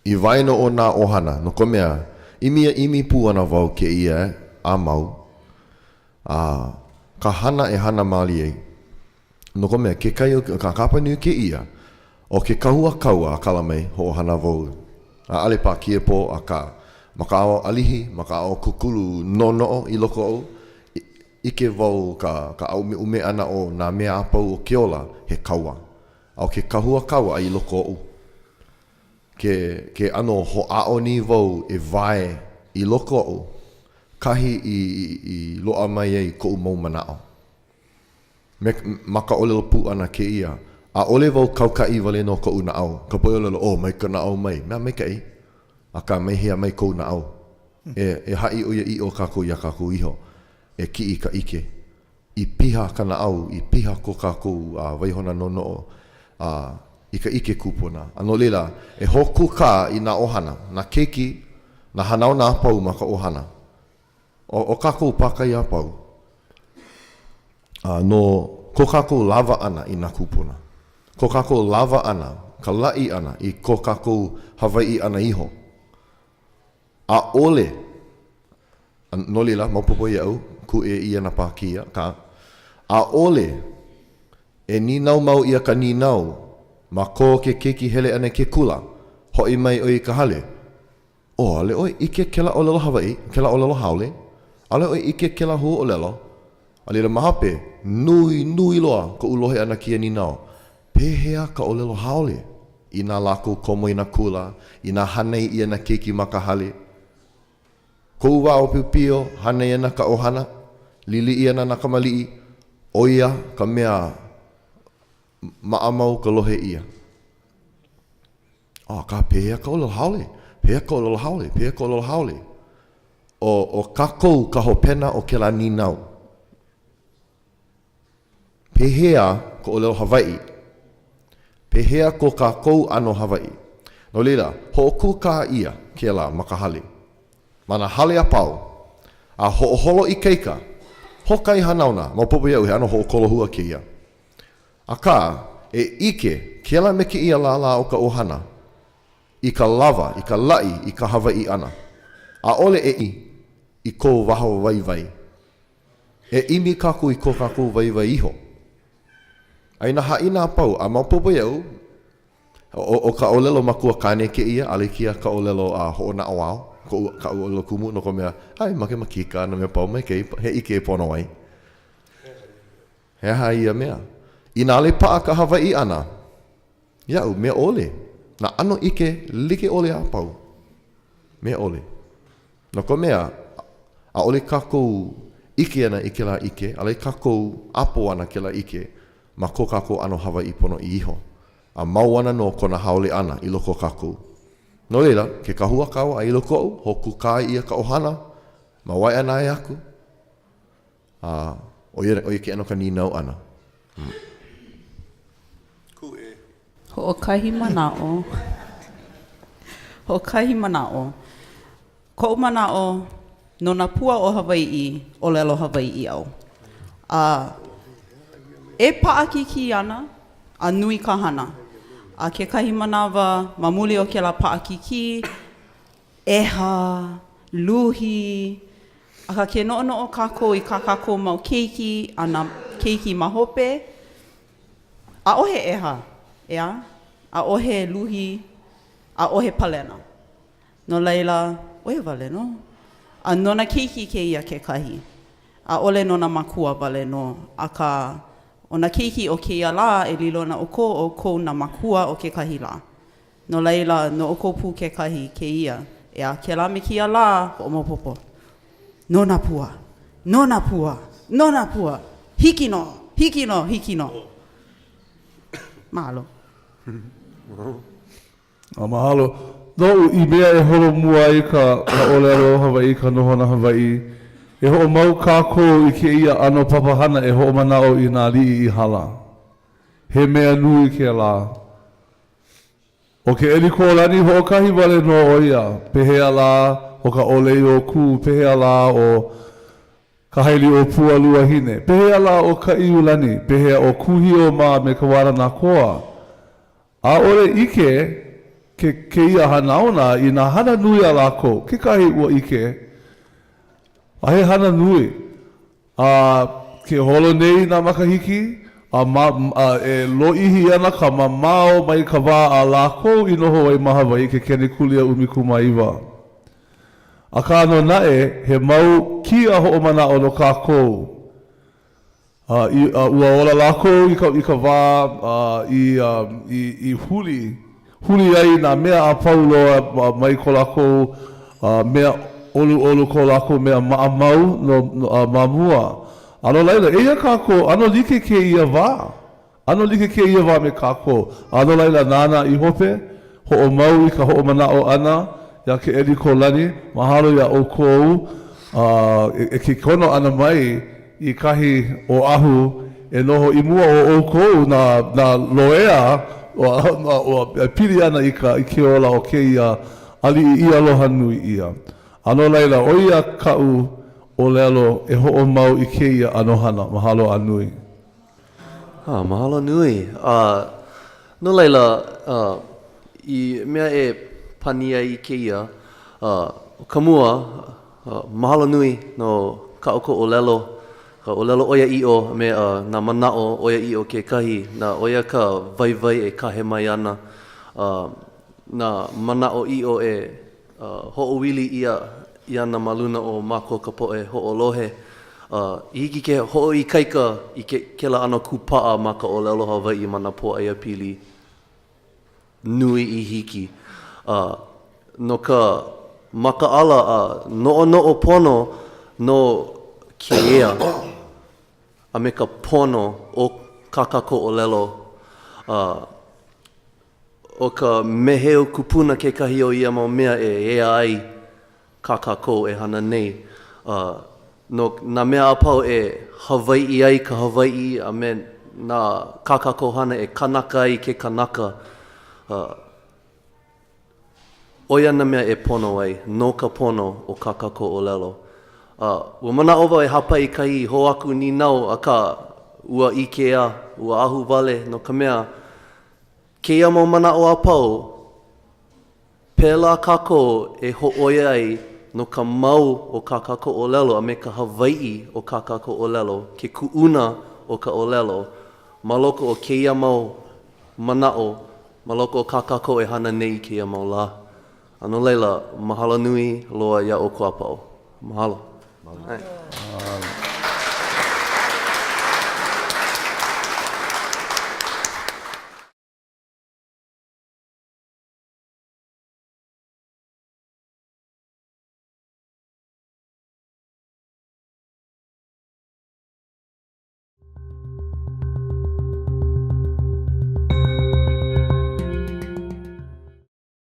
i waena o nā ʻohana, no ka mea, ʻimi a ʻimi pū ana wau kēia a mau, a ka hana e hana maoli ai. No ka mea, kekahi o ka kapa nui kēia, ʻo ke kahua kaua a kala mai, hoʻohana wau, ʻaʻole paha kēia pō, akā, ma ka ʻaoʻao ʻalihi, ma ka ʻaoʻao kūkulu noʻonoʻo i loko oʻu, ʻike wau ka ka ʻaumeʻume ʻana o nā mea a pau o ke ola, he kaua. A ʻo ke kahua kaua i loko oʻu, ke ke ʻano hoʻāʻo nei wau e wae i loko oʻu, kahi i i loaʻa mai ai koʻu mau manaʻo. Me, ma ka ʻōlelo pū ʻana kēia, ʻaʻole wau kaukaʻi wale nō koʻu naʻau. Ka poʻe ʻōlelo, oh, mai ka naʻau mai. Mea maikaʻi. Akā, mai hea mai kou naʻau. E, e haʻi ʻoiaʻiʻo kākou iā kākou iho. E kiʻi i ka ʻike. I piha ka naʻau, i piha ko kākou waihona noʻonoʻo. a i ka ʻike kūpuna. A no laila, e hoʻokūkā i nā ʻohana, nā keiki, nā hanauna a pau ma ka ʻohana. ʻO, ʻo kākou pākahi a pau, a no ko kākou lawa ʻana i nā kūpuna, ko kākou lawa ʻana, ka laʻi ʻana i ko kākou Hawaiʻi ʻana iho. ʻAʻole, a no laila, maopopo iaʻu, kūʻē ʻia nā pākī, akā, ʻaʻole e nīnau mau ʻia ka nīnau ma ko ke keiki hele ʻana i ke kula, hoʻi mai ʻoe i ka hale, ʻO, ʻaʻole ʻoe ʻike kēlā ʻōlelo Hawaiʻi, kēlā ʻōlelo haole, ʻaʻole ʻoe ʻike kēlā huaʻōlelo, a laila ma hope, nui, nui loa koʻu lohe ʻana kēia nīnau, pehea ka ʻōlelo haole inā lākou komo i nā kula, inā hānai ʻia nā keiki ma ka hale? Koʻu wā ʻōpiopio, hānai ana ka ʻohana, liliʻi ana nā kamaliʻi, ʻo ia ka mea maʻamau ka lohe ʻia. Akā, pehea ka ʻōlelo haole? Pehea ka ʻōlelo haole? Pehea ka ʻōlelo haole? ʻO, ʻo kākou ka hopena o kēlā nīnau. Pehea ka ʻōlelo Hawaiʻi? Pehea ko kākou ʻano Hawaiʻi? No laila, hoʻokūkā ʻia kēlā ma ka hale. Ma nā hale a pau. A hoʻoholo ikaika. Hoʻokahi hanauna, maopopo iaʻu he ʻano hoʻokolohua kēia. Akā, e ʻike kēlā me kēia lālā o ka ʻohana i ka lawa, i ka laʻi, i ka Hawaiʻi ʻana. ʻAʻole e ʻimi i ko waho waiwai. E ʻimi kākou i ko kākou waiwai iho. A i nā haʻina a pau, a maopopo iaʻu, ʻo ka ʻōlelo makua kāne kēia, ʻaʻole kēia ka ʻōlelo a hoʻonaʻauao, koʻu, kaʻu ʻōlelo kumu, no ka mea, ʻae, makemakika, nā mea pau, maikaʻi, he ʻike e pono ai. He aha ia mea? Inā ʻaʻole paʻa ka Hawaiʻi ʻana iaʻu, mea ʻole. Nā ʻano ʻike like ʻole a pau. Mea ʻole. No ka mea, ʻaʻole kākou ʻike ana i kēlā ʻike, ʻaʻole kākou ʻapo ana kēlā ʻike ma ko kākou ʻano Hawaiʻi ponoʻī iho. A mau ana nō kona haole ʻana i loko o kākou. No laila, ke kahua kaua a i loko oʻu, hoʻokūkā ʻia ka ʻohana ma Waiʻanae aku, A ʻo ia, ʻo ia ke ʻano ka nīnau ʻana. Kūʻē. Hoʻokahi manaʻo. Hoʻokahi manaʻo. Koʻu manaʻo, no nā pua o Hawaiʻi, ʻōlelo Hawaiʻi au. A e paʻakikī ana a nui ka hana. A kekahi manawa, ma muli o kēlā paʻakikī, ʻeha, luhi, akā ke noʻonoʻo kākou i kā kākou mau keiki a nā keiki ma hope, ʻaʻohe ʻeha, ʻeā? ʻAʻohe luhi, ʻaʻohe palena. No laila, ʻo ia wale nō. A no nā keiki kēia kekahi. ʻAʻole no nā mākua wale nō, akā, ʻo nā keiki o kēia lā e lilo ana ʻoukou, ʻoukou nā mākua o kekahi lā. No laila, no ʻoukou pū kekahi kēia, ʻeā, kēlā me kēia lā, hoʻomaopopo. No nā pua, no nā pua, no nā pua, hiki nō, hiki nō, hiki nō. Mahalo. A mahalo. Noʻu, i mea e holo mua ai ka ka ʻōlelo Hawaiʻi, ka nohona Hawaiʻi, e hoʻomau kākou i kēia ʻano papahana e hoʻomanaʻo i nā aliʻi i hala. He mea nui kēlā. ʻO Keʻelikōlani hoʻokahi wale nō ʻo ia, pehea lā ʻo ka ʻŌleiokū, pehea lā ʻo Kahailiʻōpua Luahine, pehea lā ʻo Kaʻiulani, pehea ʻo Kūhiō mā me Kawānanakoa. ʻAʻole ʻike ke kēia hanauna i nā hana nui a lākou, kekahi ua ʻike, a he hana nui. A ke holo nei nā makahiki, a ma, a e lōʻihi ana ka mamao mai ka wā a lākou i noho ai ma Hawaiʻi ke kenekulia 19. Akā nō naʻe, he mau kia hoʻomanaʻo no kākou. A i, a ua ola lākou i ka, i ka wā a i, a, i, i huli, huli ai nā mea a pau loa mai ko lākou a, mea ʻoluʻolu, ko lākou mea maʻamau no, no, a, ma mua. A no laila, eia kākou, ʻano like kēia wā. ʻAno like kēia wā me kākou, a no laila nānā i hope, hoʻomau i ka hoʻomanaʻo ʻana iā Keʻelikōlani, mahalo iā ʻoukou e ke kono ʻana mai i kahi Oʻahu. e noho i mua o ʻoukou nā, nā loea e pili ana i ka, i ke ola o kēia aliʻi i aloha nui ʻia. A no laila, ʻo ia kaʻu ʻōlelo e hoʻomau i kēia ʻano hana. Mahalo a nui. Ah, mahalo nui. A no laila, i mea e pani ai i kēia, ʻo ka mua, mahalo nui no kā ʻoukou ʻōlelo, ka ʻōlelo ʻoiaʻiʻo a me nā manaʻo ʻoiaʻiʻo kekahi, na ʻo ia ka waiwai e kahe mai ana, nā manaʻoʻiʻo e hoʻowili ʻia ana ma luna o mākou ka poʻe hoʻolohe, i hiki ke hoʻoikaika i kēlā ʻano kūpaʻa ma ka ʻōlelo Hawaiʻi ma nā pōʻaiapili nui i hiki. No ka makaʻala a noʻonoʻo pono no ke ea a me ka pono o kā kākou ʻōlelo, ʻO ka meheu kupuna kekahi o ia mau mea e ea ai kā kākou e hana nei. A no nā mea a pau e Hawaiʻi ai ka Hawaiʻi a me nā kā kākou hana e kanaka ai ke kanaka, a ʻo ia nā mea e pono ai no ka pono o kā kākou ʻōlelo. A ua manaʻo wau e hāpai i kahi hou aku nīnau, akā, ua ʻikea, ua ahuwale, no ka mea, Kēia mau manaʻo a pau, pēlā kākou e hōʻoia ai no ka mau o kā kākou ʻōlelo a me ka Hawaiʻi o kā kākou ʻōlelo, ke kuʻuna o ka ʻōlelo, ma loko o kēia mau manaʻo, ma loko o kā kākou e hana nei i kēia mau lā. A no laila, mahalo nui loa iā ʻoukou a pau. Mahalo. Mahalo.